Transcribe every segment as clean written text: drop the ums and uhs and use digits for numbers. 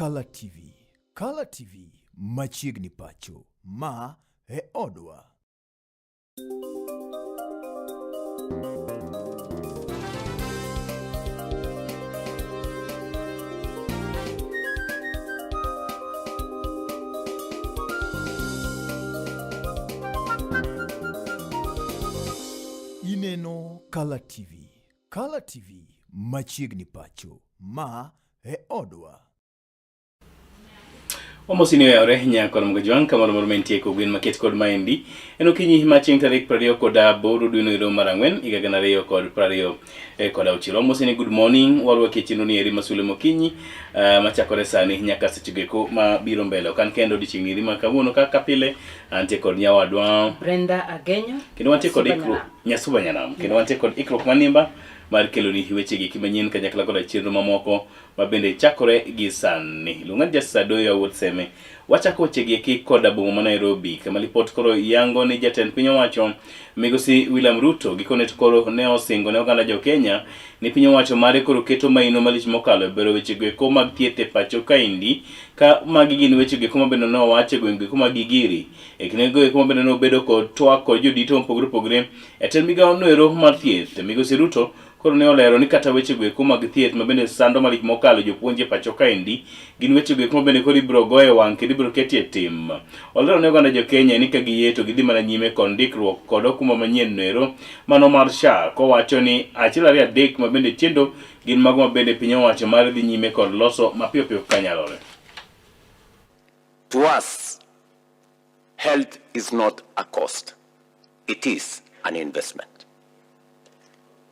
Kala TV. Kala TV machiegni pacho. Ma e odwa. Ineno Kala TV. Kala TV machiegni pacho. Ma e odwa. Wamosi ni oyawre nyakor Mgajwang' kamoro moro mentie kogwen maket kod maendi. En okinyi ma chieng' tarik 28 dwe noero mar ang'wen higa 2026. Wamosi ni good morning, warwaki e chenro ni eri masule mokinyi machakore sani nyaka seche goeko ma biro mbele. Ok an kendo odiochieng' ni eri ma kawuono kaka pile antie kod nyawadwa Brenda Agenyo kendo wantie kod ikruok Nyasuba Nyanam kendo wantie kod ikruok manimba mar keloni weche gi manyien kanyakla koda chenro mamoko ma bende chakore gi sani. Luonga ni Justice Adoyo Awuod Seme. Wachako wechegi eki koda boma ma Nairobi kama lipot koro yango ni jatend piny owacho migosi William Ruto gikone to koro ne osingo ne oganda jo Kenya ni piny owacho mare koro keto maino malich mokalo e bero wechego eko mag thieth e pacho kaendi ka magi gin wechego eko ma bende ne owach e gwenge eko mag Gigiri e kindego eko ma bende ne obedo kod twak kod jodito mopogore opogore e tend migawo noero mar thieth. Migosi Ruto koro ne olero ni kata weche go eko mag thieth ma bende sando malich mokalo jopuonj e pacho kaendi gin weche go eko ma bende koro ibiro go e wang' kendo ibiro ketie e tim. Olero ne oganda jo Kenya ni ka giyie to gidhi mana nyime kod ndikruok kod okumba manyien noero mano mar SHA kowacho ni achiel ariyo adek ma bende chendo gin mago ma bende piny owacho mar dhi nyime kod loso mapiyo piyo kaka nyalore. To us, health is not a cost. It is an investment.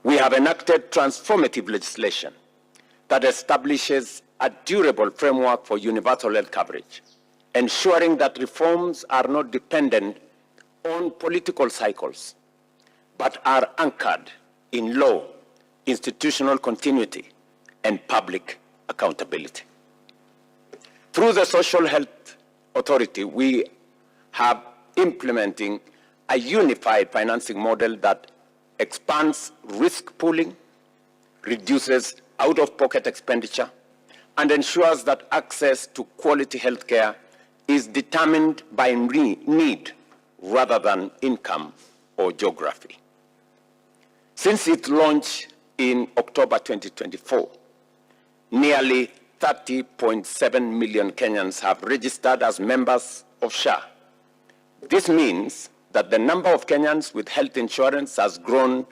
We have enacted transformative legislation that establishes a durable framework for universal health coverage, ensuring that reforms are not dependent on political cycles, but are anchored in law, institutional continuity, and public accountability. Through the Social Health Authority, we have implementing a unified financing model that expands risk pooling, reduces out-of-pocket expenditure, and ensures that access to quality healthcare is determined by need rather than income or geography. Since its launch in October 2024, nearly 30.7 million Kenyans have registered as members of SHA. This means that the number of Kenyans with health insurance has grown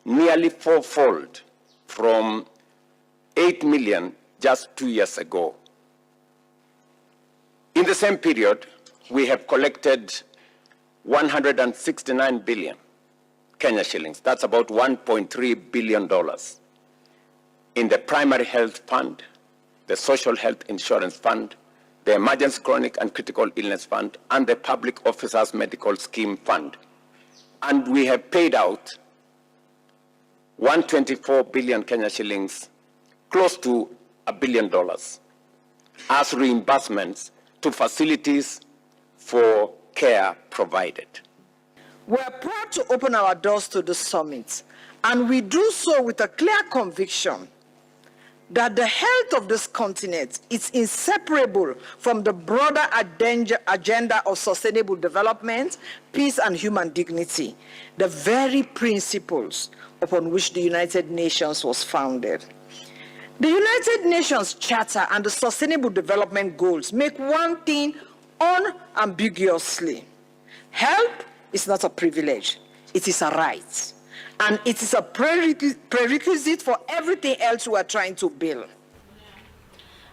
nearly fourfold from 8 million just 2 years ago. In the same period, we have collected 169 billion Kenya shillings. That's about $1.3 billion in the Primary Health Fund, the Social Health Insurance Fund, the Emergency Chronic and Critical Illness Fund, and the Public Officers Medical Scheme Fund. And we have paid out 124 billion Kenya shillings, close to $1 billion, as reimbursements to facilities for care provided. We are proud to open our doors to the summit, and we do so with a clear conviction that the health of this continent is inseparable from the broader agenda of sustainable development, peace, and human dignity, the very principles upon which the United Nations was founded. The United Nations Charter and the Sustainable Development Goals make one thing unambiguously. Health is not a privilege, it is a right. And it is a prerequisite for everything else we are trying to build.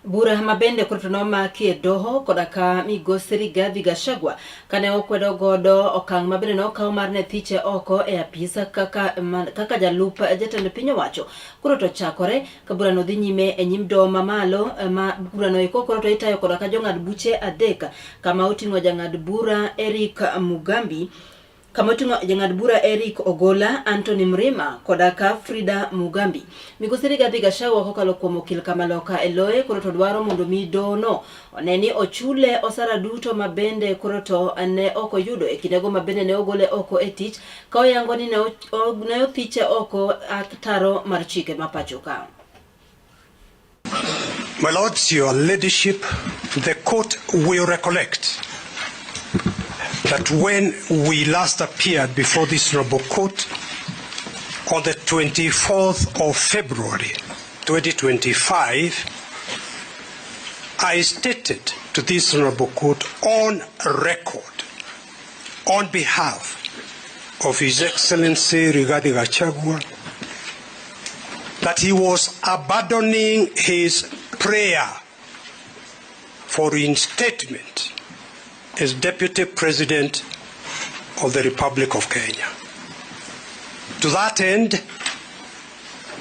Bura ma bende koro to nomaki e doho koda ka migosi Rigathi Gachagua kane okwedo godo okang' ma bende nokaw mar ne thiche oko e apis kaka, kaka jalup jatend piny owacho. Koro to chakore ka burano dhi nyime e nyim doho mamalo ma burano eko koro to itayo koda ka jong'ad buche adek kama oting'o jang'ad bura Eric Mugambi kama oting'o jang'ad bura Eric Ogola, Anthony Mrima koda ka Frida Mugambi. Migosi Rigathi Gachagua kokalo kuom okil Kamaloka e loye koro to dwaro mondo mi dohono one ni ochule osara duto ma bende koro to ne ok oyudo e kindego ma bende ne ogole oko e tich ka oyango ni ne othiche oko ataro mar chike ma pacho ka. My lords, your ladyship, the court will recollect that when we last appeared before this noble court on the 24th of February 2025, I stated to this honorable court on record, on behalf of His Excellency Rigathi Gachagua, that he was abandoning his prayer for reinstatement as Deputy President of the Republic of Kenya. To that end,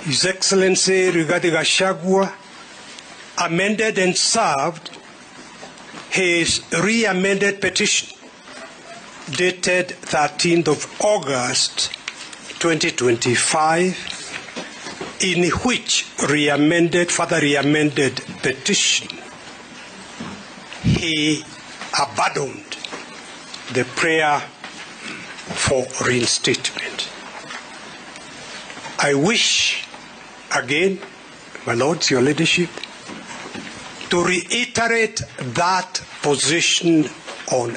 His Excellency Rigathi Gachagua amended and served his re-amended petition dated 13th of August 2025, in which re-amended, further re-amended petition, he abandoned the prayer for reinstatement. I wish again, my lords, your ladyship, to reiterate that position on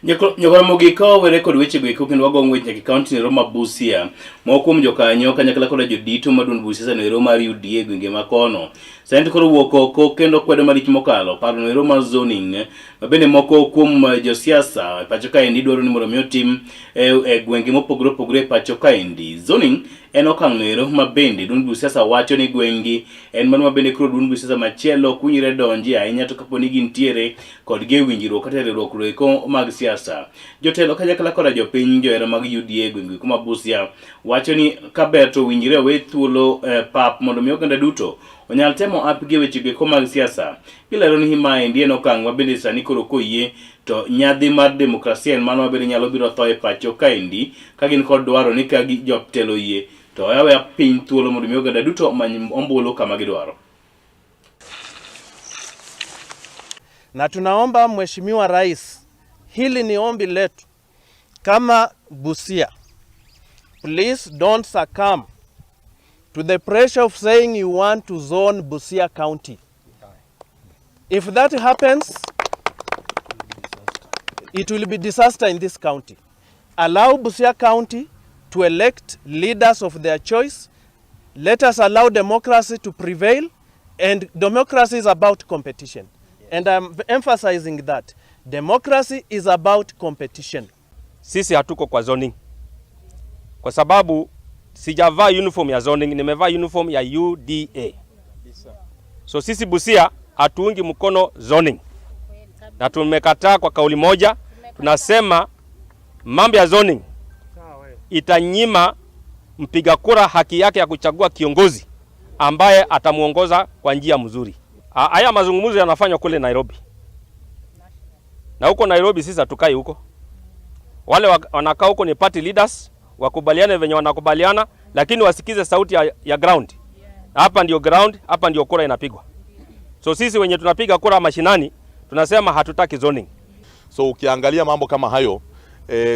Nyakora mogik ka wawere kod weche go eko kendo wago ng'wech nyaka e kaunti nero ma Busia. Moko kuom jokanyo kanyakla koda jodito ma duond buch siasa no ero mar UDA e gwenge ma kono. Sani to koro wuok oko kendo kwedo malich mokalo paro no ero mar zoning ma bende moko kuom josiasa e pacho kaendi dwaro ni mondo mi otim e gwenge mopogore opogore e pacho kaendi. Zoning en okang' no ero ma bende duond buch siasa wacho ni gweng'gi en mano ma bende koro duond buch siasa machielo ok winjre donjie ahinya to kapo ni gintiere kodgi e winjruok kata e riwruok eko mag siasa. Jotelo kanyakla koda jopiny johera mag UDA e gwenge eko ma Busia wacho ni kaber to owinjre owe thuolo eh, pap mondo mi oganda duto onyal temo apgi e weche eko mag siasa. Gilero ni maendi en okang' ma bende sani koro koyie to nyadhi mar demokrasia en mano ma bende nyalo biro tho e pacho kaendi ka gin kod dwaro ni ka jotelo oyie to owe aweya piny thuolo mondo mi oganda duto omany ombulu kama gidwaro. Na tunaomba Mheshimiwa Rais, hili ni ombi letu kama Busia, please don't succumb to the pressure of saying you want to zone Busia County. If that happens, it will be disaster in this county. Allow Busia County to elect leaders of their choice. Let us allow democracy to prevail, and democracy is about competition. And I'm emphasizing that democracy is about competition. Sisi hatuko kwa zoning kwa sababu sijavaa uniform ya zoning, nimevaa uniform ya UDA. So sisi Busia hatuungi mkono zoning na tumekataa kwa kauli moja. Tunasema mambo ya zoning itanyima mpiga kura haki yake ya kuchagua kiongozi ambaye atamuongoza kwa njia mzuri. Haya mazungumzo yanafanywa kule Nairobi, na huko Nairobi sisi hatukai huko. Wale wanakaa huko ni party leaders, wakubaliane venye wanakubaliana, lakini wasikize sauti ya ground. Hapa ndio ground, hapa ndio kura inapigwa. So sisi wenye tunapiga kura mashinani tunasema hatutaki zoning. So ukiangalia mambo kama hayo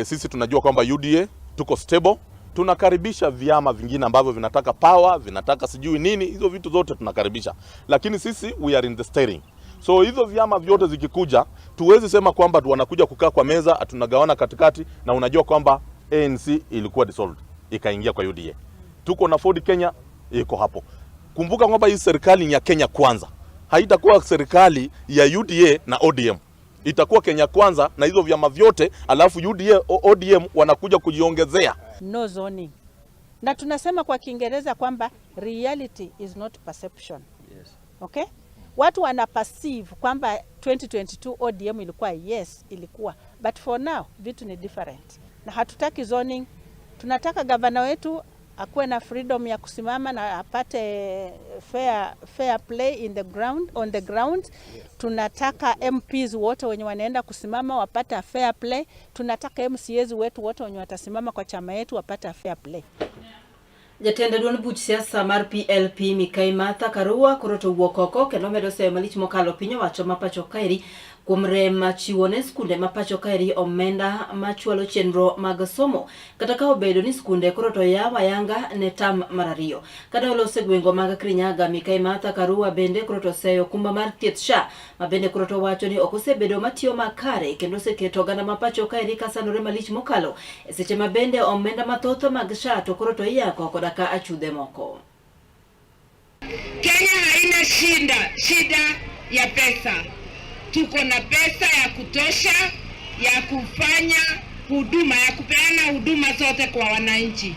sisi tunajua kwamba UDA tuko stable, tunakaribisha vyama vingine ambavyo vinataka power, vinataka sijui nini, hizo vitu zote tunakaribisha, lakini sisi we are in the steering. So hizo vyama vyote zikikuja, tuwezi sema kwamba wanakuja kukaa kwa meza tunagawana katikati, na unajua kwamba ANC ilikuwa dissolved ikaingia kwa UDA. Tuko na Ford Kenya iko hapo. Kumbuka kwamba hii serikali ni ya Kenya Kwanza, haitakuwa serikali ya UDA na ODM, itakuwa Kenya Kwanza na hizo vyama vyote, alafu UDA ODM wanakuja kujiongezea. No zoning. Na tunasema kwa Kiingereza kwamba reality is not perception. Yes. Okay? Watu wana perceive kwamba 2022 ODM ilikuwa, yes, ilikuwa. But for now vitu ni different. Na hatutaki zoning. Tunataka gavana wetu akuwe na freedom ya kusimama na apate fair play in the ground, on the ground. Yes. Tunataka MPs wote wenye wanaenda kusimama wapate fair play. Tunataka MCAs wetu wote wenye watasimama kwa chama yetu wapate fair play. Jatend duond buch siasa mar PLP Mikai Martha Karua koro to owuok oko kendo medo seyo malich mokalo piny owacho ma pacho kaeri. Kuom rem chiwo ne skunde ma pacho kaeri omenda machwalo chenro mag somo kata ka obedo ni skunde koro to yaw ayanga ne tam mar ariyo. Kane oloso e gwengo mag Kirinyaga, Mikai Martha Karua bende koro to oseyo okumba mar thieth SHA ma bende koro to wacho ni ok osebedo matiyo makare kendo oseketo oganda ma pacho kaeri ka sandore malich mokalo e seche ma bende omenda mathoth mag SHA to koro to iyako koda ka achudhe moko. Kenya haina shida ya pesa. Tuko na pesa ya kutosha ya kufanya huduma, ya kupeana huduma zote kwa wananchi.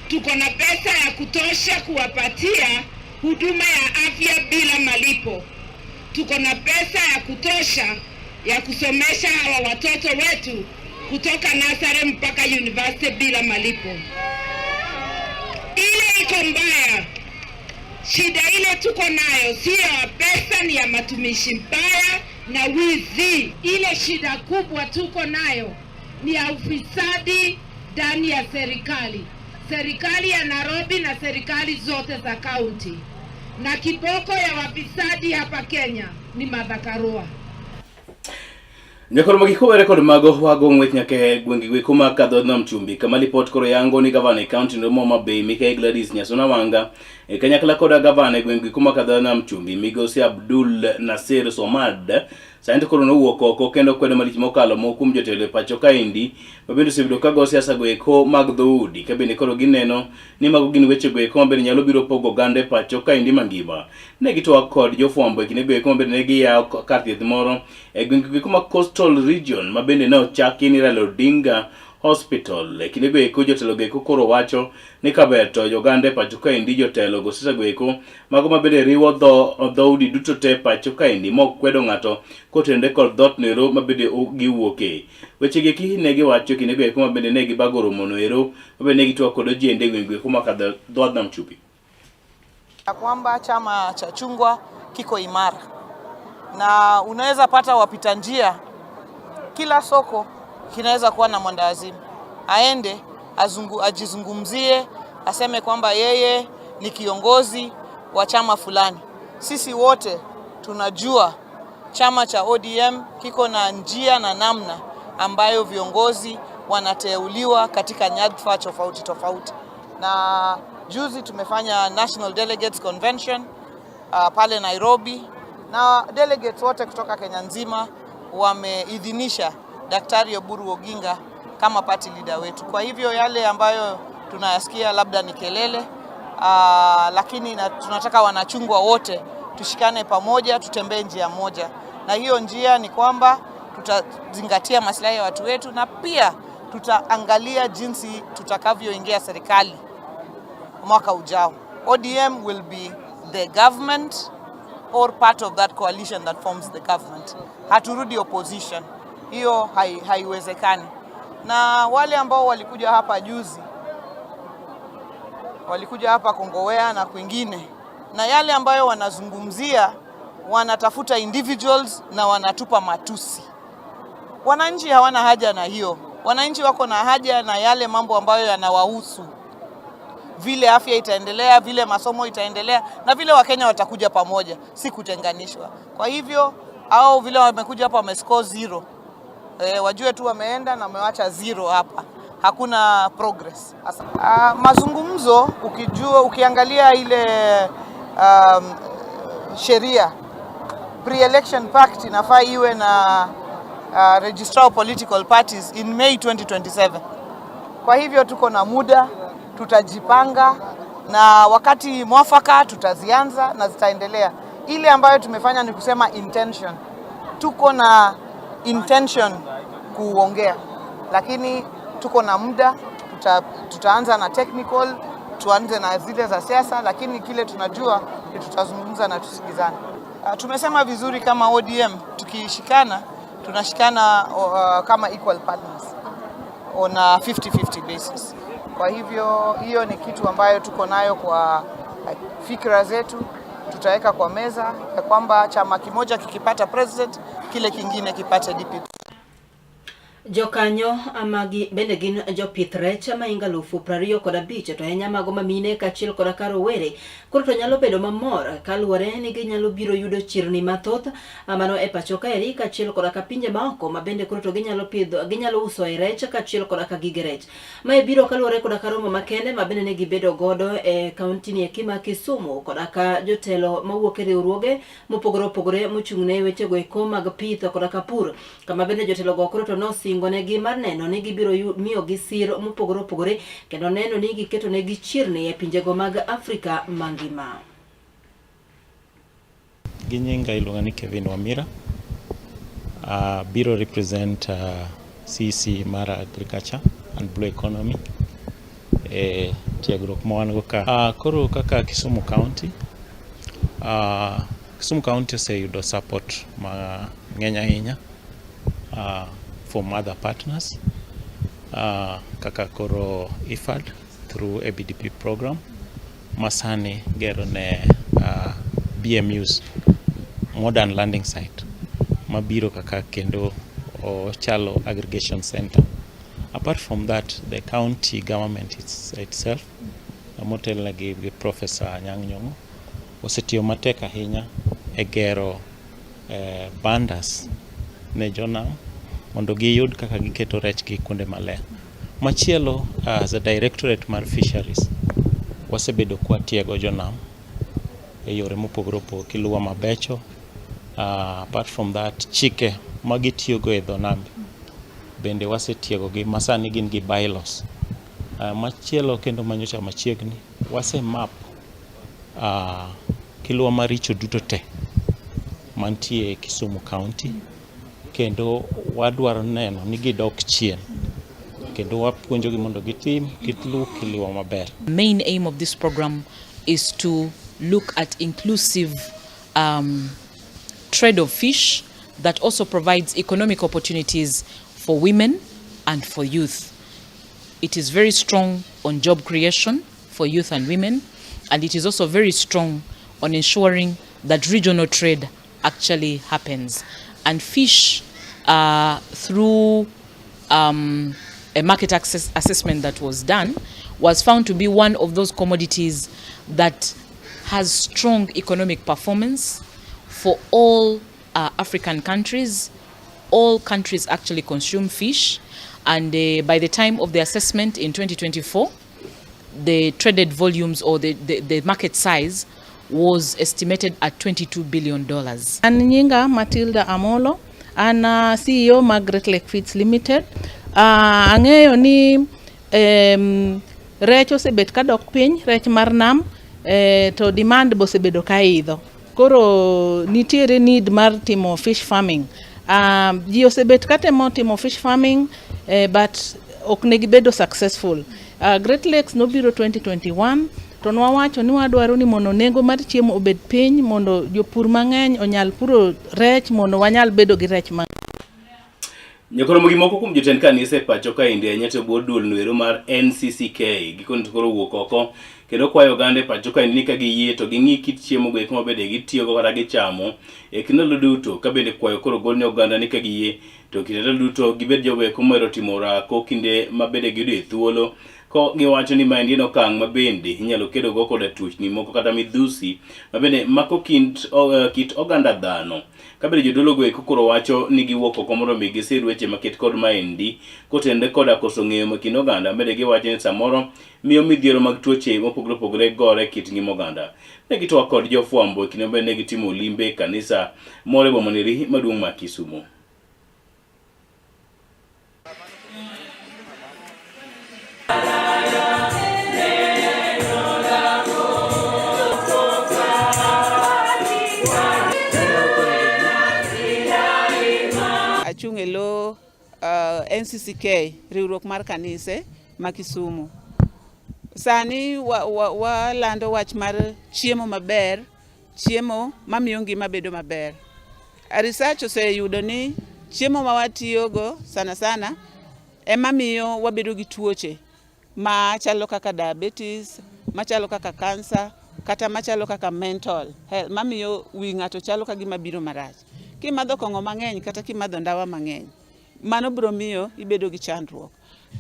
Tuko na pesa ya kutosha kuwapatia huduma ya afya bila malipo. Tuko na pesa ya kutosha ya kusomesha hawa watoto wetu kutoka nursery mpaka university bila malipo. Ile iko mbaya, shida ile tuko nayo sio ya pesa, ni ya matumishi mbaya na wizi. Ile shida kubwa tuko nayo ni ya ufisadi ndani ya serikali, serikali ya Nairobi na serikali zote za kaunti, na kiboko ya wafisadi hapa Kenya ni Martha Karua. Nyakoro magiko kod mago wago ng'wech nyaka e gwenge go eko mag Kadho Nam Chumbi kama lipot koro yango ni gavana e kaunti no Homa Bay Mikai Gladys Nyasuna Wanga e kanyakla koda gavana e gwenge go eko mag Kadho Nam Chumbi migosi Abdul Nasir Somad sani to koro nowuok oko kendo kwedo malich mokalo moko kuom jotelo e pacho kaendi ma bende osebedo ka go siasa go eko mag dhoudi ka bende koro gineno ni mago gin weche go eko ma bende nyalo biro pogo oganda e pacho kaendi mangima. Ne gitwak kod jofwambo e kinde go eko ma bende ne giyawo kar thieth moro e gwenge go eko mag Coastal Region ma bende ne ochaki ni Raila Odinga Hospital. E kinde go eko jotelo go eko koro wacho ni kaber to joganda e pacho kaendi jotelo go siasa go eko mago ma bende riwo dhoudi duto te pacho kaendi mok kwedo ng'ato kotenore kod dhoot noero ma bende giwuoke. Weche gi eki ne giwacho kinde go eko ma bende ne gibago romo noero ma bende ne gitwak kod ojende e gwenge go eko ma Kadho dhood Nam Chumbi. Ya kwamba chama cha chungwa kiko imara na unaweza pata wapita njia, kila soko kinaweza kuwa na mwendawazimu aende ajizungumzie, aseme kwamba yeye ni kiongozi wa chama fulani. Sisi wote tunajua chama cha ODM kiko na njia na namna ambayo viongozi wanateuliwa katika nyadhifa tofauti tofauti. Na juzi tumefanya National Delegates Convention pale Nairobi, na delegates wote kutoka Kenya nzima wameidhinisha Daktari Oburu Oginga kama party leader wetu. Kwa hivyo yale ambayo tunayasikia labda ni kelele, lakini tunataka wanachungwa wote tushikane pamoja, tutembee njia moja, na hiyo njia ni kwamba tutazingatia maslahi ya watu wetu na pia tutaangalia jinsi tutakavyoingia serikali mwaka ujao. ODM will be the government or part of that coalition that forms the government. Haturudi opposition, hiyo haiwezekani. Na wale ambao walikuja hapa juzi, walikuja hapa Kongowea na kwingine, na yale ambayo wanazungumzia, wanatafuta individuals na wanatupa matusi. Wananchi hawana haja na hiyo. Wananchi wako na haja na yale mambo ambayo yanawahusu, vile afya itaendelea, vile masomo itaendelea, na vile Wakenya watakuja pamoja, si kutenganishwa. Kwa hivyo au vile wamekuja hapa wamescore zero, wajue tu wameenda na wamewacha zero hapa, hakuna progress. Mazungumzo ukiangalia ile sheria pre-election pact inafaa iwe na registrar of political parties in May 2027. Kwa hivyo tuko na muda, tutajipanga na wakati mwafaka tutazianza na zitaendelea. Ile ambayo tumefanya ni kusema intention. Tuko na intention kuongea, lakini tuko na muda, tutaanza na technical, tuanze na zile za siasa, lakini kile tunajua ni tutazungumza na tusikizane. Tumesema vizuri kama ODM tukishikana, tunashikana kama equal partners on a 50-50 basis. Kwa hivyo hiyo ni kitu ambayo tuko nayo kwa fikra zetu, tutaweka kwa meza ya kwamba chama kimoja kikipata president, kile kingine kipate DP. Jokanyo magi bende gin jopith rech mahingo 25,000 to ahinya mago mamine kaachiel koda ka rowere koro to nyalo bedo mamor kaluwore ni ginyalo biro yudo chirni mathoth mano e pacho kaeri kaachiel koda ka pinje maoko ma bende koro to ginyalo pidho ginyalo uso e rech kaachiel koda ka gige rech. Mae biro kaluwore koda ka romo makende ma bende ne gibedo godo e kaunti ni eki ma Kisumu koda ka jotelo mawuok e riwruoge mopogore opogore mochung' ne wechego eko mag pith koda ka pur kama bende jotelogo koro to nosingonegi mar neno ni gibiro miyogi sir mopogore opogore kendo neno ni giketonegi chirni e pinjego mag Afrika mangima. Gi nyinga iluonga ni Kevin Wamira. Biro represent CC mar Agriculture and Blue Economy e tiegruok ma wan go ka. Koro kaka Kisumu County, Kisumu County oseyudo support mang'eny ahinya from other partners kaka koro IFAD through ABDP program masani gero ne BMUs modern landing site mabiro kaka kendo ochalo aggregation center. Apart from that, the county government itself motelne gi Professor Anyang' Nyong'o osetiyo matek ahinya e gero bandas ne jonam mondo giyud kaka giketo rechgi kuonde maler. Machielo, as a directorate mar fisheries, wasebedo kwatiego jonam e yore mopogore opogore kiluwo mabecho. Apart from that, chike magitiyogo e dho nam bende wasetiegogi masani gin gi bylaws. Machielo kendo manyocha machiegni, wase map kiluwa maricho duto te mantie e Kisumu County kendo wadwaro neno ni gidok chien kendo wapuonjogi mondo gitim giluw kiliwa maber. Main aim of this program is to look at inclusive trade of fish that also provides economic opportunities for women and for youth. It is very strong on job creation for youth and women, and it is also very strong on ensuring that regional trade actually happens. And fish, through a market access assessment that was done, was found to be one of those commodities that has strong economic performance for all African countries. All countries actually consume fish, and by the time of the assessment in 2024, the traded volumes or the market size was estimated at $22 billion. An nyinga Matilda Amolo, an CEO mar Great Lake Feeds Limited. Ang'eyo ni rech osebet kadok piny, rech mar nam, to demand be osebedo ka idho. Koro nitiere need mar timo fish farming. Ji osebet katemo timo fish farming, but ok ne gibedo successful. Great Lakes nobiro 2021 to nwawacho ni wadwaro ni mondo nengo mar chiemo obed piny mondo jopur mang'eny onyal puro rech mondo wanyal bedo gi rech mang'eny. Nyakoromo gi moko kuom jotend kanisa e pacho kaendi ahinya to bwo duol noero mar NCCK gikone to koro owuok oko kendo kwayo oganda e pacho kaendi ni ka giyie to ging'i kit chiemo go eko mabende gitiyogo kata gichamo e kinde ndalo duto ka bende kwayo koro ogol ne oganda ni ka giyie to kinde ndalo duto gibed jogo eko mohero timo orako kinde ma bende giyudo e thuolo ko giwacho ni maendi en okang' ma bende inyalo kedogo koda tuochni moko kata midhusi ma bende mako kit oganda dhano. Ka bende jodolo go eko koro wacho ni giwuok oko mondo mi gisir weche maket kod maendi kotenore koda koso ng'eyo ma kind oganda bende giwacho ni samoro miyo midhiero mag tuoche mopogore opogore gore kit ngima oganda. Ne gitwak kod jofwambo e kinde ma bende ne gitimo limbe e kanisa moro e boma neri maduong' ma Kisumu. Achung' e lo NCCK, riwruok mar kanise ma Kisumu. Sani walando wach mar chiemo maber, chiemo mamiyo ngima bedo maber. Research oseyudo ni chiemo ma watiyogo sana sana ema miyo wabedo gi tuoche machalo kaka diabetes, machalo kaka cancer, kata machalo kaka mental health, mamiyo wi ng'ato chalo ka gima biro marach. Kimadho kong'o mang'eny kata kimadho ndawa mang'eny, mano biro miyo ibedo gi chandruok.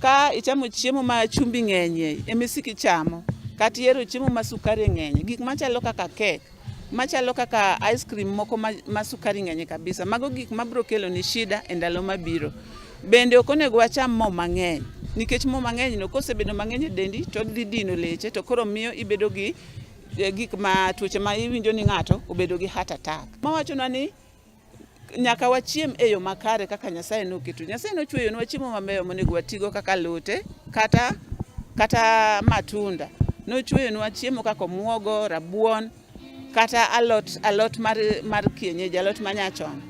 Ka ichamo chiemo ma chumbi ng'enyie ema isiko ichamo, kata ihero chiemo ma sukari ng'enyie, gik machalo kaka kek, machalo kaka ice cream moko ma, ma sukari ng'enyie kabisa, mago gik mabiro kelo ni shida e ndalo mabiro. Bende ok onego wacham mo mang'eny, nikech mo mang'eny no kosebedo mang'eny e dendi to odhi dino leche to koro miyo ibedo gi eh, gik ma tuoche ma iwinjo ni ng'ato obedo gi heart attack. Mawachonwa ni nyaka wachiem e yo makare kaka Nyasaye noketo. Nyasaye nochweyonwa chiemo mabeyo monego watigo kaka alote kata kata matunda. Nochweyonwa chiemo kaka omuogo, rabuon kata alot alot mar, mar kienyeji, alot manyachon.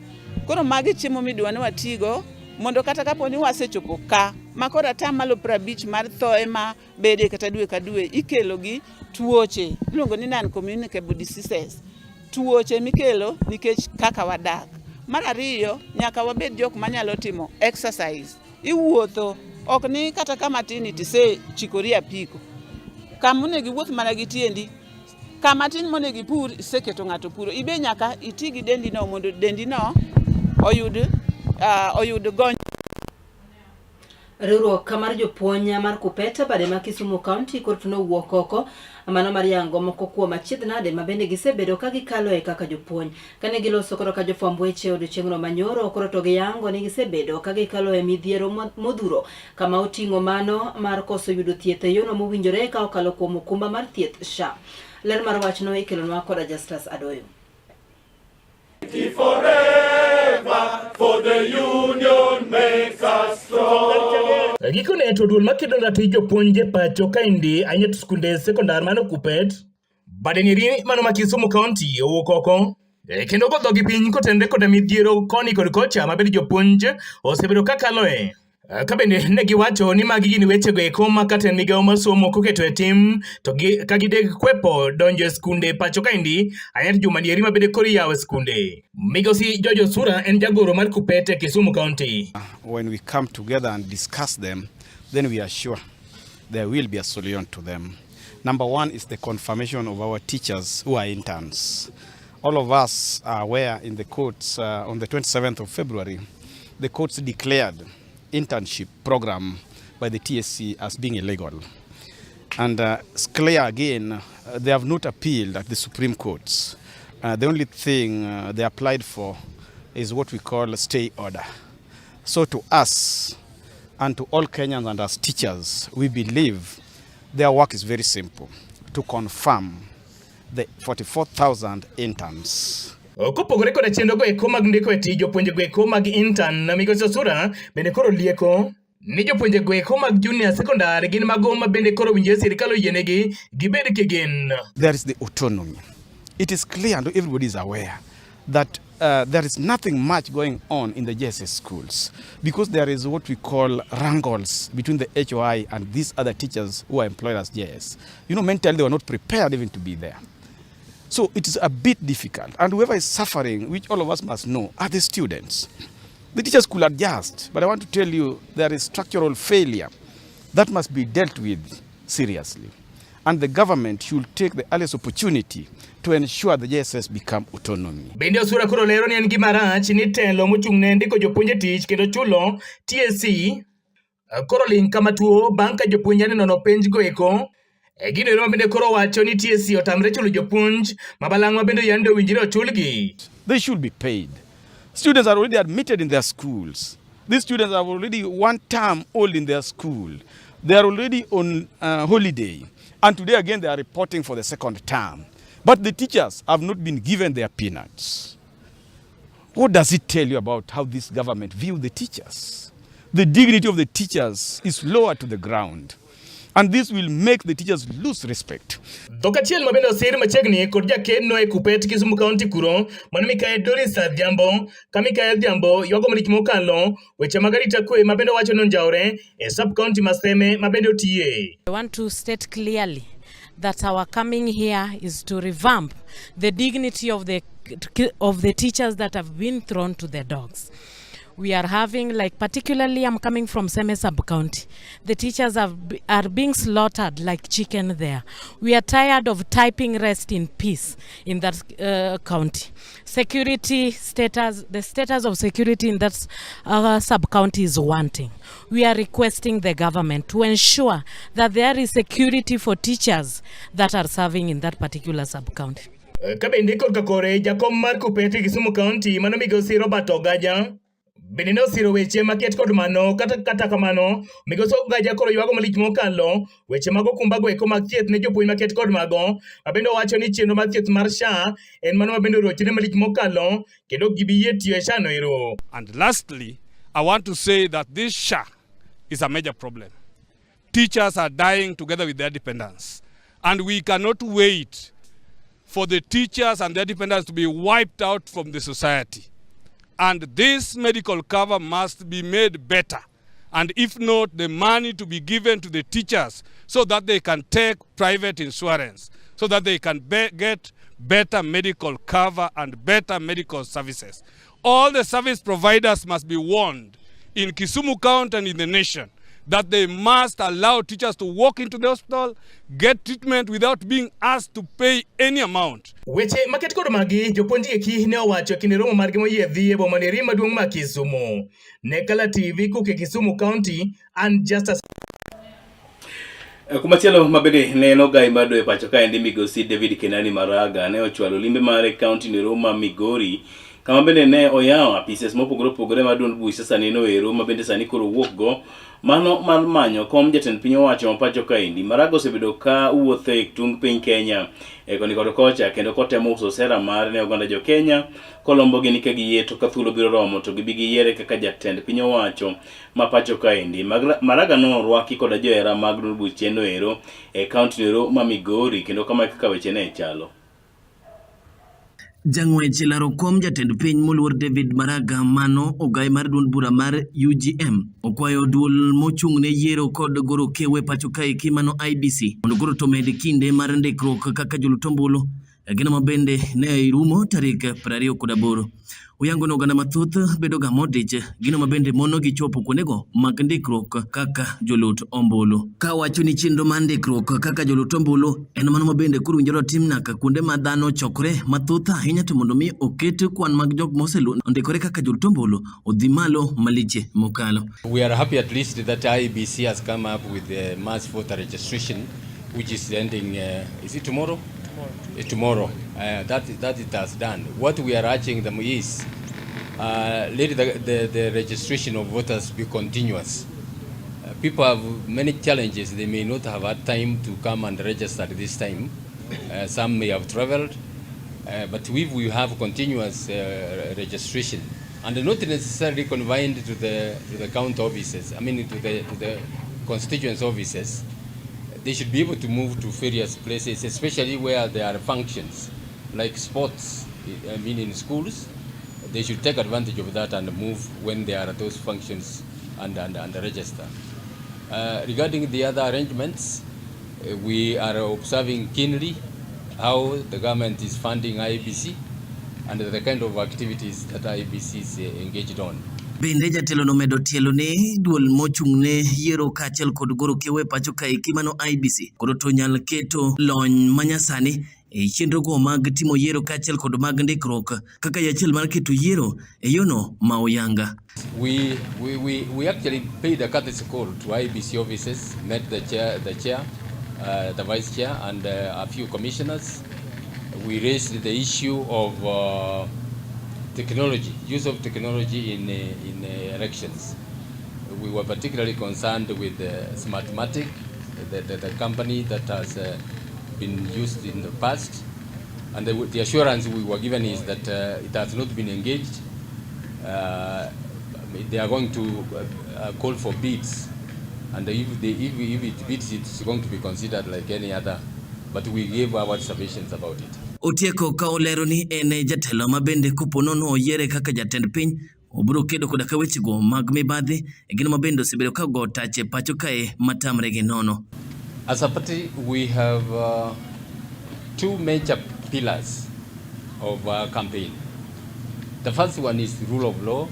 Koro magi chiemo midwa ni watigo mondo kata kapo ni wasechopo ka ma koro atamalo 50 mar thoe ma bede kata dwe ka dwe ikelo gi tuoche iluongo ni non communicable diseases, tuoche mikelo nikech kaka wadak. Mar ariyo, nyaka wabed jok manyalo timo exercise. Iwuotho, ok ni kata kama tin tise chikori apiko. Kama onego iwuoth mana gi tiendi, kama tin monego ipur iseketo ng'ato puro. Ibe nyaka iti gi dendi no mondo dendi no oyud oyud gony. Riwruok mar jopuonj mar Kupeta bade ma Kisumu County koro to nowuok oko mano mar yango moko kuom achiedh nade ma bende gisebedo ka gikaloe kaka jopuonj. Kane giloso koro ka jofwamb weche odiochieng'no manyoro koro to giyango ni gisebedo ka gikaloe midhiero modhuro kama oting'o mano mar koso yudo thieth e yono mowinjore ka okalo kuom okumba mar thieth SHA. Ler mar wachno ikelonwa koda Justus Adoyo. Gikone to duol makedo ratich jopuonj e pacho kaendi ahinya to skunde sekondar mano Kupet badenieri mano ma Kisumu County owuok oko e, kendo go dhogi piny kotenre koda midhiero koni kod kocha mabende jopuonj osebedo kakaloe. Eh, ka bende ne giwacho ni magi gin wechego eko ma ka tend migawo mar somo koketo e tim to gi, ka gideg kwepo donjo e skunde pacho kaendi ahinya to juma nieri ma bende koro iyawo e skunde. Migosi George Osura en jagoro mar Kupet e Kisumu County. When we come together and discuss them, then we are sure there will be a solution to them. Number one is the confirmation of our teachers who are interns. All of us are aware in the courts on the 27th of February, the courts declared internship program by the TSC as being illegal. And it's clear again, they have not appealed at the Supreme Courts. The only thing they applied for is what we call a stay order. So to us and to all Kenyans and as teachers, we believe their work is very simple, to confirm the 44,000 interns. Kopogore koda chenro go eko mag ndiko e tij jopuonje go eko mag intern, Migosi Osura bende koro lieko ni jopuonje go eko mag junior secondary gin mago ma bende koro winjore sirikal oyienegi gibed kigin. There is the autonomy. It is clear and everybody is aware that there is nothing much going on in the JSS schools because there is what we call wrangles between the HOI and these other teachers who are employed as JS. Mentally they were not prepared even to be there. So it is a bit difficult. And whoever is suffering, which all of us must know, are the students. The teachers could adjust, but I want to tell you there is structural failure that must be dealt with seriously. And the government should take the earliest opportunity to ensure the JSS become autonomy. Bende Osura koro lero ni en gima rach ni telo mochung' ne ndiko jopuonj e tich kendo chulo TSC koro ling' kama tuo bang' ka jopuonj ane nono penj go eko. E gino ero ma bende koro wacho ni TSC otamre chulo jopuonj ma balang' ma bende yande owinjore ochulgi. They should be paid. Students are already admitted in their schools. These students are already 1 term old in their school. They are already on holiday. And today again they are reporting for the second term. But the teachers have not been given their peanuts. What does it tell you about how this government view the teachers? The dignity of the teachers is lower to the ground. And this will make the teachers lose respect. Dhok achiel ma bende osir machiegni kod jakeno e Kupet Kisumu County kuro, mano Mikayi Doris Adhiambo, ka Mikayi Adhiambo ywago malich mokalo weche mag arita kwe ma bende owacho ni onjawre e sub county ma Seme ma bende otiye. I want to state clearly that our coming here is to revamp the dignity of the teachers that have been thrown to the dogs. We are having, like, particularly I'm coming from Seme sub-county. The teachers are, are being slaughtered like chicken there. We are tired of typing rest in peace in that county. Security status, the status of security in that sub-county is wanting. We are requesting the government to ensure that there is security for teachers that are serving in that particular sub-county. Ka bende korka kore jakom mar Kupet e Kisumu County mano migosi Robert Ogaja bende ne osiro weche maket kod mano kata kata kamano migosi Ogaja koro ywago malich mokalo weche mag okumbago eko mag thieth ne jopuonj maket kod mago ma bende owacho ni chenro mar thieth mar SHA en mano ma bende orochre malich mokalo kendo ok gibi yie tiyo e SHA no ero. And lastly, I want to say that this SHA is a major problem. Teachers are dying together with their dependents. And we cannot wait for the teachers and their dependents to be wiped out from the society. And this medical cover must be made better. And if not, the money to be given to the teachers so that they can take private insurance, so that they can get better medical cover and better medical services. All the service providers must be warned in Kisumu County and in the nation that they must allow teachers to walk into the hospital, get treatment without being asked to pay any amount. Weche maket kod magi jopuonj eki ne owacho e kinde romo margi moyiedhi e boma neri maduong' ma Kisumu. Ne Kala TV kowuok e Kisumu County, an Justus Kumachielo ma bende ne en ogai mar doyo e pacho kaendi migosi David Kenani Maraga ne ochwalo limbe mare e kaunti nero ma Migori kama bende ne oyawo apises mopogore opogore mar duond buch sani no ero ma bende sani koro wuok go mano mar manyo kom jatend piny owacho ma pacho kaendi. Maraga osebedo ka wuotho e tung piny Kenya e koni kod kocha kendo kotemo uso sera mare ne oganda jo Kenya kolombogi ni ka giyie to ka thuolo biro romo to gibi giyiere kaka jatend piny owacho ma pacho kaendi. Maraga no orwaki koda johera mag duond buch chien ero e kaunti ero ma Migori kendo kama e kaka weche ne chalo. Jang'wech laro kom jatend piny moluor David Maraga mano ogai mar duond bura mar UGM okwayo duol mochung' ne yiero kod goro kewe pacho kaeki mano IEBC mondo koro to med kinde mar ndikruok kaka jolut ombulu Gino ma bende ne rumo tarik 28. Oyango ni oganda mathoth bedo ga modich, gino ma bende mono gi chopo kuondego mag ndikruok kaka jolut ombulu. Ka wacho ni chenro mar ndikruok kaka jolut ombulu en mano ma bende koro owinjore otim nyaka kuonde ma dhano ochokore mathoth ahinya to mondo mi oket kwan mag jok mosendikore kaka jolut ombulu odhi malo malich mokalo. We are happy at least that IEBC has come up with the mass voter registration which is ending, is it tomorrow? Tomorrow. Tomorrow. That it has done. What we are urging them is let the registration of voters be continuous. People have many challenges. They may not have had time to come and register this time. Some may have traveled. But if we have continuous registration, and not necessarily confined to the county offices, I mean to the constituents offices, they should be able to move to various places, especially where there are functions, like sports, I mean in schools. They should take advantage of that and move when there are those functions and register. Regarding the other arrangements, we are observing keenly how the government is funding IEBC and the kind of activities that IEBC is engaged on. Bende jatelo nomedo tielo ne duol mochung' ne yiero kaachiel kod goro kewe pacho kaeki mano IEBC koro to nyal keto lony manyasani e chenrogo mag timo yiero kaachiel kod mag ndikruok kaka yo achiel mar keto yiero e yono ma oyanga. We actually paid a courtesy call to IEBC offices, met the chair, the vice chair, and a few commissioners. We raised the issue of technology, use of technology in elections. We were particularly concerned with Smartmatic, the company that has been used in the past. And the assurance we were given is that it has not been engaged. They are going to call for bids, and if it bids, it's going to be considered like any other. But we gave our reservations about it. Otieko ka olero ni en e jatelo ma bende kopo nono oyiere kaka jatend piny obiro kedo koda ka wechego mag mibadhi gino ma bende osebedo ka go tach e pacho kae matamre gi nono. As a party, we have two major pillars of our campaign. The first one is rule of law.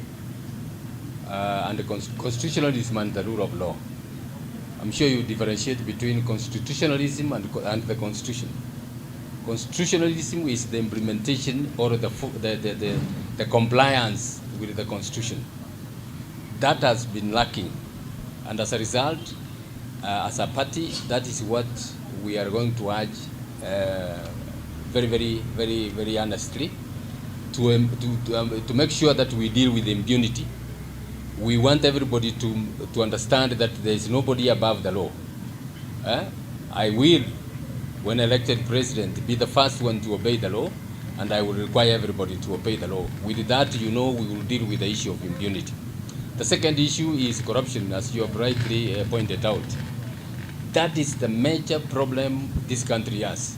And constitutionalism and the rule of law. I'm sure you differentiate between constitutionalism and the constitution. Constitutionalism is the implementation or the compliance with the constitution. That has been lacking. And as a result, as a party, that is what we are going to urge very, very, very, very honestly to make sure that we deal with impunity. We want everybody to understand that there is nobody above the law. I will, when elected president, be the first one to obey the law, and I will require everybody to obey the law. With that, we will deal with the issue of impunity. The second issue is corruption, as you have rightly pointed out. That is the major problem this country has.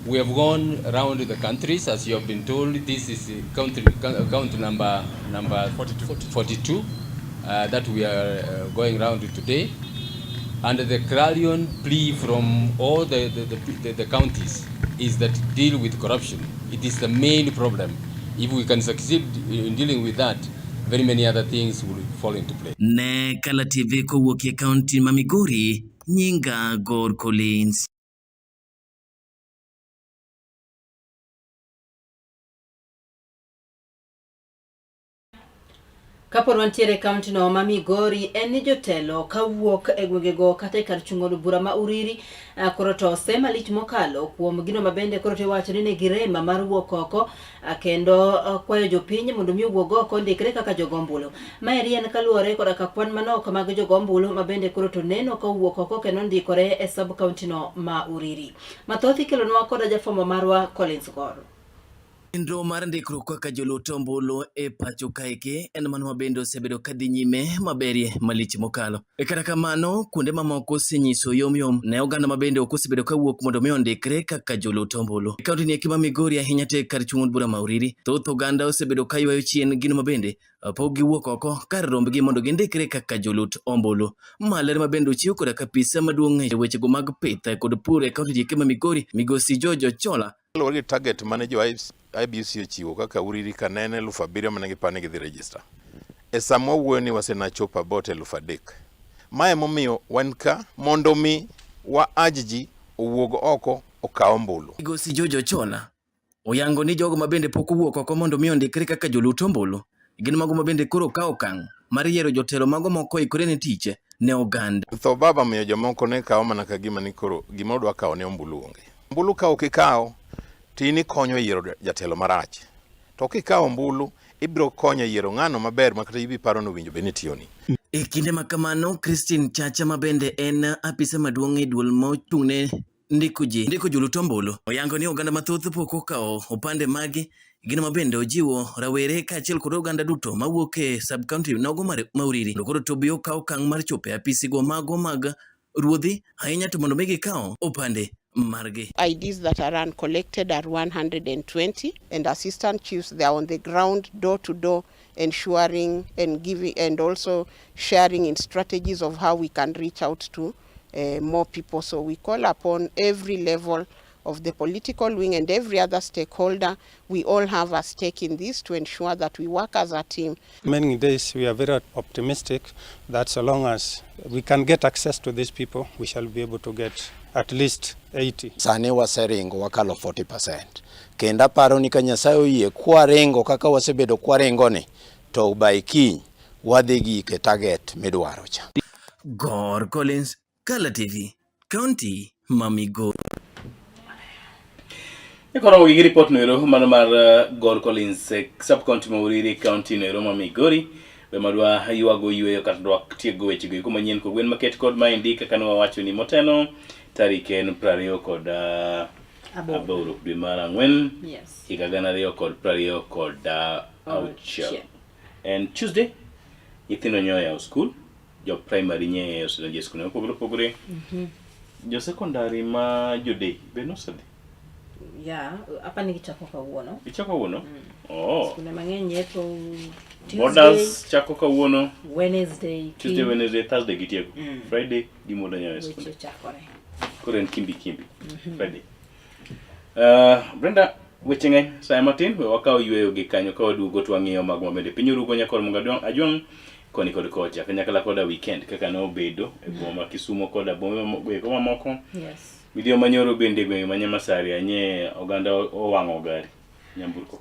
We have gone around the countries, as you have been told. This is country number 42 that we are going round today. And the clarion plea from all the counties is that deal with corruption. It is the main problem. If we can succeed in dealing with that, very many other things will fall into place. Ne Kala TV kowuok e kaunti ma Migori, nyinga Gor Collins. Kapod wantiere e kaunti no ma Migori, en ni jotelo kawuok e gwengego kata e kar chung' od bura ma Uriri koro to ose malich mokalo kuom gino ma bende koro to iwacho ni ne girema mar wuok oko, kendo kwayo jopiny mondo mi owuog oko ndikre kaka jogo ombulu. Maeri en kaluwore koda ka kwan manok mag jogo ombulu ma bende koro to neno ka owuok oko kendo ndikore e sub county no ma Uriri. Mathoth ikelonwa koda jafwambo marwa Collins Goro. Chenro mar ndikruok kaka jolut ombulu e pacho kaeki en mano ma bende osebedo ka dhi nyime maberie malich mokalo. E kata kamano, kuonde mamoko osenyiso yomyom ne oganda ma bende ok osebedo ka wuok mondo mi ondikre kaka jolut ombulu. E kaunti ni eki ma Migori ahinya te kar chung' od bura ma Uriri, thoth oganda osebedo ka ywayo chien gino ma bende pok giwuok oko kar rombgi mondo gindikre kaka jolut ombulu. Ma ler ma bende ochiw koda kapisa maduong' e wechego mag pith kod pur e kaunti eki ma Migori, Migosi George Ochola. Kaluwore gi target mane jo IEBC ochiwo kaka Uriri ka ne en 7,000 mane giparo ni gidhi register. E sama wawuoyo ni wasenachopo about 3,000. Ma emomiyo wan ka mondo mi wa urge ji owuog oko okaw ombulu. Migosi George Ochola oyango ni jogo ma bende pok owuok oko mondo mi ondikre kaka jolut ombulu gin mago ma bende koro kawo okang' mar yiero jotelo mago moko oikore ne tich ne oganda. Tho baba miyo jomoko ne kawo mana ka gima ni koro gima odwa kawo ne ombulu onge. Ombulu ka ok ikawo to in ikonyo e yiero jatelo marach. To kikawo ombulu ibiro konyo e yiero ng'ano maber ma kata ibi paro ni owinjo bed ni tiyoni. E kinde ma kamano, Christine Chacha ma bende en apisa maduong' e duol mochung'ne ndiko ji ndiko jolut ombulu oyango ni oganda mathoth pok okawo opande magi gino ma bende ojiwo rawere kaachiel kod oganda duto mawuok e sub county nogo mar ma Uriri mondo koro to obi okaw okang' mar chopo e apisigo mago mag ruodhi ahinya to mondo mi gikaw opande margi. IDs that are uncollected are 120, and assistant chiefs, they are on the ground, door to door, ensuring and giving and also sharing in strategies of how we can reach out to more people. So we call upon every level of the political wing and every other stakeholder. We all have a stake in this to ensure that we work as a team. Many days we are very optimistic that so long as we can get access to these people, we shall be able to get at least 80. Sani waseringo wakalo 40%. Kendo aparo ni ka Nyasaye oyie kwaringo kaka wasebedo kwaringo ni, to by kiny wadhi gik e target midwaro cha. Gor Collins, Kala TV, County ma Migori. Ikoro gi report no ero mano mar Gor Collins, sub county ma Uriri, county no ero ma Migori. We madwa ywago yweyo kata dwa tiego weche go eko manyien kod gwen maket kod maendi kaka ne wawacho ni motelo tarik en prariyo kod aboro dwe mar ang'wen higa gana ariyo kod prariyo kod auchiel. En Tuesday, nyithindo nyo oyawo skul, jo primary nye osedonjo e skunde mopogore opogore. Jo secondary ma jo day be nosedhi? Ya, apa ni gichako kawuono. Gichako kawuono? Oh. Skunde mang'eny yepo Tuesday, Borders chako kawuono. Wednesday, Tuesday, Wednesday, Thursday gitieko. Friday gimondo nyayo e Weche skunde. chakore. Koro en kimbi kimbi. Friday. Brenda, weche ng'eny saya matin we wakaw yweyo gi kanyo ka waduogo to wang'iyo mago mabende piny orugo nyakor Munga Ajwang' koni kod kocha kanyakla koda weekend kaka ne obedo e boma ma Kisumo koda bombe mamoko eko mamoko. Yes. Midhiero manyoro bende e gwenge ma Nyamasaria nye oganda owang'o gari nyamburko.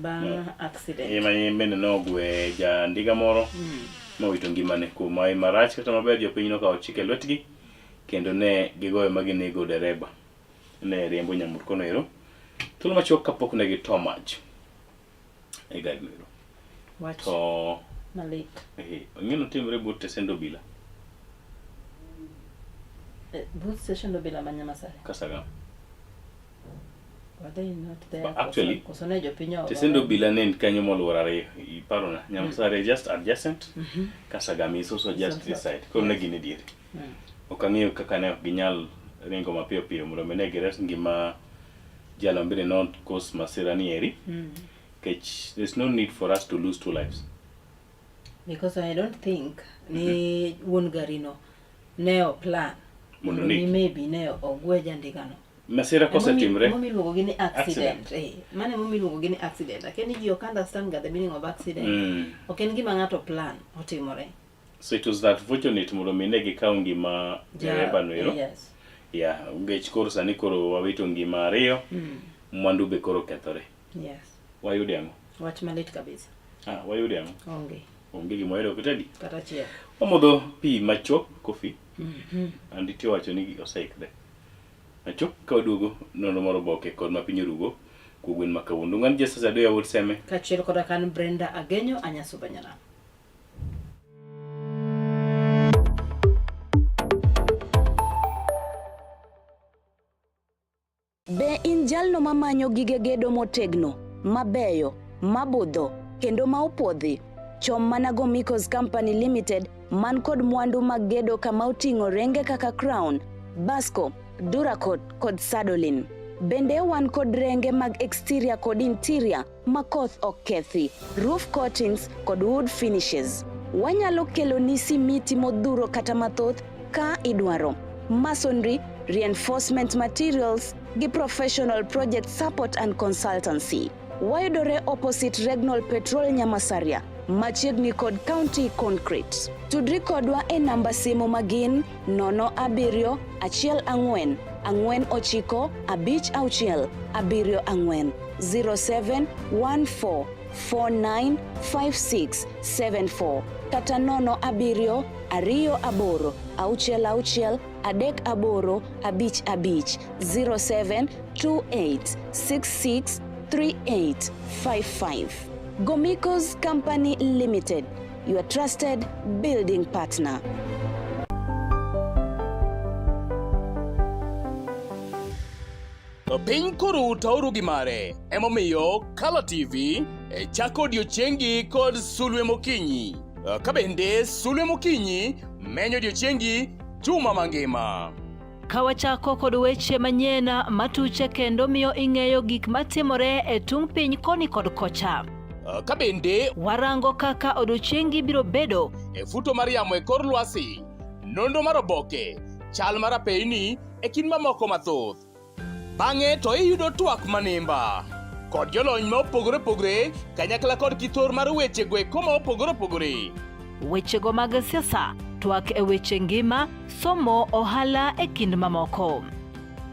Bang' No. accident. Ema bende nogwe ja ndiga moro mowito ngimane kuom wach marach kata maber jopiny nokawo chik e lwetgi kendo ne gigoyo ma ginego dereba ne riembo nyamburko no ero thuolo machuok kapok ne gito mach e gari no ero. Wach To malit. eh, ing'e notimre but tesend obila But station obila ma Nyamasare. Kasagam. Were they not there? But actually, koso ne jopiny ogo- Tesend obila ne en kanyo moluoro ariyo iparona Nyamasare just adjacent Kasagam is also just also- this side koro ne gin e diere. Ok ang'eyo kaka ne ok ginyal ringo mapiyo piyo mondo mi ne gires ngima jalo bende not cause masira ni eri nikech there's no need for us to lose two lives. Because I don't think ni wuon garino ne o plan Mondo ni oneki. maybe ne ogwe jandigano. Masira kosetimre Emomiyo iluongo gi ni accident. Mano emomiyo iluongo gi ni accident. Akia ni ji ok understand ga the meaning of accident. Ok en gima ng'ato plan otimore. So it was that fortunate mondo mi ne gikaw ngima dereba no ero. Yes. Yeah, nikech koro sani koro wawito ngima ariyo, mwandu be koro kethore. Yes. Wayude ang'o? Wach malit kabisa. Ah, wayude ang'o? Onge. Onge gima wayudo kotedi. Kata achiel. Wamodho pi machuok kofi. Anditi owacho ni oseikre. Machuok ka waduogo nonro mar oboke kod ma piny orugo kogwen ma kawuono. Ung'an Jesus Adoya Wuod Seme. Kaachiel koda kan Brenda Agenyo Anyasuba Nyanam. Be in jalno mamanyo gige gedo motegno, mabeyo, mabudho, kendo ma opuodhi? Chom mana Gomicos Company Limited man kod mwandu mag gedo kama oting'o renge kaka Crown, Basco, Duracot kod Sadolin. Bende wan kod renge mag exterior kod interior ma koth ok kethi, roof coatings kod wood finishes. Wanyalo keloni simiti modhuro kata mathoth ka idwaro. Masonry, reinforcement materials gi professional project support and consultancy. Wayudore opposite Regnol Petrol Nyamasaria, machiegni kod County Concrete. Tudri kodwa e namba simu magin 0 7 1 4 4 9 5 6 7 4 07 14 49 56 74 kata 0 7 2 8 6 6 3 8 5 5 07 28 66 38 55. Gomicos Company Limited, your trusted building partner. Piny koro taoru gi mare, emomiyo Kala TV e chako odiochiengi kod sulwe mokinyi. Ka bende sulwe mokinyi menyo odiochiengi juma mangima. Ka wachako kod weche manyien matuche kendo miyo ing'eyo gik matimore e tung' piny koni kod kocha. Ka bende warango kaka odiochiengi biro bedo e futo mar yamo e kor lwasi, nonro mar oboke, chal mar apeyni e kind mamoko mathoth. Bang'e to iyudo twak manimba kod jolony ma opogore opogore kanyakla kod kithor mar weche go eko ma opogore opogore. Wechego mag siasa, twak e weche ngima, somo, ohala e kind mamoko.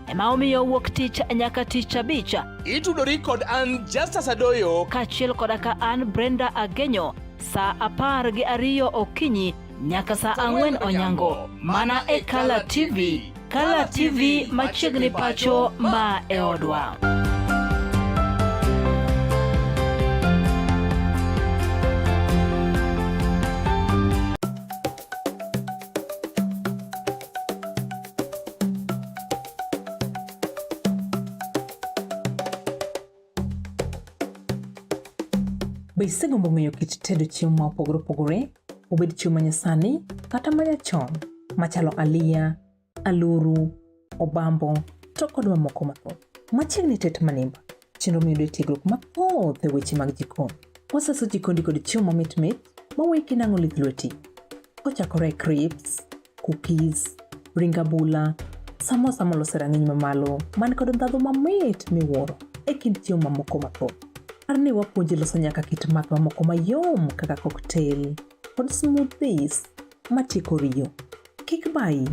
Ema omiyo wuok tich nyaka tich abich. Itudori kod an Justus Adoyo kaachiel koda ka an Brenda Agenyo saa 12 okinyi nyaka saa 4 onyango mana e Kala TV. Kala TV machiegni pacho ma e odwa. Be isegombo ng'eyo kit tedo chiemo ma opogore opogore, obed chiemo ma nyasani kata ma nyachon, machalo aliya, aluru, obambo, to kod mamoko mathoth? Machiegni tet manimba, chenro miyudo e tiegruok mathoth e weche mag jikon. Wasaso jikondi kod chiemo mamit mit maweyi kinang'o lith lweti. Kochakore e crisps, cookies, ring abula, samosa molos e rang'iny mamalo man kod ndhadhu mamit miwuoro e kind chiemo mamoko mathoth. Par ni wapuonji loso nyaka kit math mamoko mayom kaka cocktail, kod smoothies matieko riyo. Kik bayi.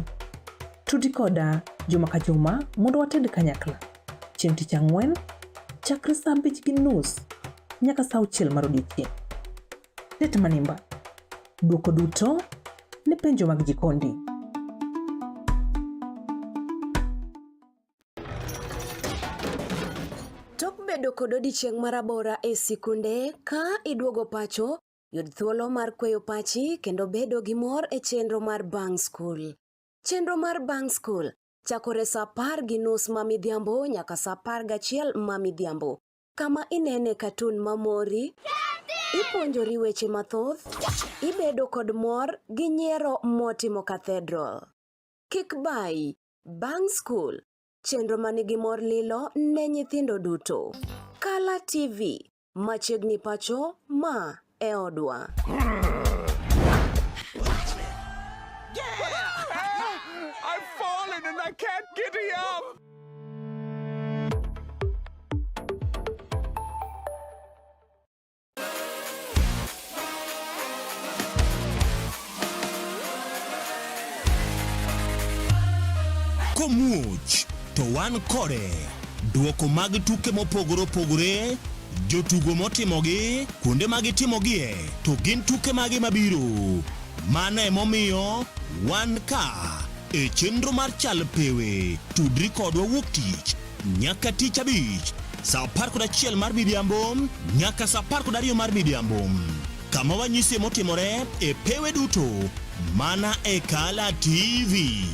Tudi koda juma ka juma mondo wated kanyakla. Chieng' tich ang'wen, chakre saa 5:30 nyaka saa 6 mar odiechieng'. Tet manimba. Dwoko duto ne penjo mag jikondi. Tok bedo kod odiechieng' marabora e sikunde, ka iduogo pacho, yud thuolo mar kweyo pachi kendo bedo gi mor e chenro mar Bang' Skul. Chenro mar Bang' Skul chakore sa 10:30 ma midhiambo nyaka sa 11 ma midhiambo, kama inene katun mamori, ipuonjori weche mathoth, ibedo kod mor gi nyiero motimo cathedral. Kik bayi, Bang' Skul, chenro manigi mor lilo ne nyithindo duto. Kala TV, machiegni pacho, ma e odwa. I've fallen and I can't get up. Komuoch to wan kode. Duoko mag tuke mopogore opogore, jotugo motimogi, kuonde ma gitimogie, to gin tuke mage mabiro. Mano emomiyo wan ka e chenro mar Chal Pewe. Tudri kodwa wuok tich nyaka tich abich saa 11 mar midhiambo nyaka saa 12 mar midhiambo kama wanyisie motimore e pewe duto mana e Kala TV.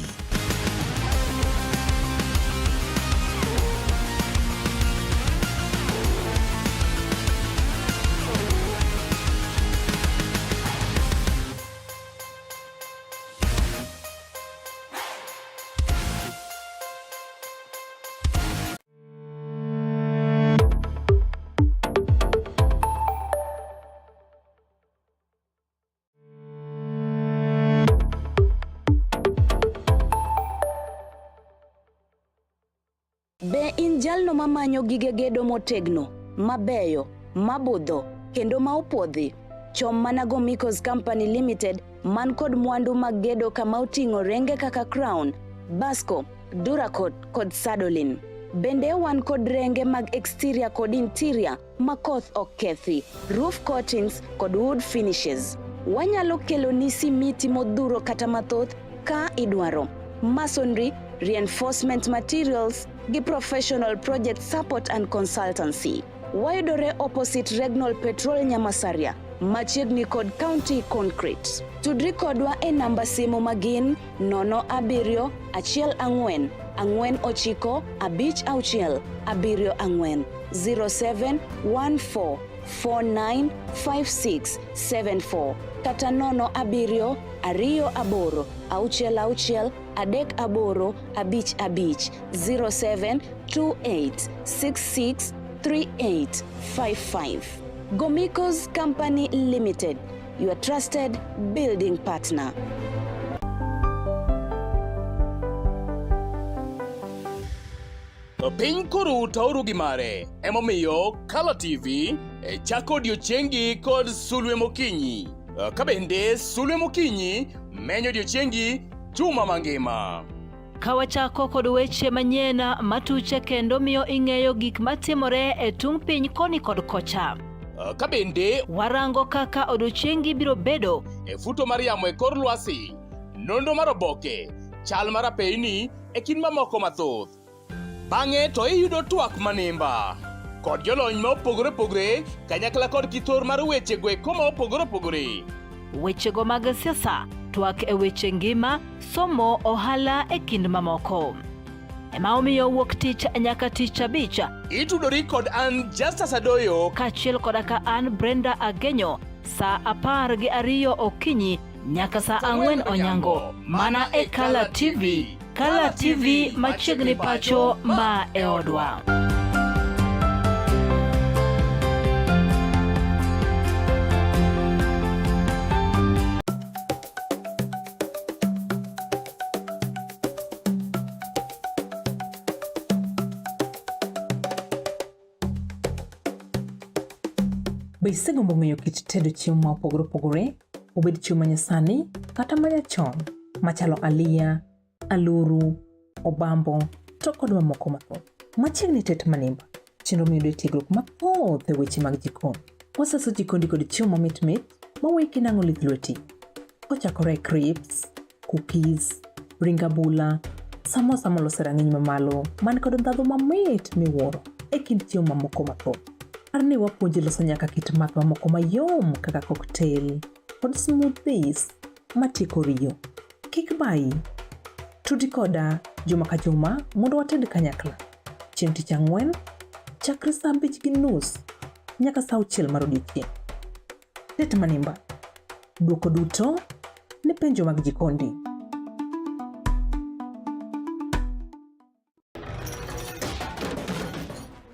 Be in jalno mamanyo gige gedo motegno, mabeyo, mabudho, kendo ma opuodhi? Chom mana Gomicos Company Limited man kod mwandu mag gedo kama oting'o renge kaka Crown, Basco, Duracot kod Sadolin. Bende wan kod renge mag exterior kod interior ma koth ok kethi, roof coatings kod wood finishes. Wanyalo keloni simiti modhuro kata mathoth ka idwaro. Masonry, reinforcement materials gi professional project support and consultancy. Wayudore opposite Regnol Petrol Nyamasaria, machiegni kod County Concrete. Tudri kodwa e namba simu magin 0 7 1 4 9 5 6 7 4 07 14 49 56 74 kata 0 7 2 8 6 6 3 8 5 5 07 28 66 38 55. Gomicos Company Limited, your trusted building partner. Piny koro tauru gi mare, emomiyo Kala TV e chako odiechiengi kod sulwe mokinyi. Ka bende sulwe mokinyi menyo odiechiengi juma mangima. Ka wachako kod weche manyien matuche kendo miyo ing'eyo gik matimore e tung' piny koni kod kocha. Ka bende warango kaka odiechiengi biro bedo e futo mar yamo e kor lwasi, nonro mar oboke, chal mar apeyni e kind mamoko mathoth. Bang'e to iyudo twak manimba kod jolony ma opogore opogore kanyakla kod kithor mar weche go eko ma opogore opogore. Wechego mag siasa, twak e weche ngima, somo, ohala e kind mamoko. Ema omiyo wuok tich nyaka tich abich. Itudori kod an Justus Adoyo kaachiel koda ka an Brenda Agenyo saa 12 okinyi nyaka saa 4 onyango mana e Kala TV. Kala TV machiegni pacho ma e odwa. Be isegombo ng'eyo kit tedo chiemo ma opogore opogore? Obed chiemo manyasani kata manyachon machalo aliya, aluru, obambo to kod mamoko mathoth. Machiegni tet manimba, chenro miyudo tiegruok mathoth e weche mag jikon. Wasaso jikondi kod chiemo mamit mit maweyi kinang'o lith lweti. Kochakore e crisps, cookies, ring abula, samosa molos e rang'iny mamalo man kod ndhadhu mamit miwuoro e kind chiemo mamoko mathoth. Par ni wapuonji loso nyaka kit math mamoko mayom kaka cocktail kod smoothies matieko riyo. Kik bayi. Tudi koda juma ka juma mondo wated kanyakla. Chieng' tich ang'wen, chakre saa 5:30 nyaka saa 6 mar odiechieng'. Tet manimba. Dwoko duto ne penjo mag jikondi.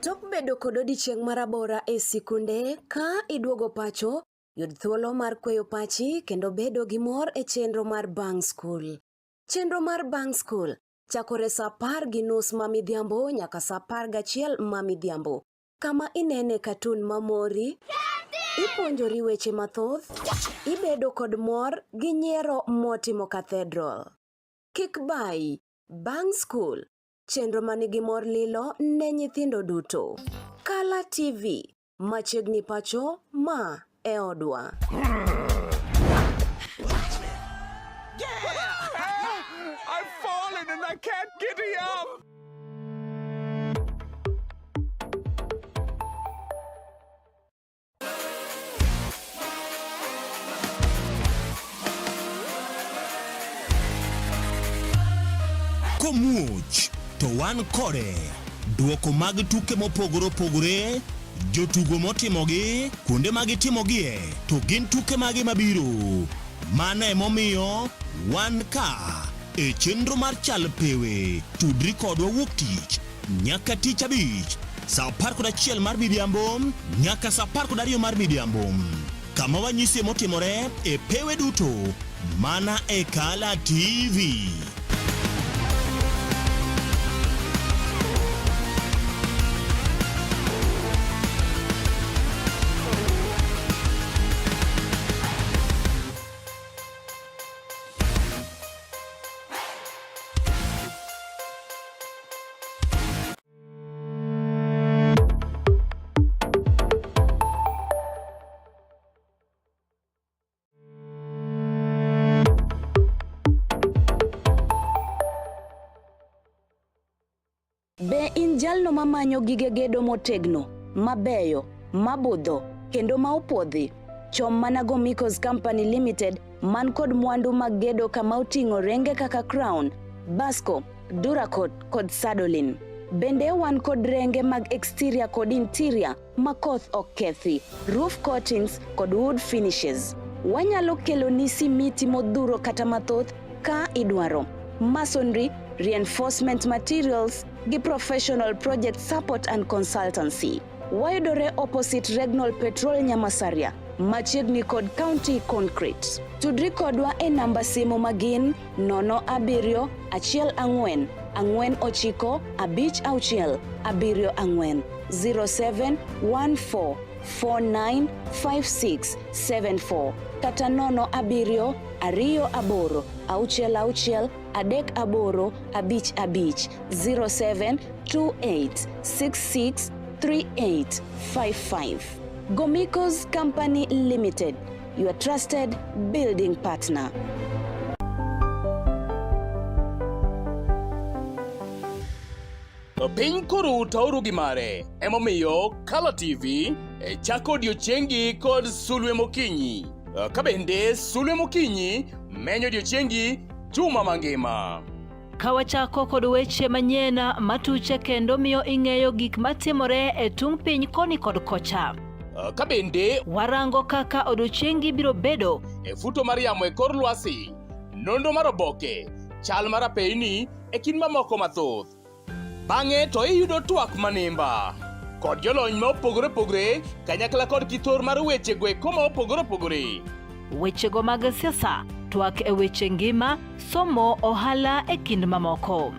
Tok bedo kod odiechieng' marabora e sikunde, ka iduogo pacho, yud thuolo mar kweyo pachi kendo bedo gi mor e chenro mar bang' skul. Chenro mar bang' skul chakore saa 10:30 ma midhiambo nyaka saa 11 ma midhiambo, kama inene katun mamori, ipuonjori weche mathoth, ibedo kod mor gi nyiero motimo cathedral. Kik bayi, bang' skul, chenro manigi mor lilo ne nyithindo duto. Kala TV, machiegni pacho, ma e odwa. I've fallen and I can't get up. Komuoch to wan kode. Duoko mag tuke mopogore opogore, jotugo motimogi, kuonde ma gitimogie, to gin tuke mage mabiro. Mano emomiyo wan ka e chenro mar Chal Pewe. Tudri kodwa wuok tich nyaka tich abich saa 11 mar midhiambo nyaka saa 12 mar midhiambo kama wanyisie motimore e pewe duto mana e Kala TV. Be in jalno mamanyo gige gedo motegno, mabeyo, mabudho, kendo ma opuodhi? Chom mana Gomicos Company Limited man kod mwandu mag gedo kama oting'o renge kaka Crown, Basco, Duracot kod Sadolin. Bende wan kod renge mag exterior kod interior ma koth ok kethi, roof coatings kod wood finishes. Wanyalo keloni simiti modhuro kata mathoth ka idwaro. Masonry, reinforcement materials gi professional project support and consultancy. Wayudore opposite Regnol Petrol Nyamasaria, machiegni kod County Concrete. Tudri kodwa e namba simu magin 07 14 49 56 74 07 14 49 56 74 kata 0 7 2 8 6 6 3 8 5 5 07 28 66 38 55. Gomicos Company Limited, your trusted building partner. Piny koro tauru gi mare, emomiyo Kala TV e chako odiechiengi kod sulwe mokinyi. Ka bende sulwe mokinyi menyo odiechiengi juma mangima. Ka wachako kod weche manyien matuche kendo miyo ing'eyo gik matimore e tung' piny koni kod kocha. Ka bende warango kaka odiechiengi biro bedo e futo mar yamo e kor lwasi, nonro mar oboke, chal mar apeyni e kind mamoko mathoth. Bang'e to iyudo twak manimba kod jolony ma opogore opogore kanyakla kod kithor mar weche go eko ma opogore opogore. Wechego mag siasa, twak e weche ngima, somo, ohala e kind mamoko.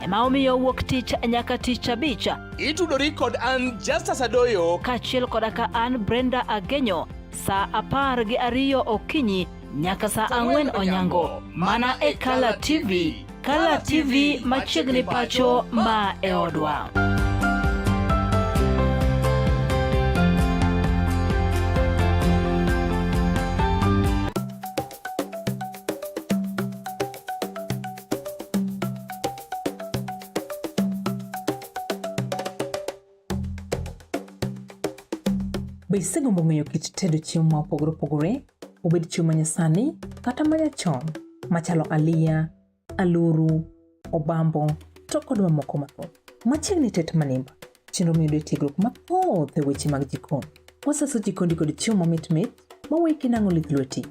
Ema omiyo wuok tich nyaka tich abich. Itudori kod an Justus Adoyo kaachiel koda ka an Brenda Agenyo. saa 12 okinyi nyaka saa 4 onyango mana e Kala TV. Kala TV machiegni pacho ma e odwa. Be isegombo ng'eyo kit tedo chiemo ma opogore opogore, obed chiemo ma nyasani kata ma nyachon, machalo aliya, aluru, obambo, to kod mamoko mathoth? Machiegni tet manimba, chenro miyudo e tiegruok mathoth e weche mag jikon. Wasaso jikondi kod chiemo mamit mit maweyi kinang'o lith lweti.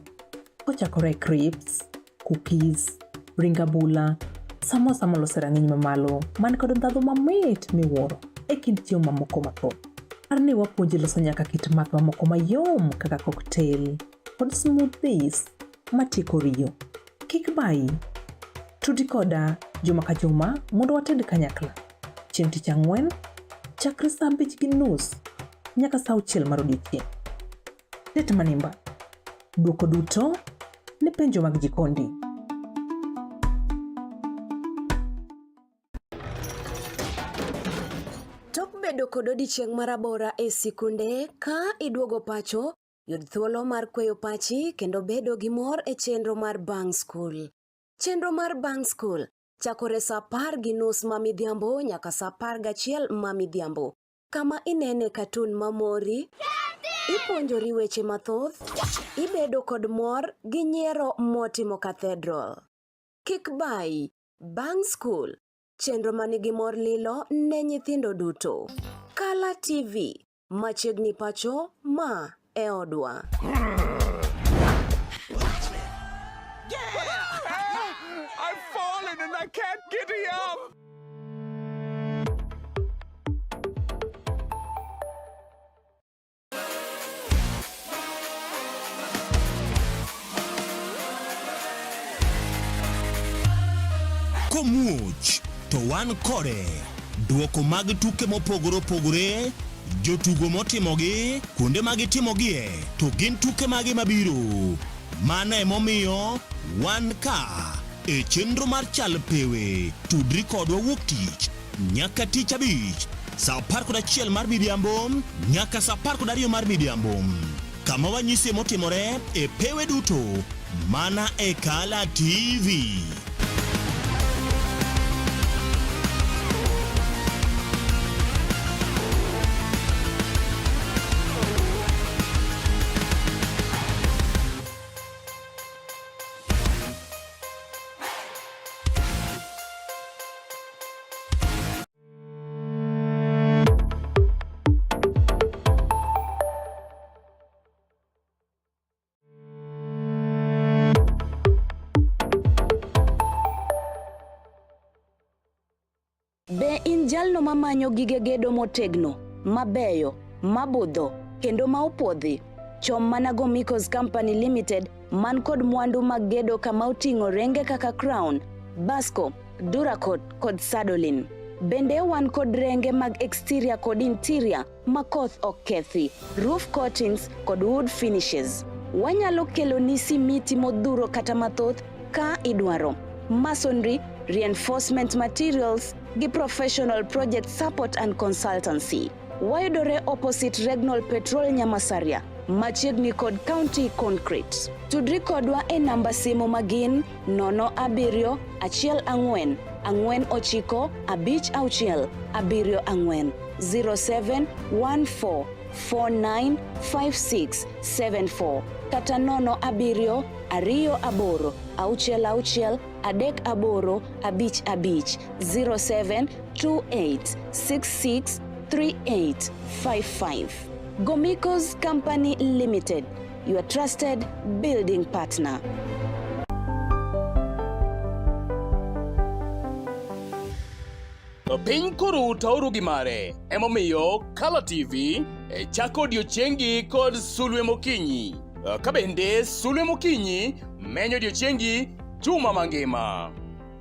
Kochakore e crisps, cookies, ring abula, samosa molos e rang'iny mamalo man kod ndhadhu mamit miwuoro e kind chiemo mamoko mathoth. Par ni wapuonji loso nyaka kit math mamoko mayom kaka cocktail kod smoothies matieko riyo. Kik bayi. Tudi koda juma ka juma mondo wated kanyakla. Chieng' tich ang'wen, chakre saa 5:30 nyaka saa 6 mar odiechieng'. Tet manimba. Dwoko duto ne penjo mag jikondi. Tok bedo kod odiechieng' marabora e sikunde, ka iduogo pacho, yud thuolo mar kweyo pachi kendo bedo gi mor e chenro mar bang' skul. Chenro mar bang' skul chakore saa 10:30 ma midhiambo nyaka saa 11 ma midhiambo. Kama inene katun mamori, ipuonjori weche mathoth, ibedo kod mor gi nyiero motimo cathedral. Kik bayi, bang' skul, chenro manigi mor lilo ne nyithindo duto. Kala TV, machiegni pacho, ma e odwa. I've fallen and I can't get up. Komuoch to wan kode. Duoko mag tuke mopogore opogore, jotugo motimogi, kuonde ma gitimogie, to gin tuke mage mabiro. Mano emomiyo wan ka e chenro mar Chal Pewe. Tudri kodwa wuok tich nyaka tich abich saa 11 mar midhiambo nyaka saa 12 mar midhiambo, kama wanyisie motimore e pewe duto mana e Kala TV. Be in jalno mamanyo gige gedo motegno, mabeyo, mabudho, kendo ma opuodhi? Chom mana Gomicos Company Limited man kod mwandu mag gedo kama oting'o renge kaka Crown, Basco, Duracot kod Sadolin. Bende wan kod renge mag exterior kod interior ma koth ok kethi, roof coatings kod wood finishes. Wanyalo keloni simiti modhuro kata mathoth ka idwaro. Masonry, reinforcement materials gi professional project support and consultancy. Wayudore opposite Regnol Petrol Nyamasaria, machiegni kod County Concrete. Tudri kodwa e namba simu magin 07 14 49 56 74 0714 495674 kata 0 7 2 8 6 3 8 5 5 0728 66 3855. Gomicos Company Limited, your trusted building partner. Piny koro taoru gi mare, emomiyo Kala TV e chako odiechiengi kod sulwe mokinyi. Ka bende sulwe mokinyi menyo odiechiengi juma mangima.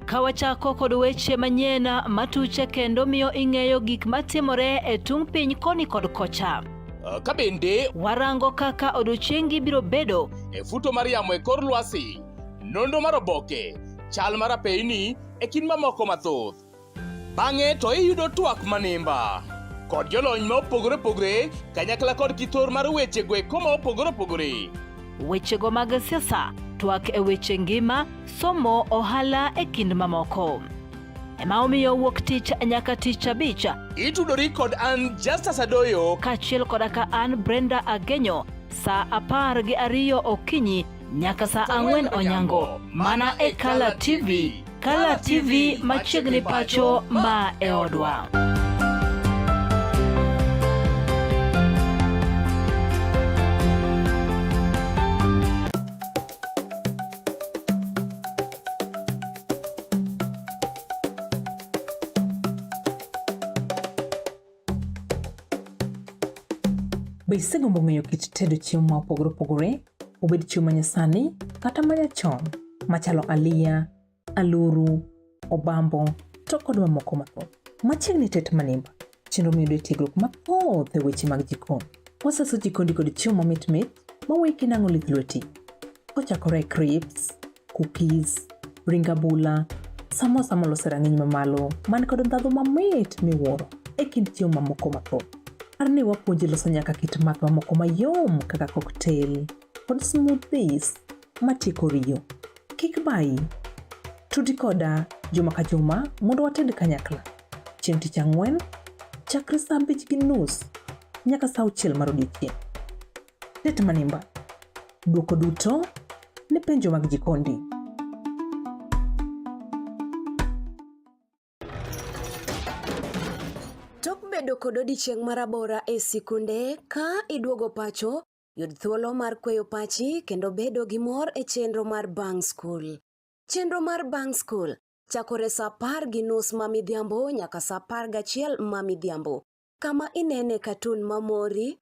Ka wachako kod weche manyien matuche kendo miyo ing'eyo gik matimore e tung' piny koni kod kocha. Ka bende warango kaka odiochiengi biro bedo e futo mar yamo e kor lwasi, nonro mar oboke, chal mar apeyni e kind mamoko mathoth. Bang'e to iyudo twak manimba kod jolony ma opogore opogore kanyakla kod kithor mar weche go eko ma opogore opogore. Wechego mag siasa, twak e weche ngima, somo, ohala e kind mamoko. Ema omiyo wuok tich nyaka tich abich. Itudori kod an Justus Adoyo kaachiel koda ka an Brenda Agenyo saa 12 okinyi nyaka saa 4 onyango mana e Kala TV. Kala TV machiegni pacho ma e odwa. Be isegombo ng'eyo kit tedo chiemo ma opogore opogore, obed chiemo ma nyasani kata ma nyachon, machalo aliya, aluru, obambo, to kod mamoko mathoth? Machiegni tet manimba, chenro miyudo e tiegruok mathoth e weche mag jikon. Wasaso jikondi kod chiemo mamit mit maweyi kinang'o lith lweti. Kochakore e crisps, cookies, ring abula, samosa molos e rang'iny mamalo man kod ndhadhu mamit miwuoro e kind chiemo mamoko mathoth. Par ni wapuonji loso nyaka kit math mamoko mayom kaka cocktail kod smoothies matieko riyo. Kik bayi. Tudi koda juma ka juma mondo wated kanyakla. Chieng' tich ang'wen, chakre saa 5:30 nyaka saa 6 mar odiechieng'. Tet manimba. Dwoko duto ne penjo mag jikondi. Tok bedo kod odiechieng' marabora e sikunde, ka iduogo pacho, yud thuolo mar kweyo pachi kendo bedo gi mor e chenro mar Bang' Skul. Chenro mar Bang' Skul chakore saa 10:30 ma midhiambo nyaka saa 11 ma midhiambo, kama inene katun mamori,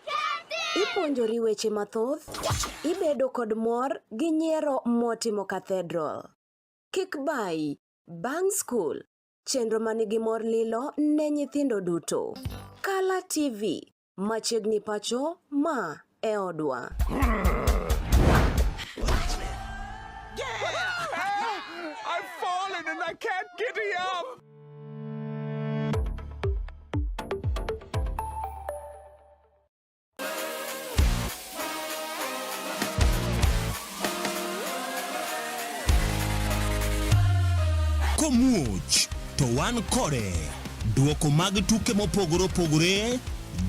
ipuonjori weche mathoth, ibedo kod mor gi nyiero motimo cathedral. Kik bayi, Bang' Skul, chenro manigi mor lilo ne nyithindo duto. Kala TV, machiegni pacho, ma e odwa. I've fallen and I can't get up. Komuoch to wan kode. Duoko mag tuke mopogore opogore,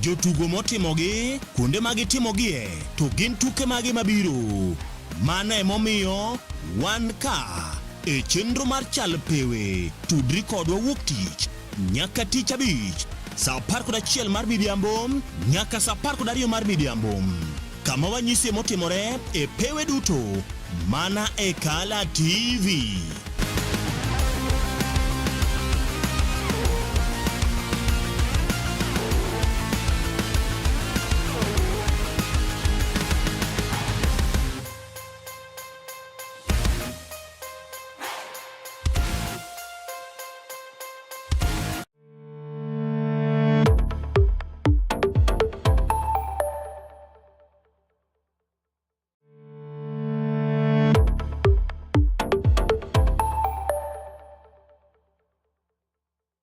jotugo motimogi, kuonde ma gitimogie, to gin tuke mage mabiro. Mano emomiyo wan ka e chenro mar Chal Pewe. Tudri kodwa wuok tich nyaka tich abich saa 11 mar midhiambo nyaka saa 12 mar midhiambo, kama wanyisie motimore e pewe duto mana e Kala TV.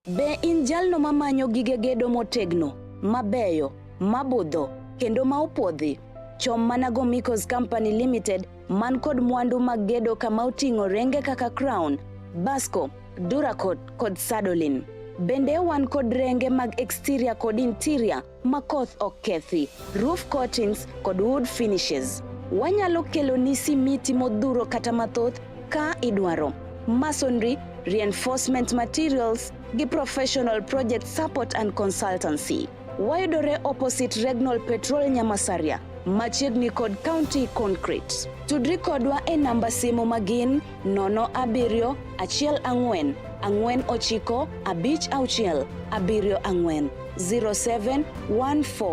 Be in jalno mamanyo gige gedo motegno, mabeyo, mabudho, kendo ma opuodhi? Chom mana Gomicos Company Limited man kod mwandu mag gedo kama oting'o renge kaka Crown, Basco, Duracot kod Sadolin. Bende wan kod renge mag exterior kod interior ma koth ok kethi, roof coatings kod wood finishes. Wanyalo keloni simiti modhuro kata mathoth ka idwaro. Masonry, reinforcement materials gi professional project support and consultancy. Wayudore opposite Regnol Petrol Nyamasaria, machiegni kod County Concrete. Tudri kodwa e namba simu magin 0 7 1 4 9 5 6 7 4 07 14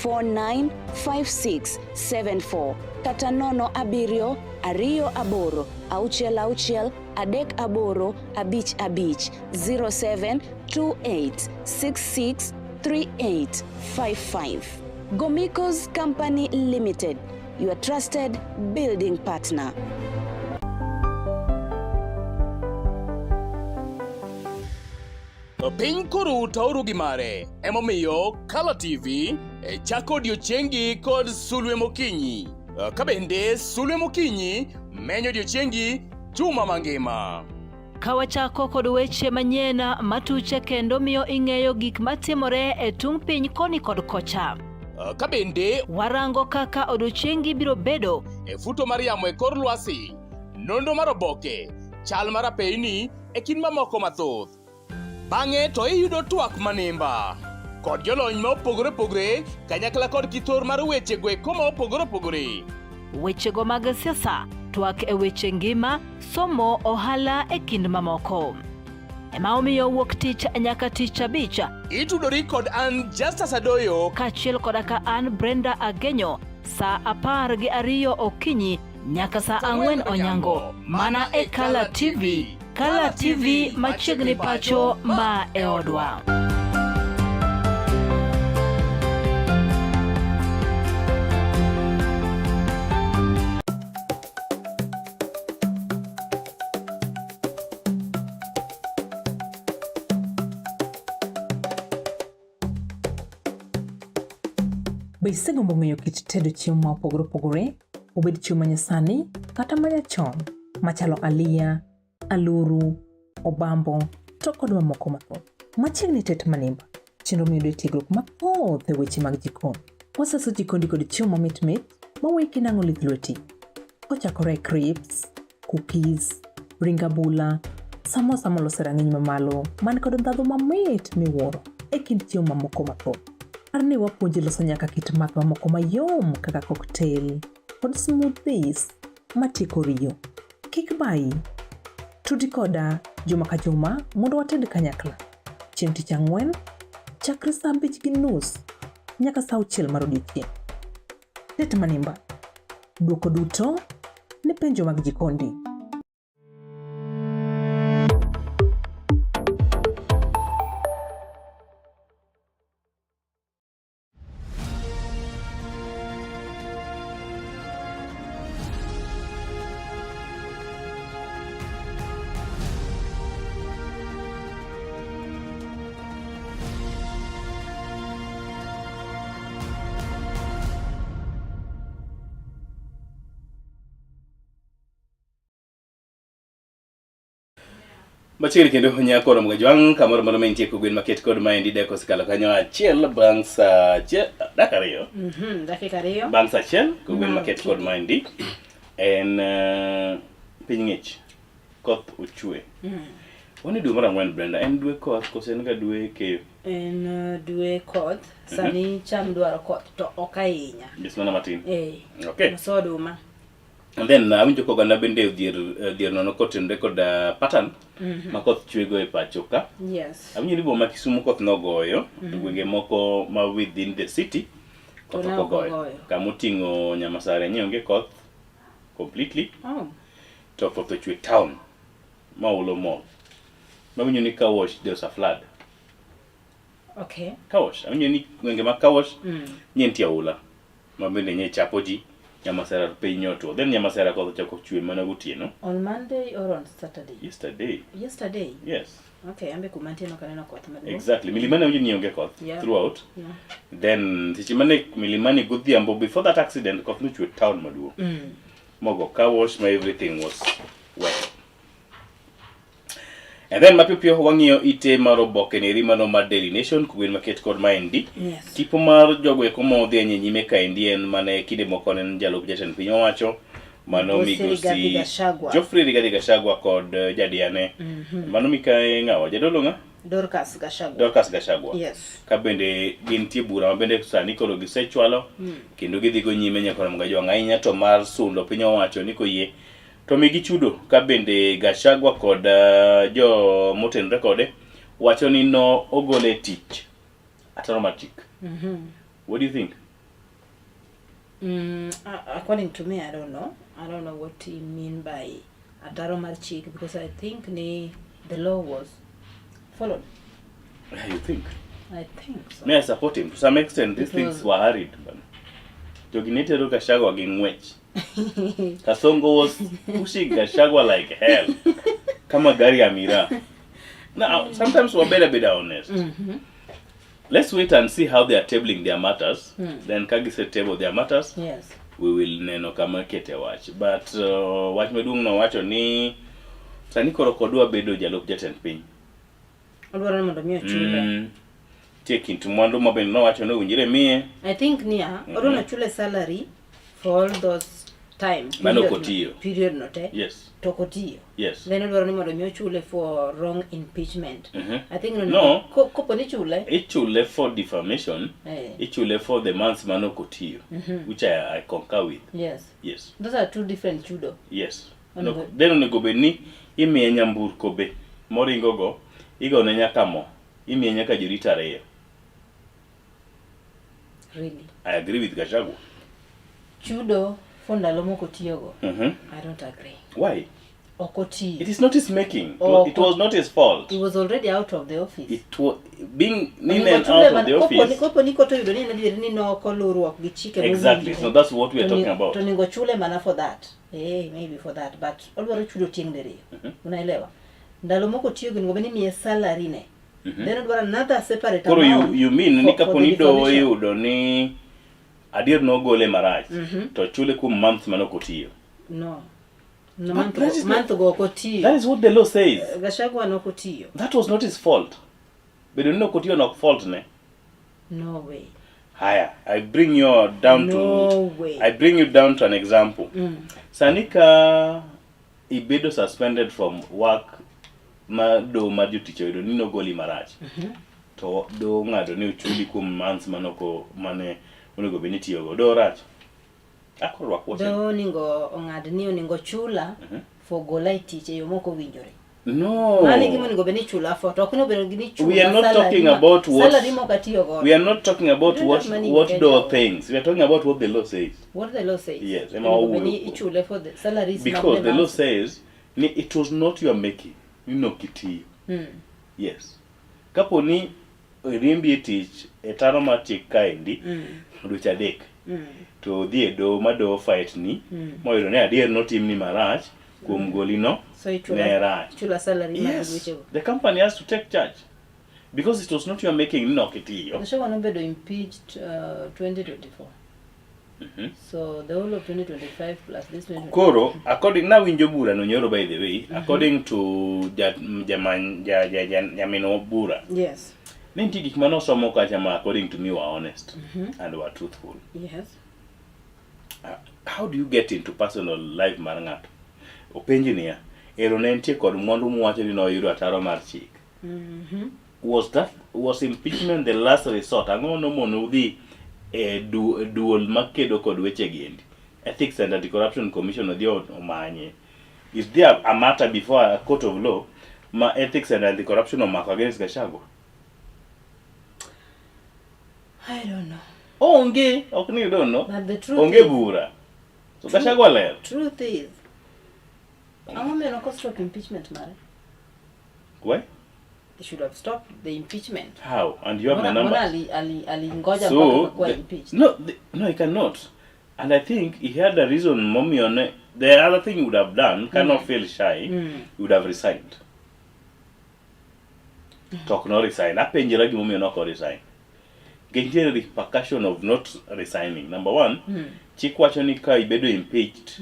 49 56 74 kata 0 7 2 8 6 6 3 8 5 5 07 28 66 38 55. Gomicos Company Limited, your trusted building partner. Piny koro taoru gi mare, emomiyo Kala TV e chako odiechiengi kod sulwe mokinyi. Ka bende sulwe mokinyi menyo odiechiengi juma mangima. Ka wachako kod weche manyien matuche kendo miyo ing'eyo gik matimore e tung' piny koni kod kocha. Ka bende warango kaka odiechiengi biro bedo e futo mar yamo e kor lwasi, nonro mar oboke, chal mar apeyni e kind mamoko mathoth. Bang'e to iyudo twak manimba kod jolony ma opogore opogore kanyakla kod kithor mar weche go eko ma opogore opogore. Wechego mag siasa, twak e weche ngima, somo, ohala e kind mamoko. Ema omiyo wuok tich nyaka tich abich. Itudori kod an Justus Adoyo kaachiel koda ka an Brenda Agenyo saa 12 okinyi nyaka saa 4 onyango mana e Kala TV. Kala TV machiegni pacho ma e odwa. Be isegombo ng'eyo kit tedo chiemo ma opogore opogore, obed chiemo ma nyasani kata ma nyachon, machalo aliya, aluru, obambo, to kod mamoko mathoth? Machiegni tet manimba, chenro miyudo e tiegruok mathoth e weche mag jikon. Wasaso jikondi kod chiemo mamit mit ma weyi kinang'o lith lweti. Kochakore e crisps, cookies, ring abula, samosa molos e rang'iny mamalo man kod ndhadhu mamit miwuoro e kind chiemo mamoko mathoth. Par ni wapuonji loso nyaka kit math mamoko mayom kaka cocktail kod smoothies matieko riyo. Kik bayi. Tudi koda juma ka juma mondo wated kanyakla. Chieng' tich ang'wen, chakre saa 5:30 nyaka saa 6 mar odiechieng'. Tet Manimba. Dwoko duto ne penjo mag jikondi. Machiegni kendo nyako romo ga jwang' kamoro moro ma intie kogwen maket kod maendi deko osekalo kanyo achiel bang' saa achiel dakika ariyo Dakika ariyo. bang' saa achiel kogwen Ma maket kod maendi en piny ng'ich koth ochwe Wan e dwe mar ang'wen Brenda, en dwe koth koso en ga dwe keyo? En dwe koth, sani cham dwaro koth to ok ahinya. Yes, mana matin. Eh. Okay. Loso oduma. And then awinjo ka oganda bende odhier nono kotenore kod pattern ma koth chwego e pacho ka. Yes. Awinjo ni boma ma Kisumu koth nogoyo, to gwenge moko ma within the city koth To ne ok ok ogoyo. ogoyo. Kama oting'o Nyamasare ni onge koth completely, Oh. to koth ochwe town ma ulo mall. Mawinjo ni car wash there was a flood. Okay. Car wash. Awinjo ni gwenge mag car wash nye nitie oula ma bende nye chapo ji Nyamasera to piny otwo. Then Nyamasera koth ochako chwe mana gotieno. On Monday or on Saturday? Yesterday. Yesterday. Yes. Okay, ambe kuma nitie nok aneno koth maduong'. Exactly. Milimani awinjo ni onge koth throughout. Then seche mane Milimani godhiambo before that accident koth nochwe town maduong'. Mogo car wash ma everything was wet. And then mapiyo piyo wang'iyo ite mar oboke neri mano mar Daily Nation kogwen maket kod maendi. Yes. Tipo mar jogo eko modhi e nyime kaendi en mane kinde moko ne en jalup jatend piny owacho mano Migosi Rigathi migosi Gachagua. Geoffrey Rigathi Gachagua kod jadiane. Mano mikae ng'awa jadolo ng'a? Dorcas Gachagua. Dorcas Gachagua. Yes. Ka bende gintie bura ma bende sani koro gisechwalo kendo gidhi go nyime nyaka Ramogi Ajwang' ahinya to mar sundo piny owacho ni koyie to migi chudo ka bende Gachagua kod jo motenore kode wacho ni no ogole tich ataro mar chik. What do you think? According to me, I don't know. I don't know what he mean by ataro mar chik because I think ni the law was followed. Yeah, you think? I think so. May I support him to some extent these It things was- were hurried. Jogi ne tero Gachagua gi ng'wech. Kasongo was pushing Gachagua like hell. Kama gari ya miraa. Now, sometimes we're better be honest. Let's wait and see how they are tabling their matters. Then kagise table their matters. Yes. We will neno kama kete wach. But wach maduong' nowacho ni sani koro ok odwa bedo jalup jatend piny. Odwaro ni mondo mi ochule. Nitie kind mwandu ma bende nowacho ni owinjore miye. I think niya, odwaro ni ochule salary for all those time. Mane ok period no- otiyo. Period no te. Yes. To ok otiyo. Yes. Then odwaro ni mondo mi ochule for wrong impeachment. I think No. kopo ni chule. Ichule for defamation. Eh. Ichule for the months mane ok otiyo. Which I concur with. Yes. Yes. Those are two different chudo. Yes. Onego- No, then onego bed ni imiye nyamburko be moringo go, igone nyaka mo, imiye nyaka jorit ariyo. Really. I agree with Gachagua. Chudo for ndalo mok otiyogo. I don't agree. Why? Ok otiyo. It is not his making. Ok It was not his fault. He was already out of the office. It was being in Onego and ochule out of mana- the kopo ni- office. Kopo ni koto yudo ni en adier ni nokoluruok gi chike Exactly. mowinjore. So that's what we are To ni- talking about. To onego chule mana for that. Eh, maybe for that. But odwaro chudo tieng' diriyo. Unaelewa? Ndalo moko otiyo gi onego bed ni imiye salary ne. Then odwaro another separate Koro you, amount you mean ni for kapo the ni doho defamation. oyudo ni adier nogole marach to chule kuom months mane ok otiyo. No. No, But month that go, is month go ok otiyo. That is what the law says. Gachagua nok otiyo. That was not his fault. Bedo ni ok otiyo nok fault ne. No way. Haya, I bring you down No to way. I bring you down to an example. Sani ka ibedo suspended from work ma doho mar jotich oyudo ni nogoli marach. To doho ong'ado ni ochuli kuom months manoko mane onego bed ni itiyogo. Doho rach. Akoro rwak wuoche. Doho onego ong'ad ni onego chula for gola e tich e yo mok owinjore. No. Mano e gima onego bed ni ichula for to ok onego bed ni ichula We are not salary talking ma- about what salary mok atiyo godo. We are not talking about We don't what have money in what Kenya. doho thinks. We are talking about what the law says. What the law says. Yes, ema Onego bed ni wawuoyo kuom. ichule for the salaries mag Because the law months. says ni it was not your making. Ni nok itiyo. Yes. Kapo ni riembi e tich e taro mar chik kaendi dweche adek to odhi e doho ma doho fight ni moyudo ni adier notimni marach kuom golino So ichula, ne rach. ichula salary mag Yes. dwechego. The company has to take charge. Because it was not your making ni nok itiyo. Gachagua nobedo impeached 2024. So the whole of 2025 plus this 2025. Koro, according nawinjo bura no nyoro by the way, according to ja, jaman, ja, ja, ja, nyaminwa bura, Yes. ne nitie gik mane osomo kacha ma according to me were honest and were truthful. Yes. How do you get into personal life mar ng'ato? Openji niya, ero ne nitie kod mwandu muwacho ni noyudo ataro mar chik. Was that was impeachment the last resort? Ang'o nomono udhi e du, duol makedo kod weche gi endi? Ethics and Anti-Corruption Commission odhi omanye. Is there a matter before a court of law ma Ethics and Anti-Corruption omako against Gachagua? I don't know. Onge, ok ni you don't know. But the truth Onge is, bura. So Gachagua ler. truth is, ang'o momiyo nok stop impeachment mare? Why? They should have stopped the impeachment. How? And you have the Mbona- numbers. mbona ali- ali- alingoja mpaka So, akakuwa the, impeached? no, the, no, he cannot. And I think he had a reason momiyo ne, the other thing he would have done, cannot feel shy, he would have resigned. To ok no resign. Apenjora gimomiyo nok resign. Nikech nitiere repercussion of not resigning. Number one, chik wacho ni ka ibedo impeached,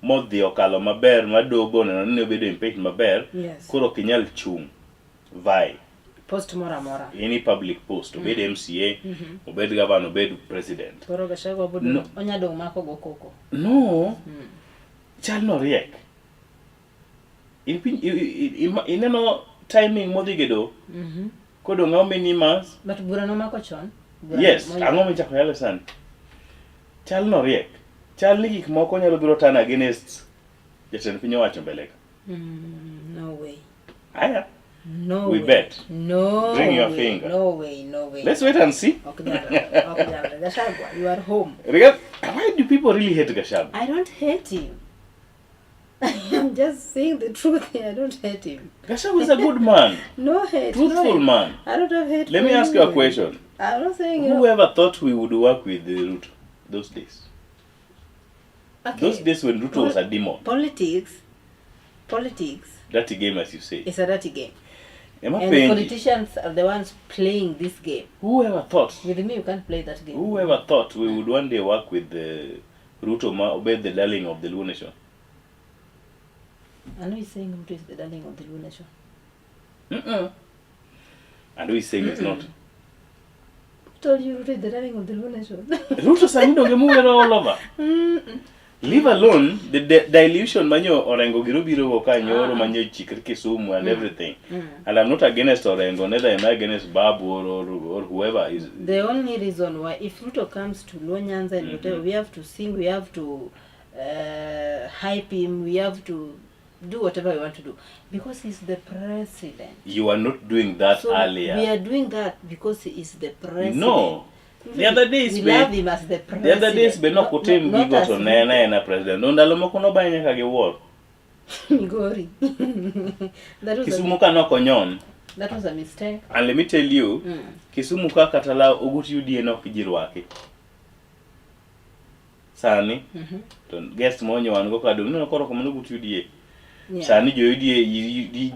modhi okalo maber, ma dogo oneno ni obedo impeached maber, Yes. koro ok inyal chung' vie Post moro amora. any public post, obed MCA, obed governor, obed president. Koro Gachagua bodo No. onya dong' mako go koko. No, chal no riek. Ineno timing modhi gedo, kodong' how many months? But bura nomako chon. Bura Yes, moyudo. ang'o michako yalo sani? Chal no riek. Chal ni gik moko nyalo biro turn against jatend piny owacho mbele ka. No way. Aya, No We way. bet. No Bring your way. finger. No way, no way. Let's wait and see. Ok nyalre. Ok nyalre. Gachagua, you are home. Rigathi, why do people really hate Gachagua? I don't hate him. I'm just saying the truth here. I don't hate him. Gachagua is a good man. No hate. Truthful no hate. man. I don't have hate. Let me for ask you a anybody. question. I'm not saying you know. Whoever thought we would work with the Ruto those days? Okay. Those days when Ruto was a demon. Politics, politics Dirty game as you say. is a dirty game. Ema And penji, politicians are the ones playing this game. Whoever thought? With me, you can't play that game. Whoever thought we would one day work with the Ruto ma obey the darling of the Luo nation? I know he's saying Ruto is the darling of the Luo nation. Mm-mm. And who is saying it's not? Who told you Ruto is the darling of the Luo nation? Ruto sani donge muwero all over. Mm-mm. Leave alone the dilution manyo Orengo giro biro go ka nyoro manyo chikri Kisumu and everything. And I'm not against Orengo, neither am I against Babu or whoever is. The only reason why, if Ruto comes to Luo Nyanza and whatever, we have to sing, we have to hype him, we have to do whatever we want to do, because he's the president. You are not doing that So earlier. We are doing that because he is the president. No. The other days we be, love him as the president. The other days be nok otim Not gigo as to ne en aena president. No ndalo moko nobaye nyaka gi wuor. Migori. That was Kisumu ka nok onyon. That was a mistake. And let me tell you, Kisumu ka kata law ogut UDA nok ji rwaki. Sani, to guest monyo wan go ka dong' ineno korwako mana ogut UDA. Sani jo UDA,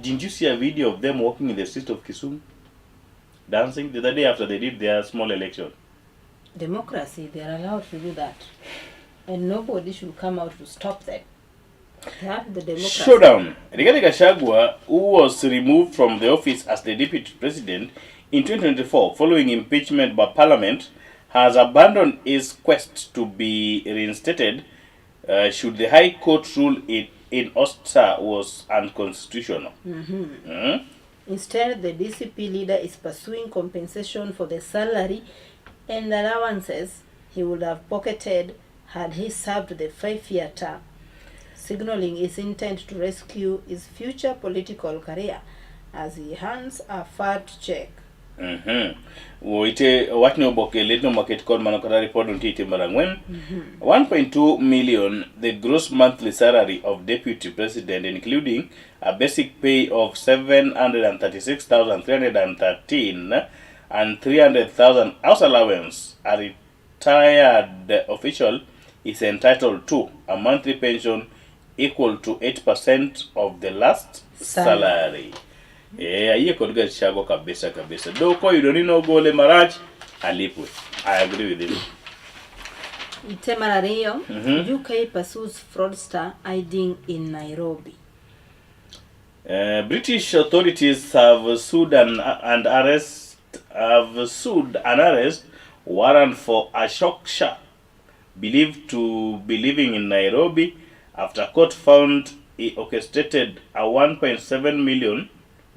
didn't you see a video of them walking in the streets of Kisumu? Dancing the other day after they did their small election. Democracy, they are allowed to do that. And nobody should come out to stop them. They have the democracy. Showdown. Rigathi Gachagua, who was removed from the office as the deputy president in 2024 following impeachment by parliament, has abandoned his quest to be reinstated should the High Court rule it in Oster was unconstitutional. Instead, the DCP leader is pursuing compensation for the salary and allowances he would have pocketed had he served the 5-year term, signaling his intent to rescue his future political career as he hands a fat check. Ite wachno oboke litno maket kod mano kata report nitie ite mar ang'wen. 1.2 million the gross monthly salary of deputy president, including a basic pay of 736,313 and 300,000 house allowance. A retired official is entitled to a monthly pension equal to 8% of the last salary. Ayie kod Gachagua kabisa kabisa. Do koyudo ni nogole marach, alipwe. I agree with him. Ite mar ariyo, UK pursues fraudster hiding in Nairobi. British authorities have sued an, and arrest have sued an arrest warrant for Ashok Shah, believed to be living in Nairobi, after court found he orchestrated a $1.7 million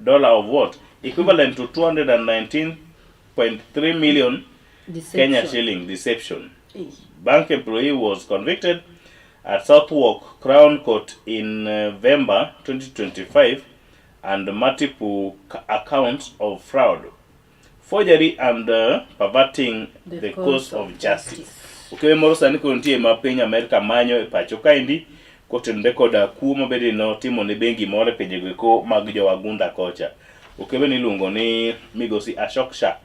of what equivalent to 219.3 million Kenya Deception. shilling deception. Eh. Bank employee was convicted at Southwark Crown Court in November 2025 and multiple accounts of fraud, forgery and perverting the course of justice. Okewe moro sani koro nitie ma piny Amerka manyo e pacho kaendi kotenore koda kuo mabende notimo ne bengi moro e pinjego eko mag jowagunda kocha. Okewe niluongo ni migosi Ashok Shah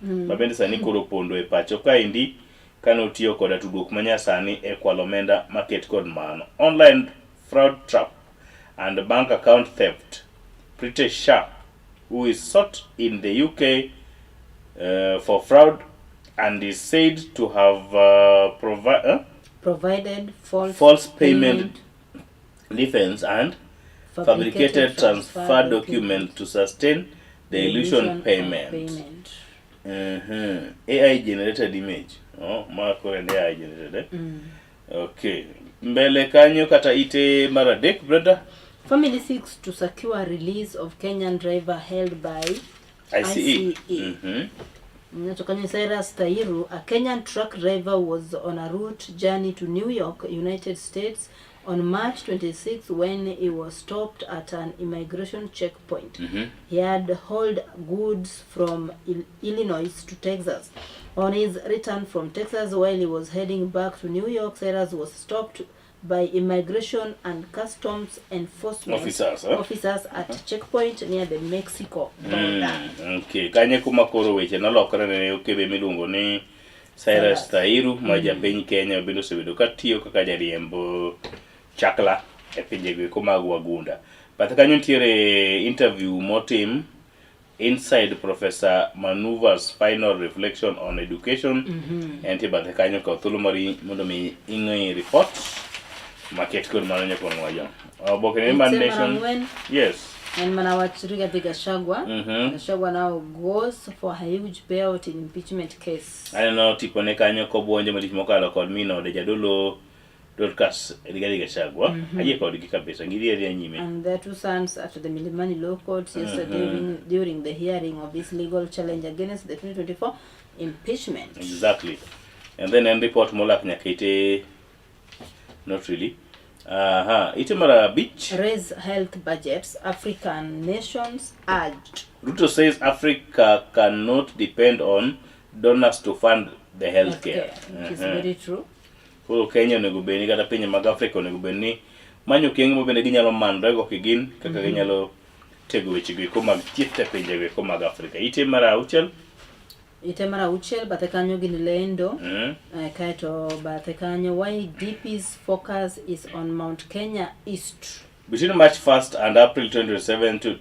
ma bende sani koro opondo e pacho kaendi kane otiyo koda tudruok manyasani e kwalo omenda maket kod mano. Online fraud trap and bank account theft. Pritesh Shah, who is sought in the UK for fraud and is said to have Provided false, false payment defense and fabricated transfer transfer document to sustain the illusion of payment. payment. AI generated image. Oh, ma koro en AI generated. Eh? Okay. Mbele kanyo kata ite mar adek, brother. Family seeks to secure release of Kenyan driver held by ICE. Kanyo Cyrus Tairu, a Kenyan truck driver, was on a route journey to New York, United States on March 26 when he was stopped at an immigration checkpoint. He had hauled goods from Illinois to Texas. On his return from Texas, while he was heading back to New York, Cyrus was stopped by immigration and customs enforcement Officers, eh? officers at checkpoint near the Mexico border. Okay, kanye kuma koro weche nolokore ne okebe miluongo ni Cyrus Tairu ma japiny Kenya bende osebedo ka tiyo kaka jariemb chakla e pinje go mag wagunda. Bathe kanyo nitiere interview motim inside Professor Manuva's final reflection on education. Entie bathe kanyo kaw thuolo mari mondo mi ing'i report maket kod mano nyakwar wajo. Oboke ni Man Ite mar Nation. ang'wen. Yes. En mana wach Rigathi Gachagua. Gachagua now goes for a huge payout in impeachment case. Aneno tipone kanyo kobuonjo malich mokalo kod min ode jadolo Dorcas Rigathi Gachagua. Ayie kodgi kabisa, gidhi adhiya nyime. And their two sons at the Milimani Law Court yesterday during the hearing of his legal challenge against the 2024 impeachment. Exactly. And then en report molak nyaka ite not really. Aha, ite mar abich. Raise health budgets, African nations urged. Ruto says Africa cannot depend on donors to fund the healthcare. Healthcare, which is very true. Koro Kenya onego bed ni kata pinje mag Afrika onego bed ni manyo okenge ma bende ginyalo manre go kigin kaka ginyalo tego weche go eko mag thieth e pinje go eko mag Afrika. Ite mar auchiel. Ite mar auchiel bathe kanyo gin lendo. Kaeto bathe kanyo why DP's focus is on Mount Kenya East. Between March 1st and April 27 to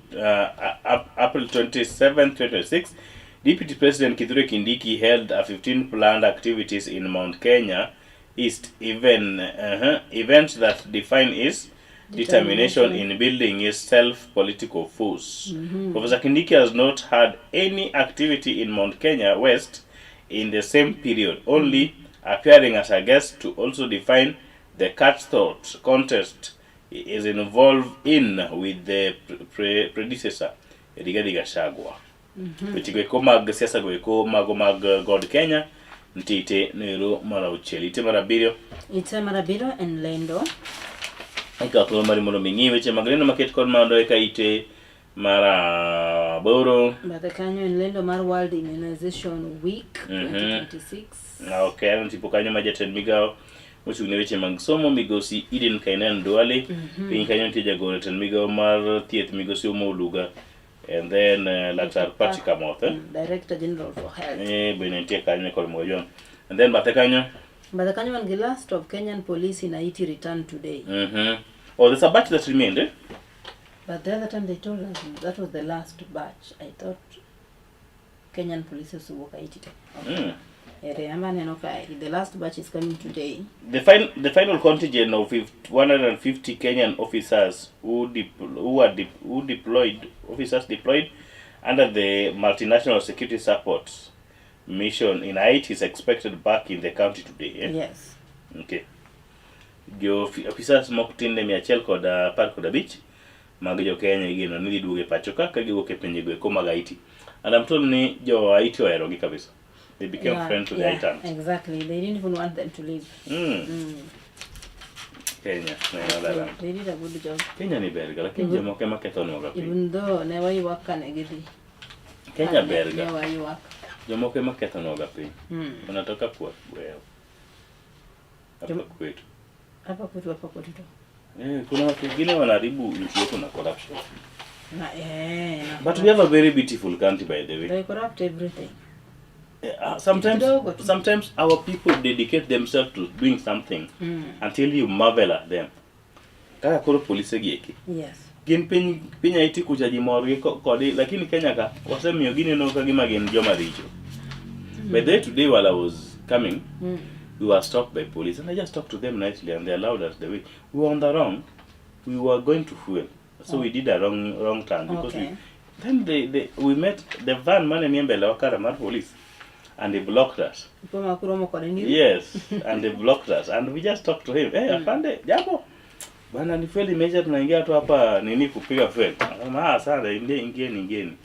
April 27, 2026, Deputy President Kithure Kindiki held a 15 planned activities in Mount Kenya East even events that define his determination in building his self-political force. Professor Kindiki has not had any activity in Mount Kenya West in the same period, only appearing as a guest to also define the cutthroat contest he is involved in with the predecessor Rigathi Gachagua. Weche go eko mag siasa go eko mago mag God Kenya nitie ite noero mar auchiel. Ite mar abiriyo Ite mar abiriyo en lendo. ikawo thuolo mari mondo mi ing'i weche mag lendo maket kod mondo eka ite mar aboro. Bathe kanyo en lendo mar World Immunization Week 2026. Okay, aneno tipo kanyo ma jatend migawo mochung' ne weche mag somo migosi Eden Kainan Duale. Piny kanyo nitie jagoro jatend migawo mar thieth migosi Omo Oluga and then Laktar Patrick Amoth. Director General for Health. Bende nitie kanyo kod Mojon. And then bathe kanyo. Bathe kanyo wan gi last of Kenyan police in Haiti return today. Oh, there's a batch that remained, eh? But the other time they told us that was the last batch. I thought Kenyan police osewuok Haiti te. Ere ema aneno kae. The last batch is coming today. The final contingent of 150 Kenyan officers who who deployed officers deployed under the multinational security support mission in Haiti is expected back in the country today. Eh? Yes. Okay. Jo officers moko tinde 115 mag jo Kenya igeno ni dhi duogo e pacho ka ka giwuok e pinje go eko mag Haiti. And I'm told ni jo Haiti oherogi kabisa. They became friends to the Haitians. Exactly. They didn't even want them to leave. Kenya, ne en They did a good job. Kenya ni berga, lakini jomoko ema kethonwaga piny. Even though ne waywak kane gidhi. Kenya berga. Ne waywak. Jomoko ema kethonwaga piny. Wanatoka kwa wewe. Hapa kwetu. Hapa kwetu, hapa kwetu tu. Kuna watu wengine wanaharibu nchi yetu na corruption. Na But we have a very beautiful country, by the way. They corrupt everything. Sometimes our people dedicate themselves to doing something until you marvel at them. Kaka koro polise gi eki. Yes. Gin piny Haiti kucha ji mor gi kodi, lakini Kenya ka wasemiyo gineno ka gima gin joma richo. By the way, today while I was coming, we were stopped by police and I just talked to them nicely and they allowed us the way. We were on the wrong. We were going to fuel. So we did a wrong turn because then we met the van man ni mbele wa kara mar police and they blocked us. Yes, and they blocked us and we just talked to him. Hey, afande, jambo. Bana ni fuel imeisha, tunaingia tu hapa nini kupiga fuel. Akasema, sana ingieni.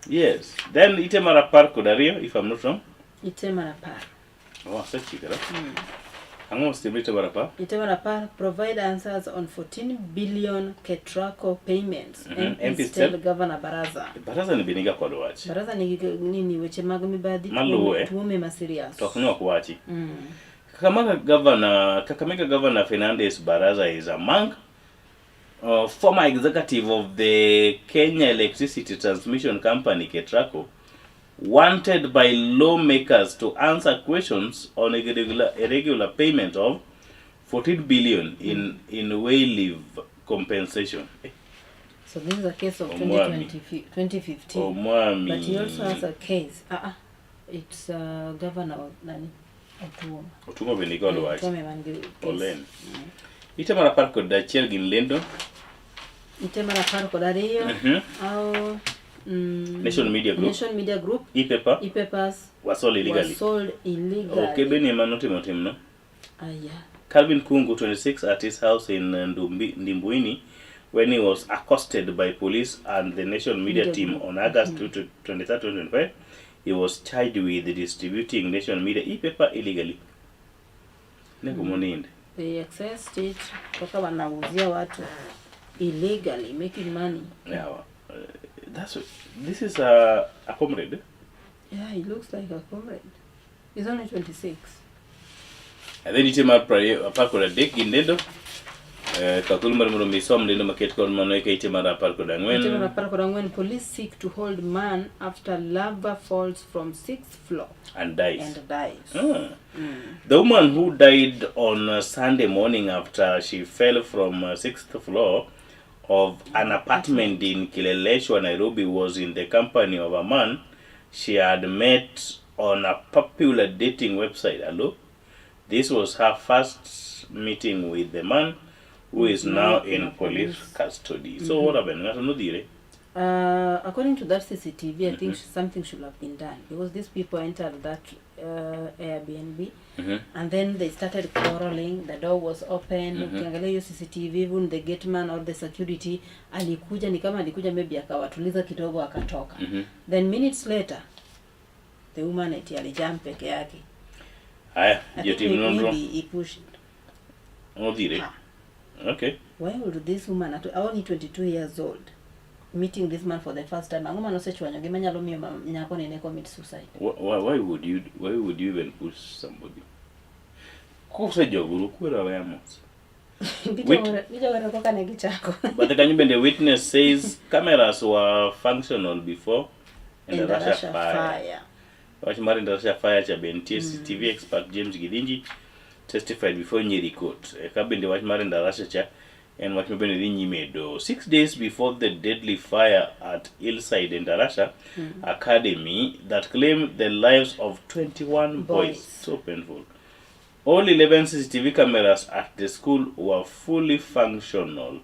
Yes. Then ite mara par kod ariyo, if I'm not wrong. Ite mara par. Oh, asechikora. Ang'o osetimore ite mara par? Ite mara par provide answers on 14 billion Ketraco payments. MPs tell Governor Baraza. Baraza ni beniga kod wach. Baraza ni nini weche mag mibadhi maluwe. Tuome ma serious. To ok ni ok wachi. Kakamega Governor, Kakamega Governor Fernandes Baraza is among former executive of the Kenya Electricity Transmission Company, KETRACO, wanted by lawmakers to answer questions on irregular payment of 14 billion in wayleave compensation. So this is a case of Omwami. 2020, 2015. Omwami. But he also has a case. It's governor of nani? Otuoma. Otuoma bende kod wach. Otuoma man gi case. Olen. Ite mar 11 gin lendo. Ite mar 12. Au Nation Media Group. Nation Media Group. E-paper. E-papers. Was sold illegally. Was sold illegally. Okay, Beni ema notimo timno. Aya. Calvin Kungu, 26, at his house in Ndimbuini when he was accosted by police and the Nation Media Media team Group. on August 23, 2025. He was charged with distributing Nation Media e-paper illegally. Nego moninde. They accessed it mpaka wanauzia watu illegally, making money. Yeah, this is a comrade. Yeah, he looks like a comrade. He's only 26. And then ite mar 13 gin lendo. Ka thuolo mar mondo mi isom lendo maket kod mano eka ite mar 14. Ite mar 14, police seek to hold man after lover falls from 6th floor And dies. And dies. The woman who died on Sunday morning after she fell from 6th floor of an apartment in Kileleshwa, Nairobi, was in the company of a man she had met on a popular dating website. Hello? This was her first meeting with the man who is now in police custody. So what happened? Ng'ato nodhire? According to that CCTV, I think something should have been done, because these people entered that Airbnb and then they started quarreling. The door was open. Ukiangalia hiyo CCTV, even the gate man or the security alikuja, ni kama alikuja maybe akawatuliza kidogo akatoka. Then minutes later the woman eti alijump peke yake. Haya, I think jotim nonro. maybe he pushed. Nodhire. Okay. Why would this woman at only 22 years old meeting this man for the first time? Ang'o manosechwanyo gi manyalo miyo nyako ni ne commit suicide? Why would you even push somebody? Kusejoguru kwero aweya mos. Gijogore koka ne gichako. But the kanyo bende witness says cameras were functional before In and the Russia Russia fire. fire. Wach mar Endarasha fire cha be nitie CCTV expert James Githinji testified before Nyeri court. Eka bende wach mar Endarasha cha en wach mabende dhi nyime e doho. 6 days before the deadly fire at Hillside Endarasha Academy that claimed the lives of 21 boys. Boys. So painful. All 11 CCTV cameras at the school were fully functional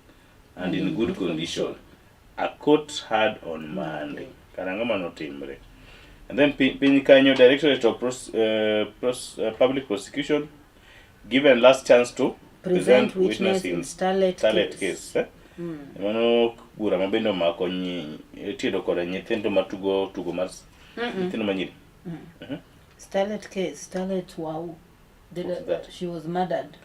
and in good condition. A court heard on Monday. Karang'o manotimre. And then piny kanyo Directorate of Public Prosecution given last chance to Present witness in Starlet Starlet case. case. Eh? Mano bura ma bende omako itedo koda nyithindo matugo tugo mar nyithindo manyiri. Starlet case, Starlet Wau. What's that? She was murdered.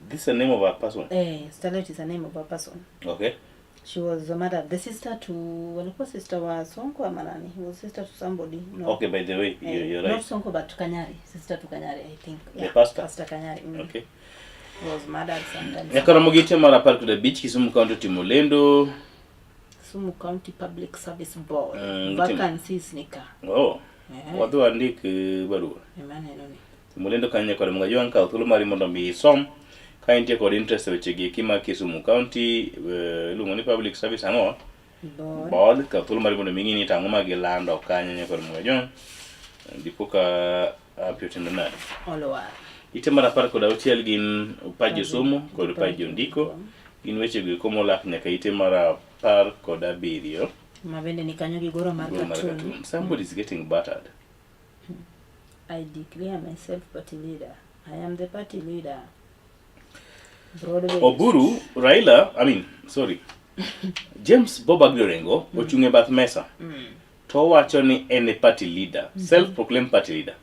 This is the name of a person. Starlet is the name of a person. Okay. She was murdered. The sister to, walikuwa sister wa Sonko ama nani? He was sister to somebody. No. Okay, by the way, you're right. Not Sonko but Kanyari. Sister to Kanyari, I think. The Yeah, pastor. Pastor Kanyari. Okay. Was murdered sometimes. Nyaka romo gi mar 15 Kisumu County timo lendo. Kisumu County Public Service Board. Vacancies nika. Oh. Wadhi wandik barua. Ema neno ni. Timo lendo kanyo nyaka romo ga kaw thuolo mari mondo mi isom. Ka intie kod interest e weche gi eki mag Kisumu County, iluongo ni Public Service ang'o? Board. Board. Kaw thuolo mari mondo mi ing'i ni to ang'o ma gilando kanyo nyaka romo ga jwang'. Dipo ka api otindo nade. Olwar. Ite mar 16 gin paj josomo kod paj jondiko. Gin weche go eko molak nyaka ite mar 17. Ma bende ni kanyo gi goro mar Goro mar cartoon. cartoon. Somebody is getting battered. I declare myself party leader. I am the party leader. Broadway. Oburu, Raila, I mean, sorry. James Bob Orengo ochung' e bath mesa. To owacho ni en e party leader, self-proclaimed party leader.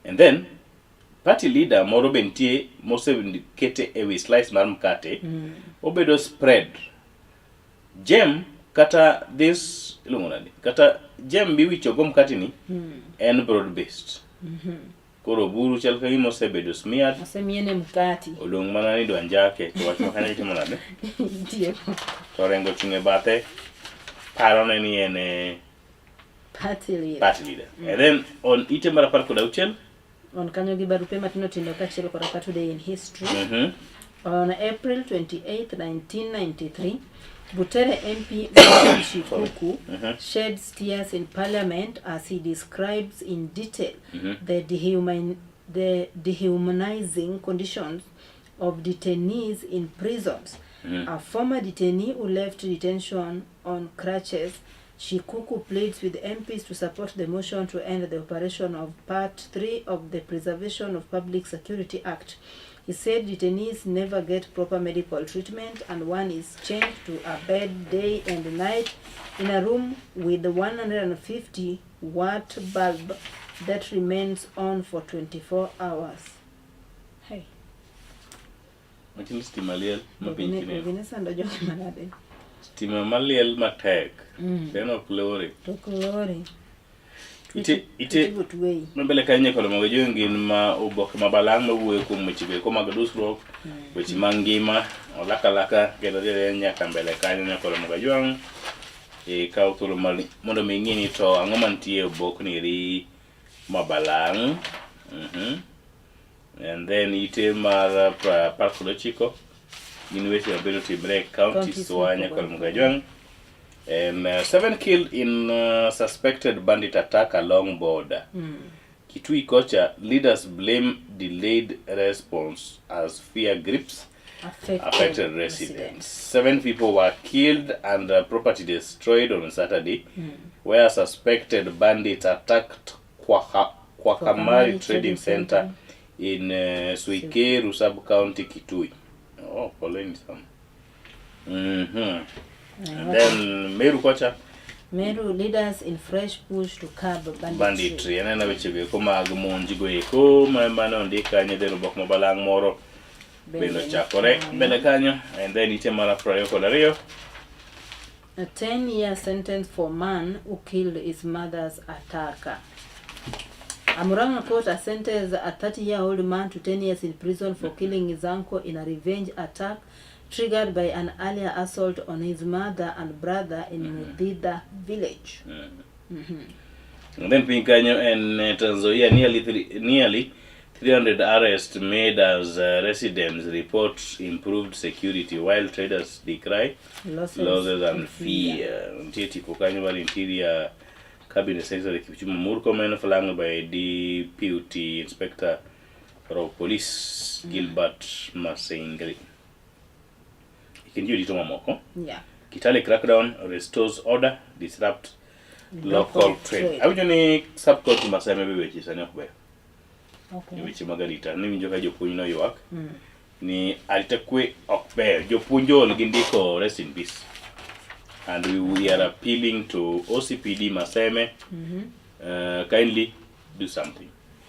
And then party leader moro be nitie mosekete ewi slice mar mkate. Obedo spread. Jam kata this iluongo nade? Kata jam miwicho go mkate ni en broad based. Koro Oburu chal ka gima osebedo smeared. Osemiene mkati. Odong' mana ni idwa njake to wach ma kanyo itimo nade? Itieko. To Orengo ochung' e bathe parone ni en e Party leader. party leader. And then on ite mar 16 On kanyo gi barupe matindo tindo kaachiel koda ka Today in History. On April 28, 1993, Butere MP Martin Shikuku sheds tears in parliament as he describes in detail the dehumanizing conditions of detainees in prisons. A former detainee who left detention on crutches, Shikuku pleads with MPs to support the motion to end the operation of Part 3 of the Preservation of Public Security Act. He said detainees never get proper medical treatment and one is chained to a bed day and night in a room with 150 watt bulb that remains on for 24 hours. Hey. Machino stima liel ma piny kineno. Ogine sando jogi manade. Stima maliel matek. Then ok lore. To ok lore. Ite ite mambele kanyo kod mogo jo gin ma oboke ma balang' mawuoyo kuom weche go eko mag dusruok, weche mag ngima, olaka laka kendo dhi nyaka mbele kanyo nyaka mogo jwang' ikaw thuolo mar mondo mi ing'i ni to ang'o mantie e obokni eri ma balang'. And then ite mar 19 gin weche mabende otimre e counties wa nyaka mogo jwang'. And 7 killed in suspected bandit attack along border. Kitui Kocha, leaders blame delayed response as fear grips affected residents. 7 people were killed and property destroyed on Saturday, where suspected bandits attacked Kwakamari Kwakamari Trading Center in Suikeru sub-county, Kitui. Oh, poleni sana. And then Meru kocha Meru leaders in fresh push to curb banditry. Banditry. Aneno weche go eko mag monj go eko ma mane ondik kanyo e obok ma balang' moro bende ochakore mbele kanyo. And then ite mar 22. A 10-year sentence for man who killed his mother's attacker. A Murang'a court has sentenced a 30-year-old man to 10 years in prison for killing his uncle in a revenge attack triggered by an earlier assault on his mother and brother in Mudida village. And then piny kanyo en Trans Nzoia nearly 300 arrests made as residents report improved security while traders decry Losses losses and and fear. fear. Nitie tipo kanyo mar Interior Cabinet Secretary Kipchumba Murkomen flanked by Deputy Inspector of Police Gilbert Masengeli. Ikin ji rito mamoko. Kitale crackdown restores order, disrupt local Local trade. trade. Awinjo ni sub county Maseme be weche sani ok beyo. Weche mag arita. Niwinjo ka jopuonj noywak ni arita kwe ok ber. Jopuonj ol gi ndiko rest in peace. And we are appealing to OCPD Maseme, kindly do something.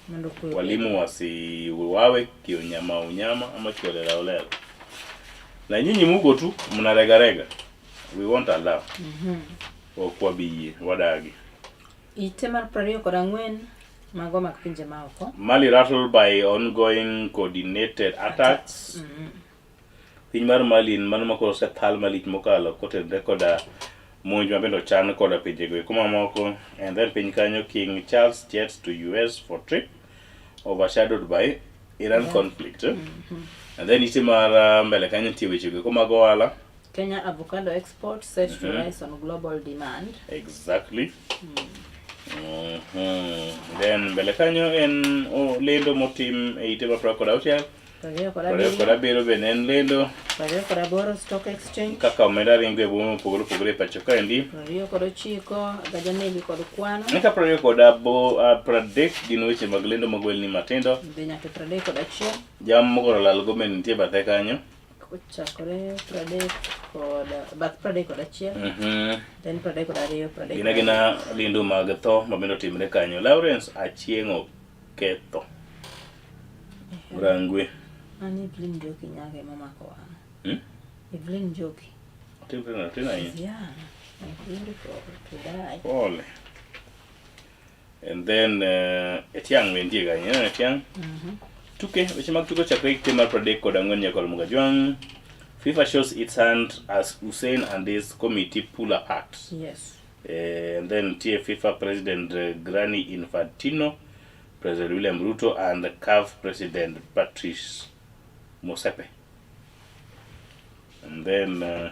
Mondo kwe obed. Walimu wasiuawe kiunyama unyama ama kiolela olela. Na nyinyi muko tu mnaregarega. We won't allow. Ok wabi yie, wadagi. Ite mar 24 mago mag pinje maoko. Mali rattled by ongoing coordinated attacks. Piny mar Mali en mano makoro osethal malich mokalo kotenore koda monj mabende ochan koda pinjego eko mamoko. And then piny kanyo King Charles jets to US for trip overshadowed by Iran conflict. And then ite mar mbele kanyo nitie weche go eko mag ohala. Kenya avocado export set to rise on global demand. Exactly. Then mbele kanyo en lendo motim e ite mar 26. 27. 27 bende en lendo 28 stock exchange. kaka omenda ringo e boma mopogore opogore e pacho kaendi. 29 gajaneli kod kwano. Eka 30 gin weche mag lendo mag welni matindo. Dhi nyaka 31. Jam mogoro lal go bende nitie bathe kanyo. Kochakore 30 kod bath 31. Then 32, 30. Gin agina lendo mag tho ma bende otimre kanyo. Lawrence Achieng' Oketho. Rangwe. Mano Evelyn Njoki nyaga ema omako wang'a. Evelyn Njoki. Otimre nade? Otin ahinya. She's young and beautiful to die. Pole. And then Etiang be nitie kanyo, ineno Etiang? Tuke, weche mag tuke ochakre gi tim mar 34 nyaka Olmuga Jwang'. FIFA shows its hand as Hussein and his committee pull apart. And then nitie FIFA President Gianni Infantino, President William Ruto and CAF President Patrice Motsepe. And then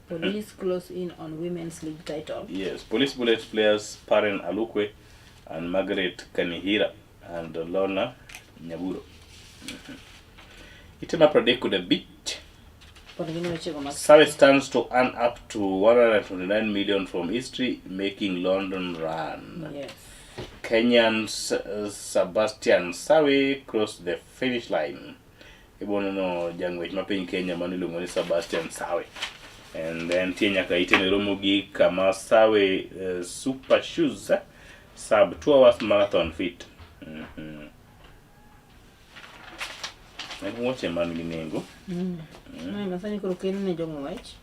Police close in on women's league title. Yes, Police Bullet players Paren Alukwe and Margaret Kanihira and Lorna Nyaburo. Ite mar 35. Pod gin wechego mag Sawe stands to earn up to 129 million from history making London run. Kenyans Sebastian Sawe crossed the finish line. Ibo neno jang'wech ma piny Kenya mano iluongo ni Sebastian Sawe. And then nitie nyaka ite ne romo gi kama Sawe Super Shoes sub 2 hours marathon fit. En wuoche man gi nengo. Mae masani koro kelo ne jong'wech.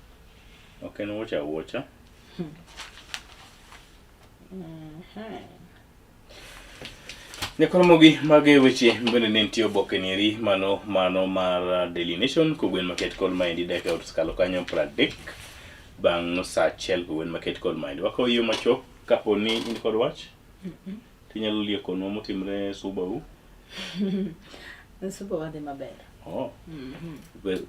Ok en wuoche awuocha. Nyakoromogi mago e weche bende ne nitie oboke nieri mano mar Daily Nation kogwen maket kod maendi dakika osekalo kanyo 30 bang' saa achiel kogwen maket kod maendi. Wakawo yo machuok kapo ni in kod wach tinyalo liekonwa motimre Suba u. Suba wadhi maber. Oh.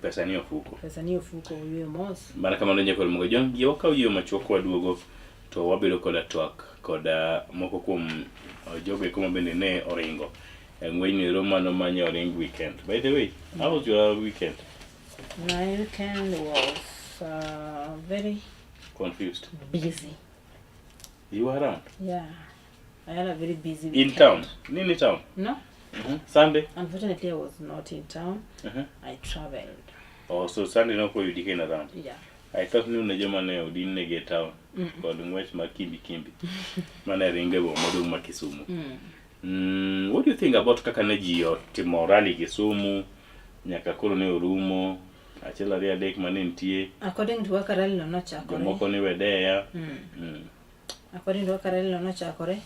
Pesa ni ofuko. Pesa ni ofuko oyueyo mos. Mana kamano nyakoromogi jong yie wakawo yo machuok waduogo to wabedo koda twak koda moko kuom jogo eko ma bende ne oringo e ng'wejno ero mano manye oring weekend. By the way, how was your weekend? My weekend was very confused. Busy. You were around? Yeah. I had a very busy In weekend. town? Nini town? No. Sunday? Unfortunately, I was not in town. I traveled. Oh, so Sunday no koyudi ka in around? Yeah. I thought ni un e joma ne odin negi e town kod ng'wech mar kimbi kimbi mane ringo e boma maduong' ma Kisumu. What do you think about kaka ne ji otimo rally Kisumu nyaka koro ne orumo achiel ariyo adek mane nitie According to kaka rally no nochakore. jomoko ni wedeya. According to kaka rally no nochakore,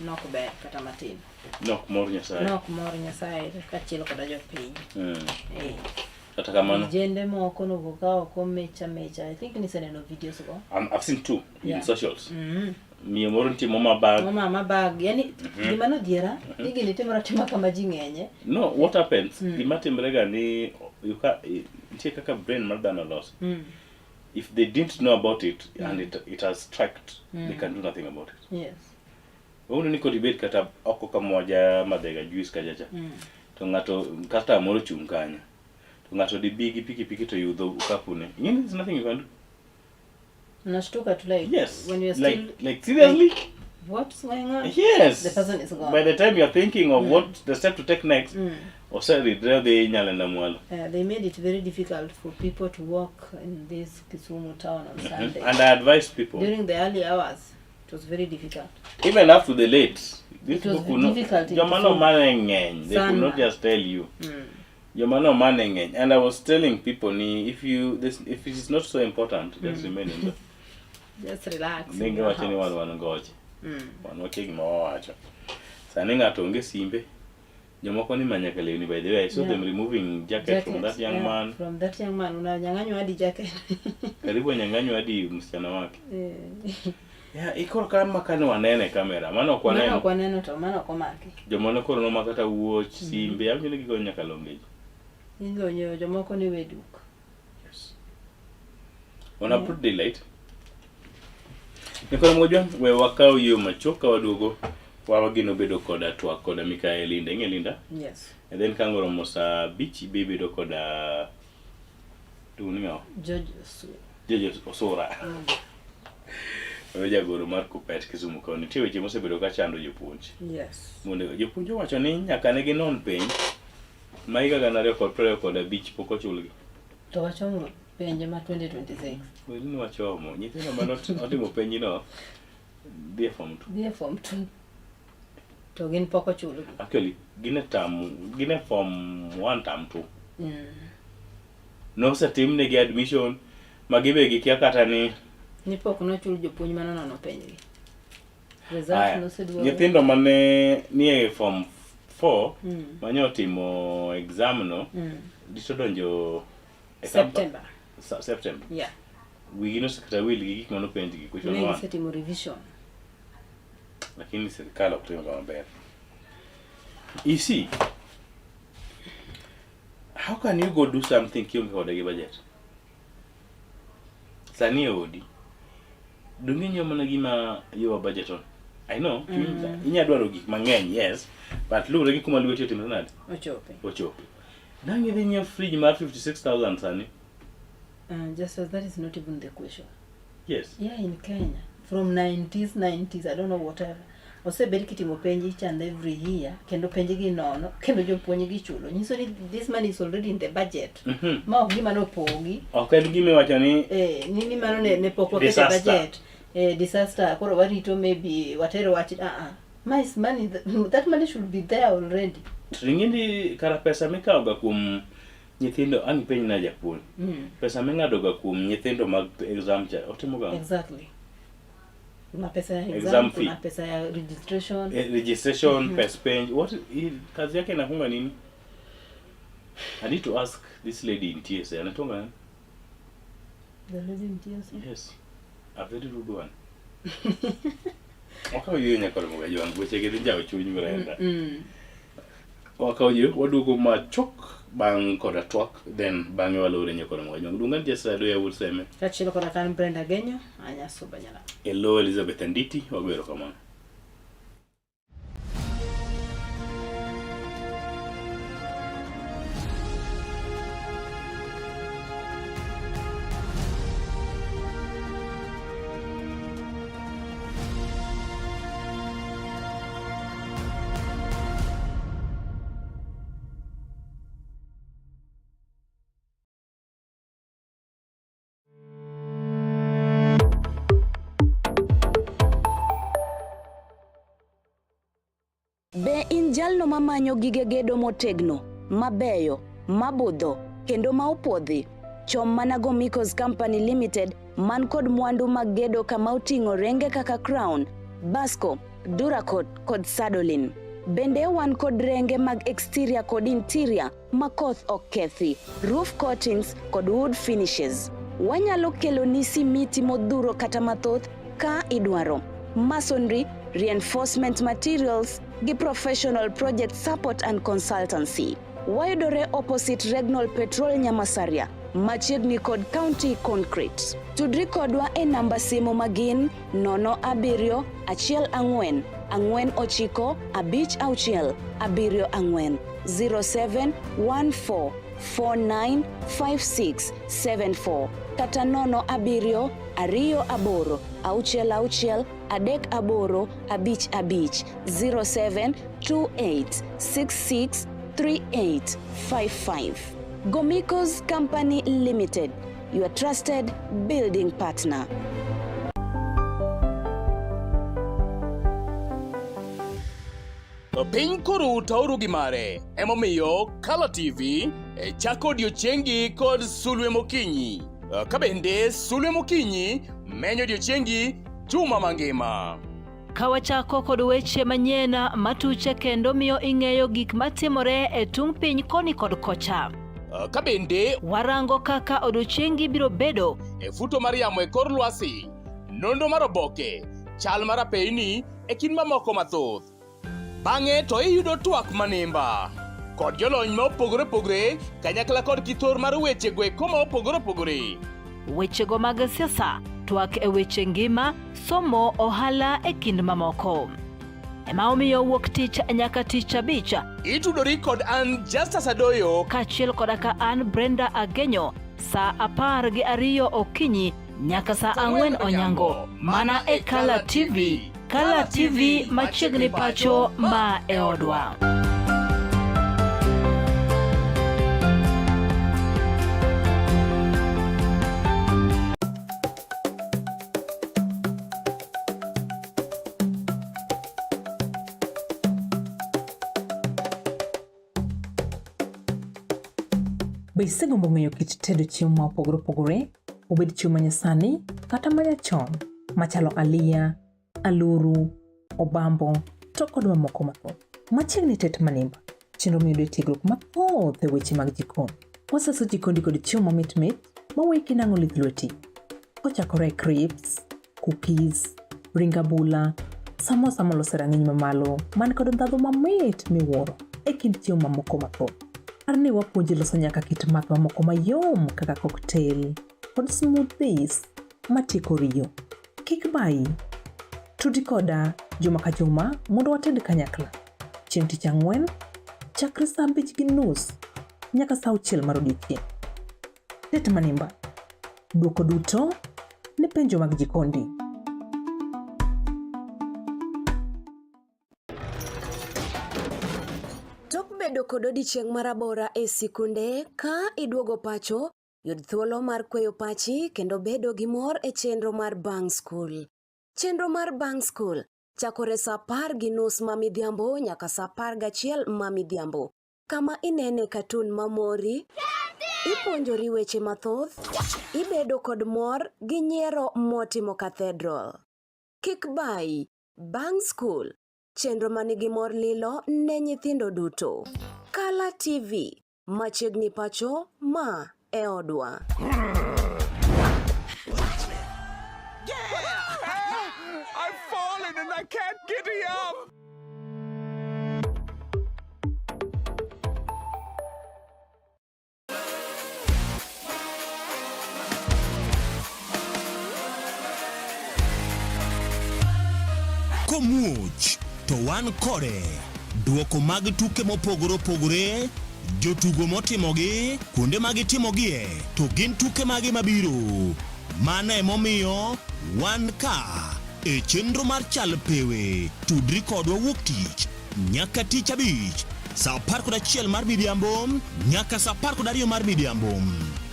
nok ber kata matin. Nok mor Nyasaye. Nok mor Nyasaye kaachiel koda jopiny. Kata kamano. Vijende moko nowuok ka oko mecha mecha. I think niseneno videos go. I've seen two in socials. Miyo moro nitie moma bag. Moma bag. Yani gima nodhiera ni gini timore atima kama ji ng'enye. No, what happens? Gima timre ga ni you ca nitie kaka brain mar dhano loso. If they didn't know about it and it has struck, they can do nothing about it. Wauno ni kod ibed kata oko kama madhega juice kacha cha. To ng'ato customer moro chung' kanyo. To ng'ato dibi gi pikipiki to yudho okapune. Ing'e ni there's nothing you can do. Unashtuka tu like Yes. when you're still Like seriously? Like, what's going on? Yes. The person is gone. By the time you're thinking of what the step to take next, oseridre dhi Nyalenda mwalo. They made it very difficult for people to walk in this Kisumu town on Sunday. And I advise people During the early hours, it was very difficult. even up to the late, these It was people could not, difficult in joma no Kisumu. mane ng'eny, they could not Sana. just tell you. Joma no mane ng'eny. And I was telling people ni if you this if it is not so important, just remain in the Just relax. in Nenge your wacho ni house. wan goche. Wan wakia gima wawacho. Sani ng'ato onge simbe. Jomoko ni manyaka lewni by the way. I saw them removing jacket from that young man. From that young man unanyang'anywa hadi jacket. Karibu anyang'anywe hadi msichana wake. Yeah, ikoro kama kane wanene e kamera. Mano ok Mano waneno. ok waneno to mano ok omaki. Joma ne koro nomako kata wuoch, simbe, awinjo ni gigonyo nyaka longeji. Igonyo jomoko ni we duk. On a broad daylight. Nikoro mojwa, we wakaw yo machuok ka waduogo wawageno bedo koda twak koda Mikael Linda. Ing'e Linda? Yes. And then ka oromo saa abich ibe bedo koda iluongo ni ng'awa? George Osura. George Osura. Oyo jagoro mar Kuppet Kisumu kaunti. Nitie weche mosebedo ka chando jopuonj. Mondo jopuonj owacho ni nyaka ne ginon penj ma higa 2025 pok ochulgi. To wachomo penj ma 2026. Weri ni wachomo. Nyithindo mane otimo penjno dhi e form 2. Dhi e form 2. To gin pok ochulgi. Actually, gin e term, gin e form 1 term 2. Nosetimnegi admission ma gibe gikia kata ni Ni pok nochul jopuonj mane onono penjgi. Result Aya, noseduogo. Nyithindo mane nie form 4 mane otimo exam no dito donjo e September. September. Yeah. Wigi nosekata wil gi gik mane openjgi question Ne one. gisetimo revision. Lakini sirkal ok timo maber. You see, how can you go do something kionge kode gi budget? Sani e odi, donge inyiewo mana gima you are budget on? I know, inya dwaro gik mang'eny, yes, but luwore gi kuma lweti otimre nade? Ochope. Ochope. Dang' idhi nyiewo fridge mar 56,000 sani? Just as that is not even the question. Yes. Yeah, in Kenya. From 90s, 90s, I don't know whatever. Osebed kitimo penj each and every year, kendo penj gi nono, kendo jopuonj gi chulo. Nyiso ni this money is already in the budget. Ma ok gima nopogi. Ok en gima iwacho ni Eh, ni mano ne pok wakete Disaster. budget. Eh, disaster, koro warito maybe watero wach, ah ah. Ma is money, that money should be there already. To ing'e ni kara pesa mikawo ga kuom nyithindo ang' ipenj na japuonj. Pesa ming'ado ga kuom nyithindo mag exam cha otimo ga ang'o? Exactly. Kuna pesa ya exam, Exam fee. kuna pesa ya registration. Eh, registration, pes penj, what kazi yake inakunga nini? I need to ask this lady in TSA, anatonga nani? The lady in TSA. Yes. A very rude one. Wakawo yueyo nyaka romo ga jwang' weche gi dhi njawo chuny Brenda. Wakawo yueyo waduogo machok bang' koda twak then bang'e walore nyaka romo ga jwang'. Duongan Jessica Adoya wuod Seme. Kaachiel koda kan Brenda Genyo, Anyasuba Nyala. Hello Elizabeth Anditi, wago erokamano. Be in jalno mamanyo gige gedo motegno, mabeyo, mabudho, kendo ma opuodhi? Chom mana Gomicos Company Limited man kod mwandu mag gedo kama oting'o renge kaka Crown, Basco, Duracot kod Sadolin. Bende wan kod renge mag exterior kod interior ma koth ok kethi, roof coatings kod wood finishes. Wanyalo keloni simiti modhuro kata mathoth ka idwaro. Masonry, reinforcement materials gi professional project support and consultancy. Wayudore opposite Regnol Petrol Nyamasaria, machiegni kod County Concrete. Tudri kodwa e namba simu magin 0 7 1 4 4 9 5 6 7 4 07 14 49 56 74 kata 0 7 2 8 6 6 3 8 5 5 07 28 66 38 55. Gomicos Company Limited, your trusted building partner. Piny koro taoru gi mare, emomiyo Kala TV e chako odiochiengi kod sulwe mokinyi. Ka bende sulwe mokinyi menyo odiochiengi juma mangima. Ka wachako kod weche manyien matuche kendo miyo ing'eyo gik matimore e tung' piny koni kod kocha. Ka bende warango kaka odiochiengi biro bedo e futo mar yamo e kor lwasi, nonro mar oboke, chal mar apeyni e kind mamoko mathoth. Bang'e to iyudo twak manimba kod jolony ma opogore opogore kanyakla kod kithor mar wechego eko ma opogore opogore. Wechego mag siasa, twak e weche ngima, somo, ohala e kind mamoko. Ema omiyo wuok tich nyaka tich abich. Itudori kod an Justus Adoyo kaachiel koda ka an Brenda Agenyo saa 12 okinyi nyaka saa 4 onyango mana e Kala TV. Kala TV machiegni pacho ma e odwa. Be isegombo ng'eyo kit tedo chiemo ma opogore opogore, obed chiemo manyasani kata manyachon, machalo aliya, aluru, obambo to kod mamoko mathoth. Machiegni tet manimba, chenro miyudo e tiegruok mathoth e weche mag jikon. Wasaso jikondi kod chiemo mamit mit maweki kinang'o lith lweti. Kochakore e crisps, cookies, ring abula, samosa molos e rang'iny mamalo man kod ndhadhu mamit miwuoro e kind chiemo mamoko mathoth. Par ni wapuonji loso nyaka kit math mamoko mayom kaka cocktail kod smoothies matieko riyo. Kik bayi. Tudi koda juma ka juma mondo wated kanyakla. Chieng' tich ang'wen, chakre saa 5:30 nyaka saa 6 mar odiechieng'. Tet manimba. Dwoko duto ne penjo mag jikondi. Tok bedo kod odiechieng' marabora e sikunde, ka iduogo pacho, yud thuolo mar kweyo pachi kendo bedo gi mor e chenro mar Bang' Skul. Chenro mar Bang' Skul chakore saa 10:30 ma midhiambo nyaka saa 11 ma midhiambo, kama inene katun mamori, ipuonjori weche mathoth, ibedo kod mor gi nyiero motimo cathedral. Kik bayi, Bang' Skul, chenro manigi mor lilo ne nyithindo duto. Kala TV, machiegni pacho, ma e odwa. I've fallen and I can't get up. Komuoch to wan kode. Duoko mag tuke mopogore opogore, jotugo motimogi, kuonde ma gitimogie, to gin tuke mage mabiro. Mano emomiyo wan ka e chenro mar Chal Pewe. Tudri kodwa wuok tich nyaka tich abich saa 11 mar midhiambo nyaka saa 12 mar midhiambo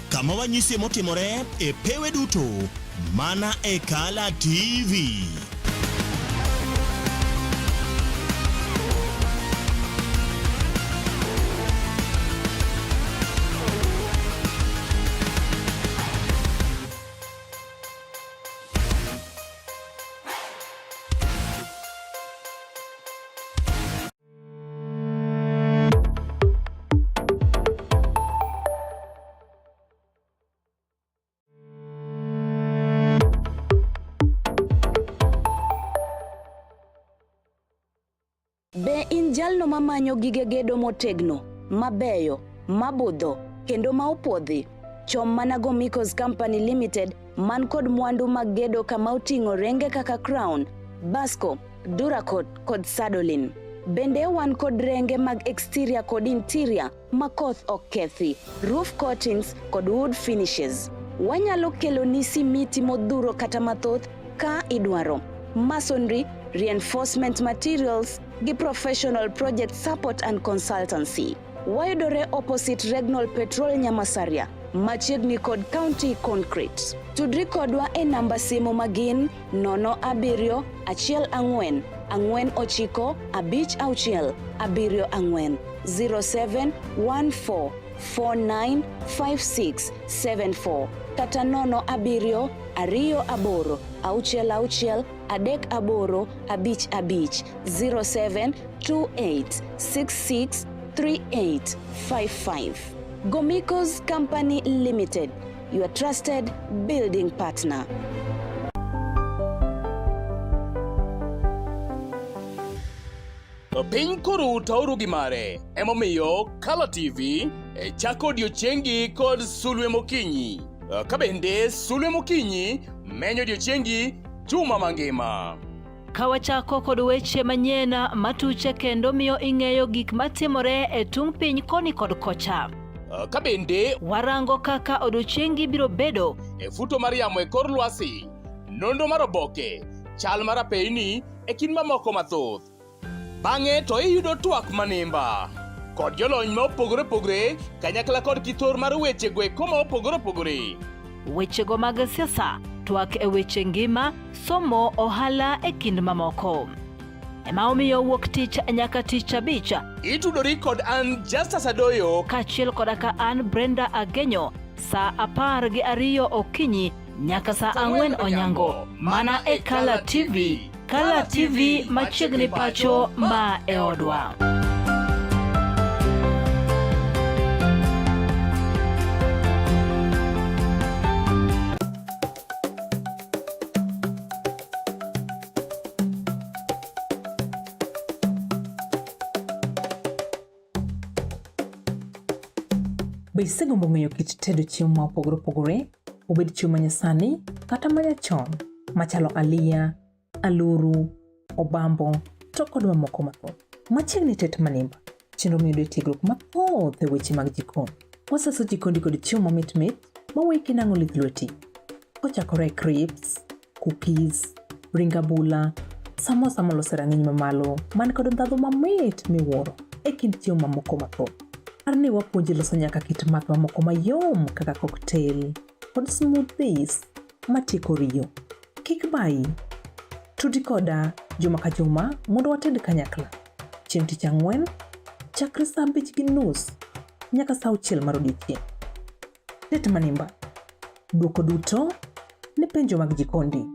kama wanyisie motimore e pewe duto mana e Kala TV. Be in jalno mamanyo gige gedo motegno, mabeyo, mabudho, kendo ma opuodhi? Chom mana Gomicos Company Limited man kod mwandu mag gedo kama oting'o renge kaka Crown, Basco, Duracot kod Sadolin. Bende wan kod renge mag exterior kod interior ma koth ok kethi, roof coatings kod wood finishes. Wanyalo keloni simiti modhuro kata mathoth ka idwaro. Masonry, reinforcement materials gi professional project support and consultancy. Wayudore opposite Regnol Petrol Nyamasaria, machiegni kod County Concrete. Tudri kodwa e namba simu magin 0 7 1 4 9 5 6 7 4 07 14 49 56 74 kata 0 7 2 8 6 6 3 8 5 5 07 28 66 38 55. Gomicos Company Limited, your trusted building partner. Piny koro tauru gi mare, emomiyo Kala TV e chako odiechiengi kod sulwe mokinyi. Ka bende sulwe mokinyi menyo odiechiengi juma mangima. Ka wachako kod weche manyien matuche kendo miyo ing'eyo gik matimore e tung' piny koni kod kocha. Ka bende warango kaka odiechiengi biro bedo e futo mar yamo e kor lwasi, nonro mar oboke, chal mar apeyni e kind mamoko mathoth. Bang'e to iyudo twak manimba kod jolony ma opogore opogore kanyakla kod kithor mar weche go eko ma opogore opogore. Wechego mag siasa, twak e weche ngima, somo, ohala e kind mamoko. Ema omiyo wuok tich nyaka tich abich. Itudori kod an Justus Adoyo kaachiel koda ka an Brenda Agenyo saa 12 okinyi nyaka saa 4 onyango mana e Kala TV. Kala TV machiegni pacho ma e odwa. Be isegombo ng'eyo kit tedo chiemo ma opogore opogore, obed chiemo ma nyasani kata ma nyachon, machalo aliya, aluru, obambo, to kod mamoko mathoth? Machiegni tet manimba, chenro miyudo e tiegruok mathoth e weche mag jikon. Wasaso jikondi kod chiemo mamit mit maweyi kinang'o lith lweti. Kochakore e crisps, cookies, ring abula, samosa molos e rang'iny mamalo man kod ndhadhu mamit miwuoro e kind chiemo mamoko mathoth. Par ni wapuonji loso nyaka kit math mamoko mayom kaka cocktail kod smoothies matieko riyo. Kik bayi. Tudi koda juma ka juma mondo wated kanyakla. Chieng' tich ang'wen, chakre saa 5:30 nyaka saa 6 mar odiechieng'. Tet Manimba. Dwoko duto ne penjo mag jikondi.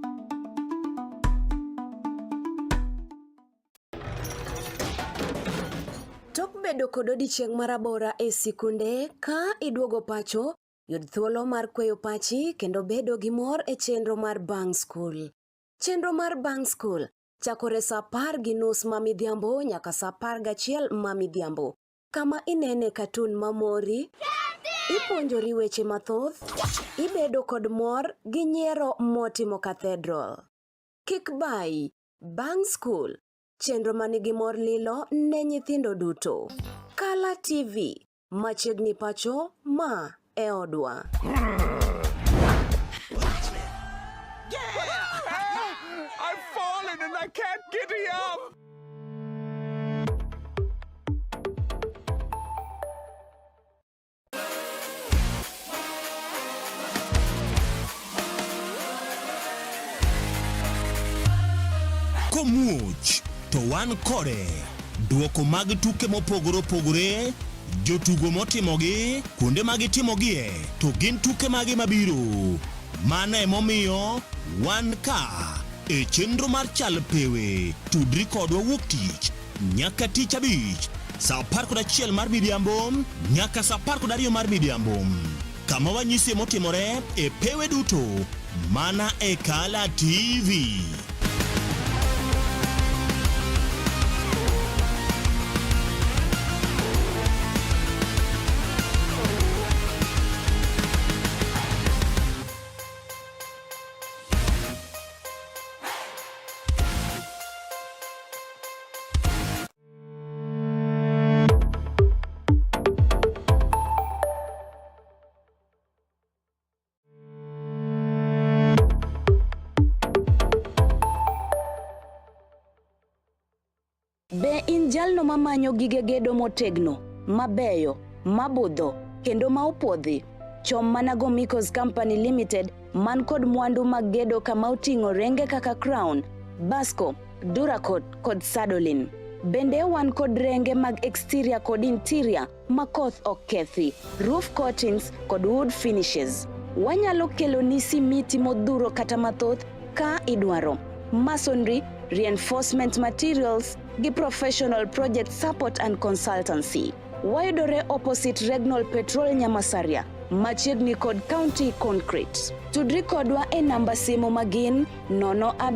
Tok bedo kod odiechieng' marabora e sikunde, ka iduogo pacho, yud thuolo mar kweyo pachi kendo bedo gi mor e chenro mar Bang' Skul. Chenro mar Bang' Skul chakore saa 10:30 ma midhiambo nyaka saa 11 ma midhiambo. Kama inene katun mamori, ipuonjori weche mathoth, ibedo kod mor gi nyiero motimo cathedral. Kik bayi, bang' skul, chenro manigi mor lilo ne nyithindo duto. Kala TV, machiegni pacho, ma e odwa. I've fallen and I can't get up. Komuoch to wan kode. Duoko mag tuke mopogore opogore, jotugo motimogi, kuonde ma gitimogie, to gin tuke mage mabiro. Mano emomiyo wan ka e chenro mar Chal Pewe. Tudri kodwa wuok tich nyaka tich abich saa 11 mar midhiambo nyaka saa 12 mar midhiambo kama wanyisie motimore e pewe duto mana e Kala TV. Be in jalno mamanyo gige gedo motegno, mabeyo, mabudho, kendo ma opuodhi? Chom mana Gomicos Company Limited man kod mwandu mag gedo kama oting'o renge kaka Crown, Basco, Duracot kod Sadolin. Bende wan kod renge mag exterior kod interior ma koth ok kethi, roof coatings kod wood finishes. Wanyalo keloni simiti modhuro kata mathoth ka idwaro. Masonry, reinforcement materials gi professional project support and consultancy. Wayudore opposite Regnol Petrol Nyamasaria, machiegni kod County Concrete. Tudri kodwa e namba simu magin 07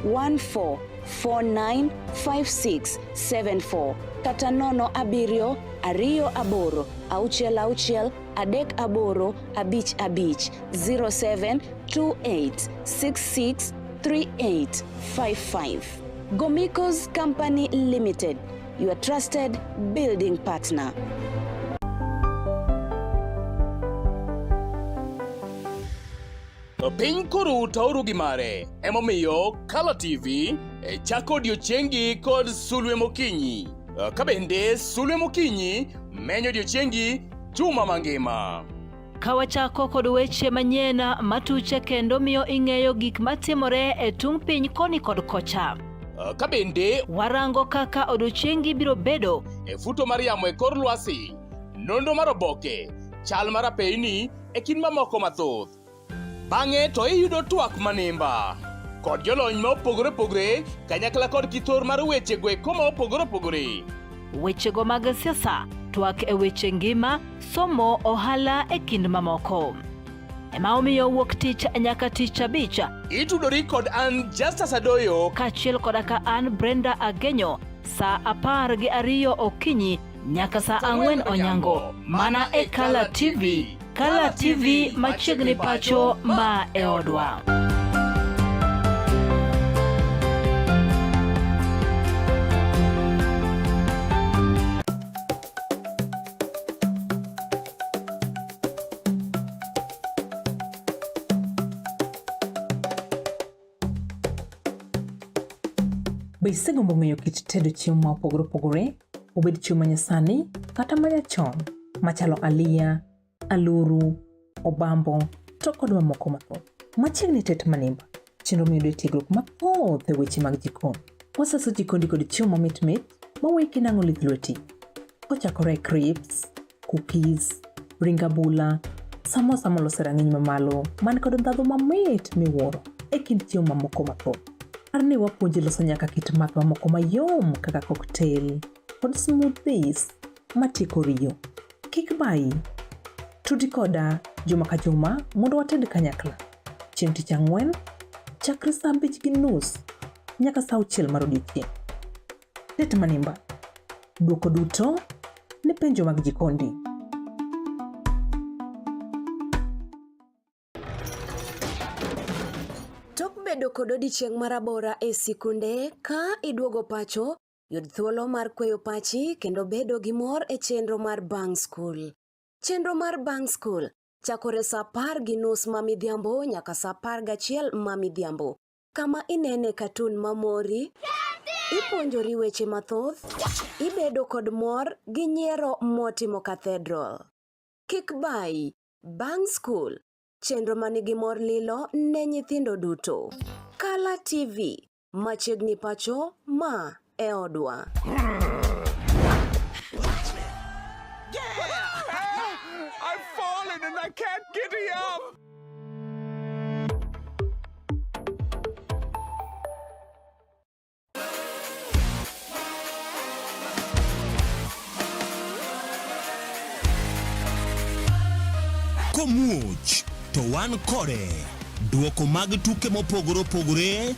14 49 56 74 0714 495674 kata 07 28 66 38 55 0728 66 3855. Gomicos Company Limited, your trusted building partner. Piny koro tauru gi mare, emomiyo Kala TV e chako odiechiengi kod sulwe mokinyi. Ka bende sulwe mokinyi menyo odiechiengi juma mangima. Ka wachako kod weche manyien matuche kendo miyo ing'eyo gik matimore e tung' piny koni kod kocha. Ka bende warango kaka odiechiengi biro bedo e futo mar yamo e kor lwasi, nonro mar oboke, chal mar apeyni. e kind mamoko mathoth. Bang'e to iyudo twak manimba kod jolony ma opogore opogore kanyakla kod kithor mar weche go eko ma opogore opogore. Wechego mag siasa, twak e weche ngima, somo, ohala e kind mamoko. Ema omiyo wuok tich nyaka tich abich. Itudori kod an Justus Adoyo kaachiel koda ka an Brenda Agenyo saa 12 okinyi nyaka saa 4 onyango mana e Kala TV. Kala TV machiegni pacho ma e odwa. Be isegombo ng'eyo kit tedo chiemo ma opogore opogore, obed chiemo ma nyasani kata ma nyachon, machalo aliya, aluru, obambo, to kod mamoko mathoth? Machiegni tet manimba, chenro miyudo tiegruok mathoth e weche mag jikon. Wasaso jikondi kod chiemo mamit mit maweyi kinang'o lith lweti. Kochakore e crisps, cookies, ring abula, samosa molos e rang'iny mamalo man kod ndhadhu mamit miwuoro e kind chiemo mamoko mathoth. Par ni wapuonji loso nyaka kit math mamoko mayom kaka cocktail kod smoothies matieko riyo. Kik bayi. Tudi koda juma ka juma mondo wated kanyakla. Chieng' tich ang'wen, chakre saa 5:30 nyaka saa 6 mar odiechieng'. Tet manimba. Dwoko duto ne penjo mag jikondi. Tok bedo kod odiechieng' marabora e sikunde, ka iduogo pacho, yud thuolo mar kweyo pachi kendo bedo gi mor e chenro mar Bang' Skul. Chenro mar Bang' Skul chakore saa 10:30 ma midhiambo nyaka saa 11 ma midhiambo, kama inene katun mamori, ipuonjori weche mathoth, ibedo kod mor gi nyiero motimo cathedral. Kik bayi, Bang' Skul, chenro manigi mor lilo ne nyithindo duto. Kala TV, machiegni pacho ma e odwa. I've fallen and I can't get up. Komuoch to wan kode. Duoko mag tuke mopogore opogore,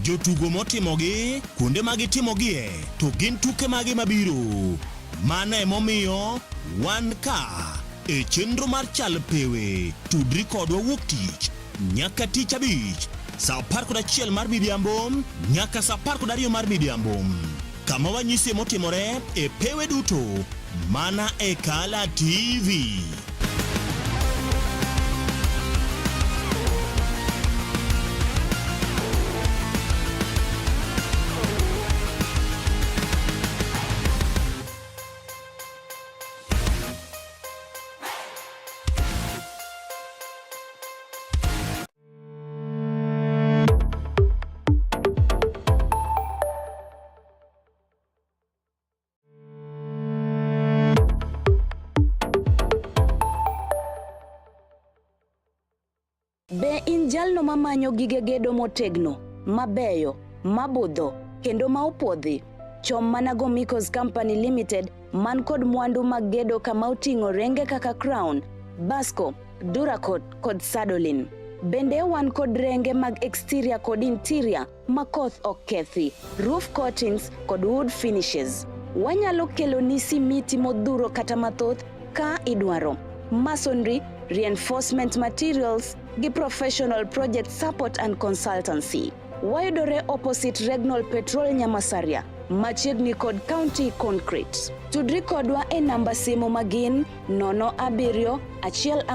jotugo motimogi, kuonde ma gitimogie, to gin tuke mage mabiro. Mano emomiyo wan ka e chenro mar Chal Pewe. Tudri kodwa wuok tich nyaka tich abich saa 11 mar midhiambo nyaka saa 12 mar midhiambo kama wanyisie motimore e pewe duto mana e Kala TV. Be in jalno mamanyo gige gedo motegno, mabeyo, mabudho, kendo ma opuodhi? Chom mana Gomicos Company Limited man kod mwandu mag gedo kama oting'o renge kaka Crown, Basco, Duracot kod Sadolin. Bende wan kod renge mag exterior kod interior ma koth ok kethi, roof coatings kod wood finishes. Wanyalo keloni simiti modhuro kata mathoth ka idwaro. Masonry, reinforcement materials gi professional project support and consultancy. Wayudore opposite Regnol Petrol Nyamasaria, machiegni kod County Concrete. Tudri kodwa e namba simu magin 07 14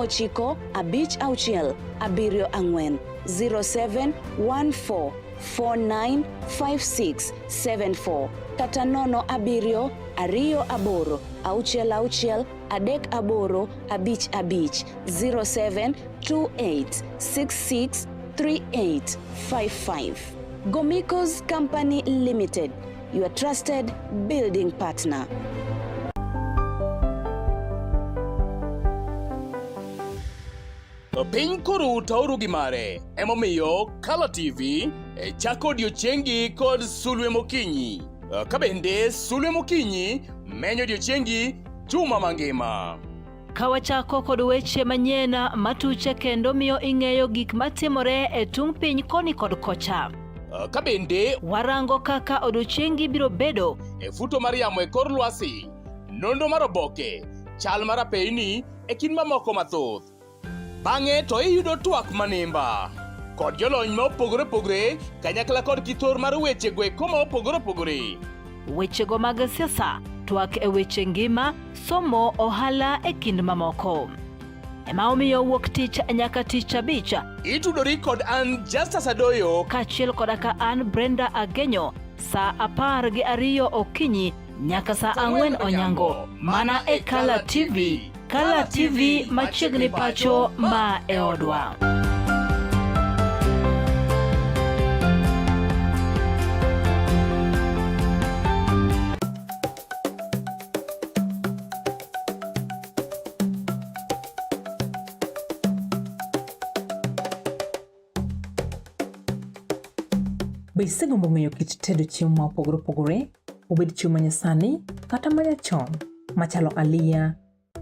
49 56 74 07 14 49 56 74 kata 0 7 2 8 6 6 3 8 5 5 07 28 66 38 55. Gomicos Company Limited, your trusted building partner. Piny koro taoru gi mare, emomiyo Kala TV e chako odiechiengi kod sulwe mokinyi. Ka bende sulwe mokinyi menyo odiechiengi juma mangima. Ka wachako kod weche manyien matuche kendo miyo ing'eyo gik matimore e tung' piny koni kod kocha. Ka bende warango kaka odiechiengi biro bedo e futo mar yamo e kor lwasi, nonro mar oboke, chal mar apeyni e kind mamoko mathoth. Bang'e to iyudo twak manimba kod jolony ma opogore opogore kanyakla kod kithor mar weche go eko ma opogore opogore. Wechego mag siasa, twak e weche ngima, somo, ohala e kind mamoko. Ema omiyo wuok tich nyaka tich abich. Itudori kod an Justus Adoyo kaachiel koda ka an Brenda Agenyo saa 12 okinyi nyaka saa 4 onyango mana e Kala TV. Kala TV machiegni pacho ma e odwa. Be isegombo ng'eyo kit tedo chiemo ma opogore opogore, obed chiemo ma nyasani kata ma nyachon, machalo aliya,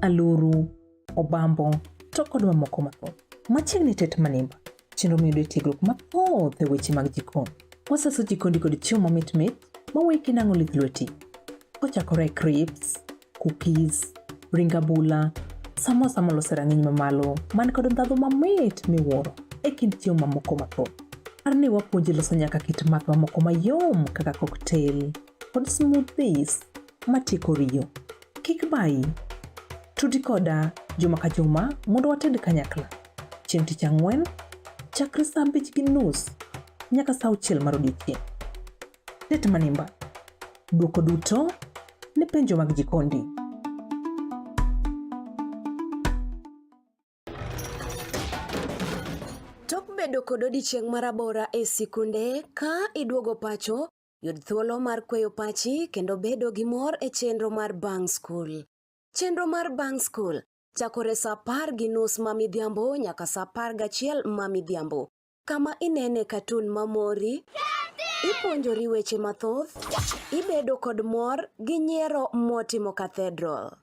aluru, obambo, to kod mamoko mathoth? Machiegni tet manimba, chenro miyudo e tiegruok mathoth e weche mag jikon. Wasaso jikondi kod chiemo mamit mit maweki nang'o lith lweti. Kochakore e crisps, cookies, ring abula, samosa molos e rang'iny mamalo man kod ndhadhu mamit miwuoro e kind chiemo mamoko mathoth. Par ni wapuonji loso nyaka kit math mamoko mayom kaka cocktail kod smoothies matieko riyo. Kik bayi. Tudi koda juma ka juma mondo wated kanyakla. Chieng' tich ang'wen, chakre saa 5:30 nyaka saa 6 mar odiechieng'. Tet manimba. Dwoko duto ne penjo mag jikondi. Tok bedo kod odiechieng' marabora e sikunde, ka iduogo pacho, yud thuolo mar kweyo pachi kendo bedo gi mor e chenro mar bang' skul. Chenro mar bang' skul chakore saa 10:30 ma midhiambo nyaka saa 11 ma midhiambo, kama inene katun mamori, ipuonjori weche mathoth, ibedo kod mor gi nyiero motimo cathedral.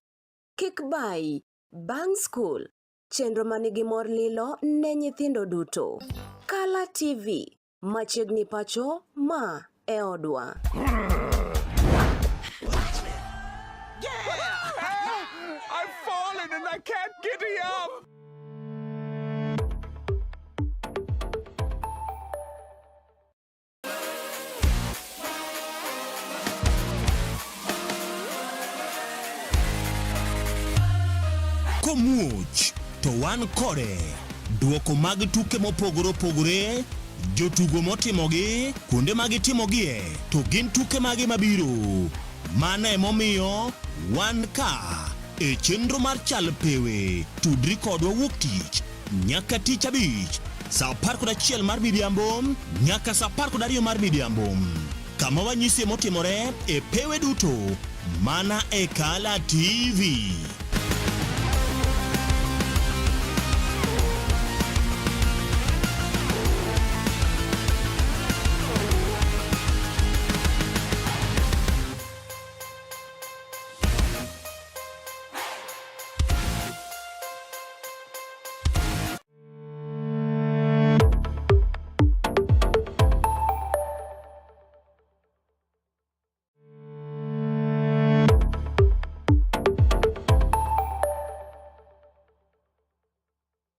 Kik bayi, bang' skul, chenro manigi mor lilo ne nyithindo duto. Kala TV, machiegni pacho, ma e odwa. I've fallen and I can't get up. Komuoch to wan kode. Duoko mag tuke mopogore opogore, jotugo motimogi, kuonde ma gitimogie, to gin tuke mage mabiro. Mano emomiyo wan ka e chenro mar Chal Pewe. Tudri kodwa wuok tich nyaka tich abich saa 11 mar midhiambo nyaka saa 12 mar midhiambo, kama wanyisie motimore e pewe duto mana e Kala TV.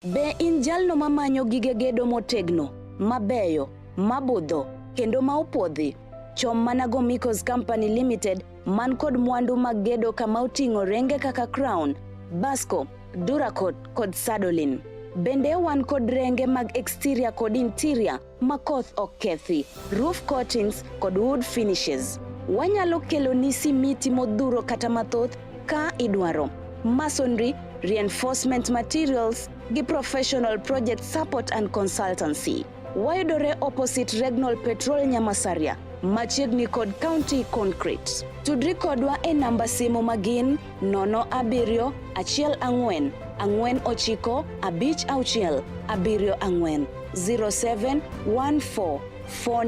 Be in jalno mamanyo gige gedo motegno, mabeyo, mabudho, kendo ma opuodhi? Chom mana Gomicos Company Limited man kod mwandu mag gedo kama oting'o renge kaka Crown, Basco, Duracot kod Sadolin. Bende wan kod renge mag exterior kod interior ma koth ok kethi, roof coatings kod wood finishes. Wanyalo keloni simiti modhuro kata mathoth ka idwaro. Masonry, reinforcement materials gi professional project support and consultancy. Wayudore opposite Regnol Petrol Nyamasaria, machiegni kod County Concrete. Tudri kodwa e namba simu magin 0 7 1 4 4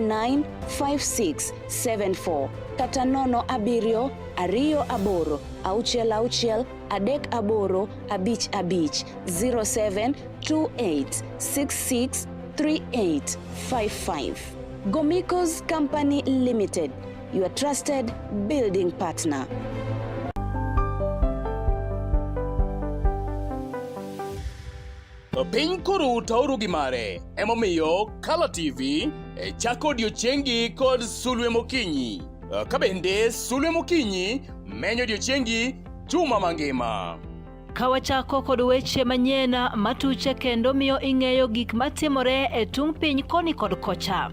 9 5 6 7 4 0714 495674 kata 0 7 2 8 6 6 3 8 5 5 0728 66 3855. Gomikos Company Limited, your trusted building partner. Piny koro taoru gi mare, emomiyo Kala TV e chako odiechiengi kod sulwe mokinyi. Ka bende sulwe mokinyi menyo odiechiengi juma mangima. Ka wachako kod weche manyien matuche kendo miyo ing'eyo gik matimore e tung' piny koni kod kocha.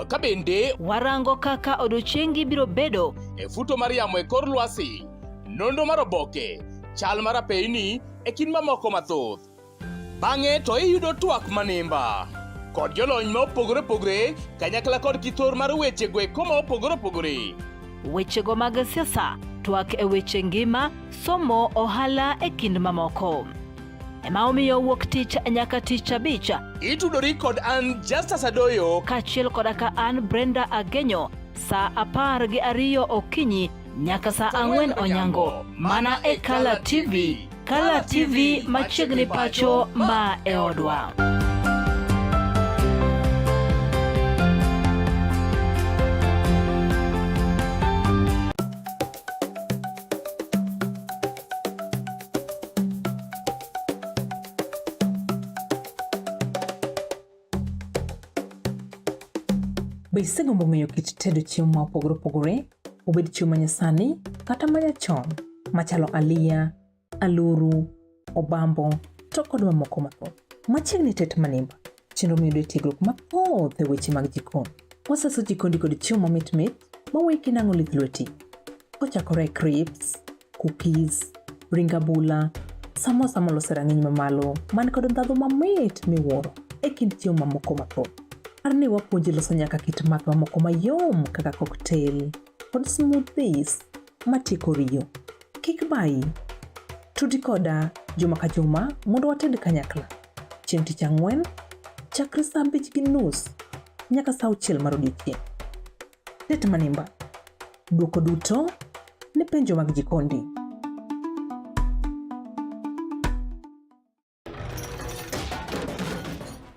Ka bende warango kaka odiechiengi biro bedo e futo mar yamo e kor lwasi, nonro mar oboke, chal mar apeyni e kind mamoko mathoth. Bang'e to iyudo twak manimba kod jolony ma opogore opogore kanyakla kod kithor mar weche go eko ma opogore opogore. Wechego mag siasa, twak e weche ngima, somo, ohala e kind mamoko. Ema omiyo wuok tich nyaka tich abich. Itudori kod an Justus Adoyo kaachiel koda ka an Brenda Agenyo saa 12 okinyi nyaka saa 4 onyango mana e Kala TV. Kala TV machiegni pacho ma e odwa. Be isegombo ng'eyo kit tedo chiemo ma opogore opogore, obed chiemo manyasani kata manyachon, machalo aliya, aluru, obambo, to kod mamoko mathoth? Machiegni tet manimba, chenro miyudo e tiegruok mathoth e weche mag jikon. Wasaso jikondi kod chiemo mamit mit maweki nang'o lith lweti. Kochakore e crisps, cookies, ring abula, samosa molos e rang'iny mamalo man kod ndhadhu mamit miwuoro e kind chiemo mamoko mathoth. Par ni wapuonji loso nyaka kit math mamoko mayom kaka cocktail kod smoothies matieko riyo. Kik bayi. Tudi koda juma ka juma mondo wated kanyakla. Chieng' tich ang'wen, chakre saa 5:30 nyaka saa 6 mar odiechieng'. Tet manimba. Dwoko duto ne penjo mag jikondi.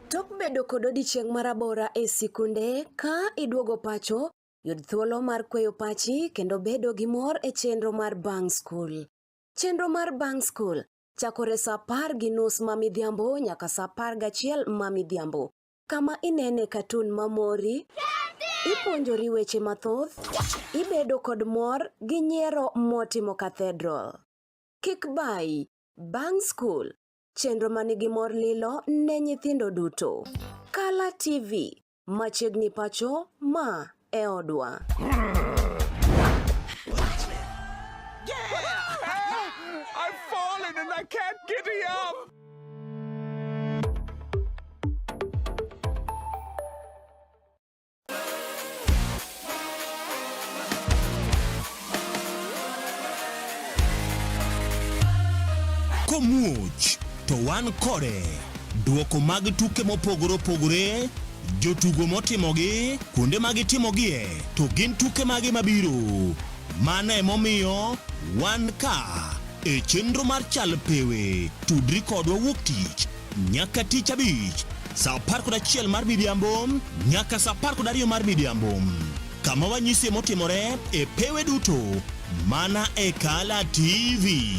Tok bedo kod odiechieng' marabora e sikunde, ka iduogo pacho, yud thuolo mar kweyo pachi kendo bedo gi mor e chenro mar Bang' School. Chenro mar Bang' School chakore saa 10:30 ma midhiambo nyaka saa 11 ma midhiambo, kama inene katun mamori, ipuonjori weche mathoth, ibedo kod mor gi nyiero motimo cathedral. Kik bayi, Bang' School, chenro manigi mor lilo ne nyithindo duto. Kala TV, machiegni pacho ma e odwa. I've fallen and I can't get up. Komuoch to wan kode. Duoko mag tuke mopogore opogore, jotugo motimogi, kuonde ma gitimogie, to gin tuke mage mabiro. Mano emomiyo wan ka e chenro mar Chal Pewe. Tudri kodwa wuok tich nyaka tich abich saa 11 mar midhiambo nyaka saa 12 mar midhiambo, kama wanyisie motimore e pewe duto mana e Kala TV.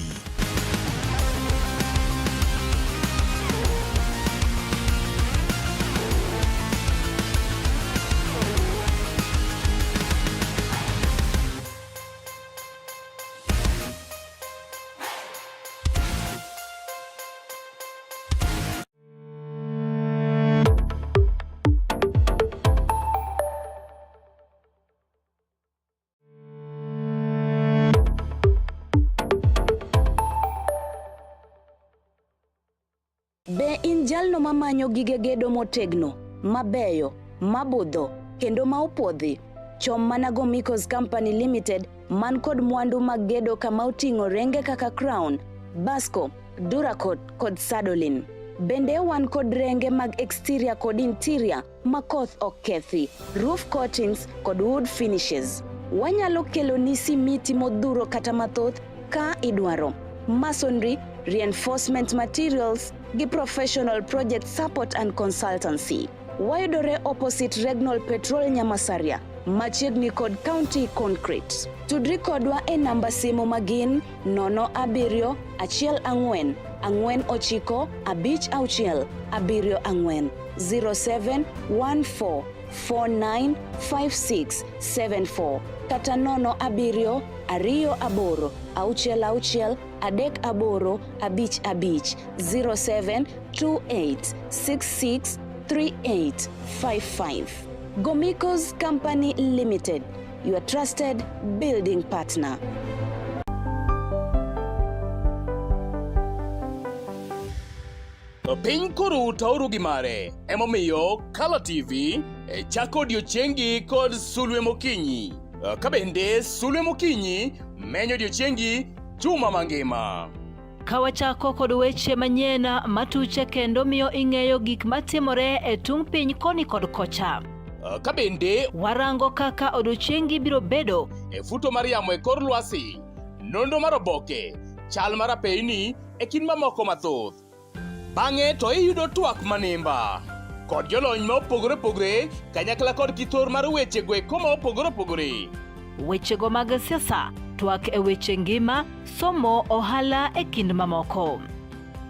Be in jalno mamanyo gige gedo motegno, mabeyo, mabudho, kendo ma opuodhi? Chom mana Gomikos Company Limited man kod mwandu mag gedo kama oting'o renge kaka Crown, Basco, Duracot kod Sadolin. Bende wan kod renge mag exterior kod interior ma koth ok kethi, roof coatings kod wood finishes. Wanyalo keloni simiti modhuro kata mathoth ka idwaro. Masonry, reinforcement materials gi professional project support and consultancy. Wayudore opposite Regnol Petrol Nyamasaria, machiegni kod County Concrete. Tudri kodwa e namba simu magin 07 14 49 56 74 0714 495674 kata 07 28 66 38 55 0728 66 3855. Gomikos Company Limited, your trusted building partner. To piny koro utauru gi mare, emomiyo Kala TV e chako odiechiengi kod sulwe mokinyi. Ka bende sulwe mokinyi menyo odiechiengi juma mangima. Ka wachako kod weche manyien matuche kendo miyo ing'eyo gik matimore e tung' piny koni kod kocha. Ka bende warango kaka odiechiengi biro bedo e futo mar yamo e kor lwasi, nonro mar oboke, chal mar apeyni e kind mamoko mathoth. Bang'e to iyudo twak manimba kod jolony ma opogore opogore kanyakla kod kithor mar weche go eko ma opogore opogore. Wechego mag siasa, twak e weche ngima, somo, ohala e kind mamoko.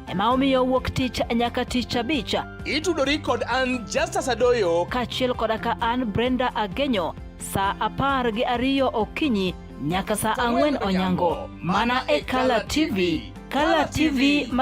Ema omiyo wuok tich nyaka tich abich. Itudori kod an Justus Adoyo kaachiel koda ka an Brenda Agenyo saa 12 okinyi nyaka saa 4 onyango mana e Kala TV. Kala TV ma.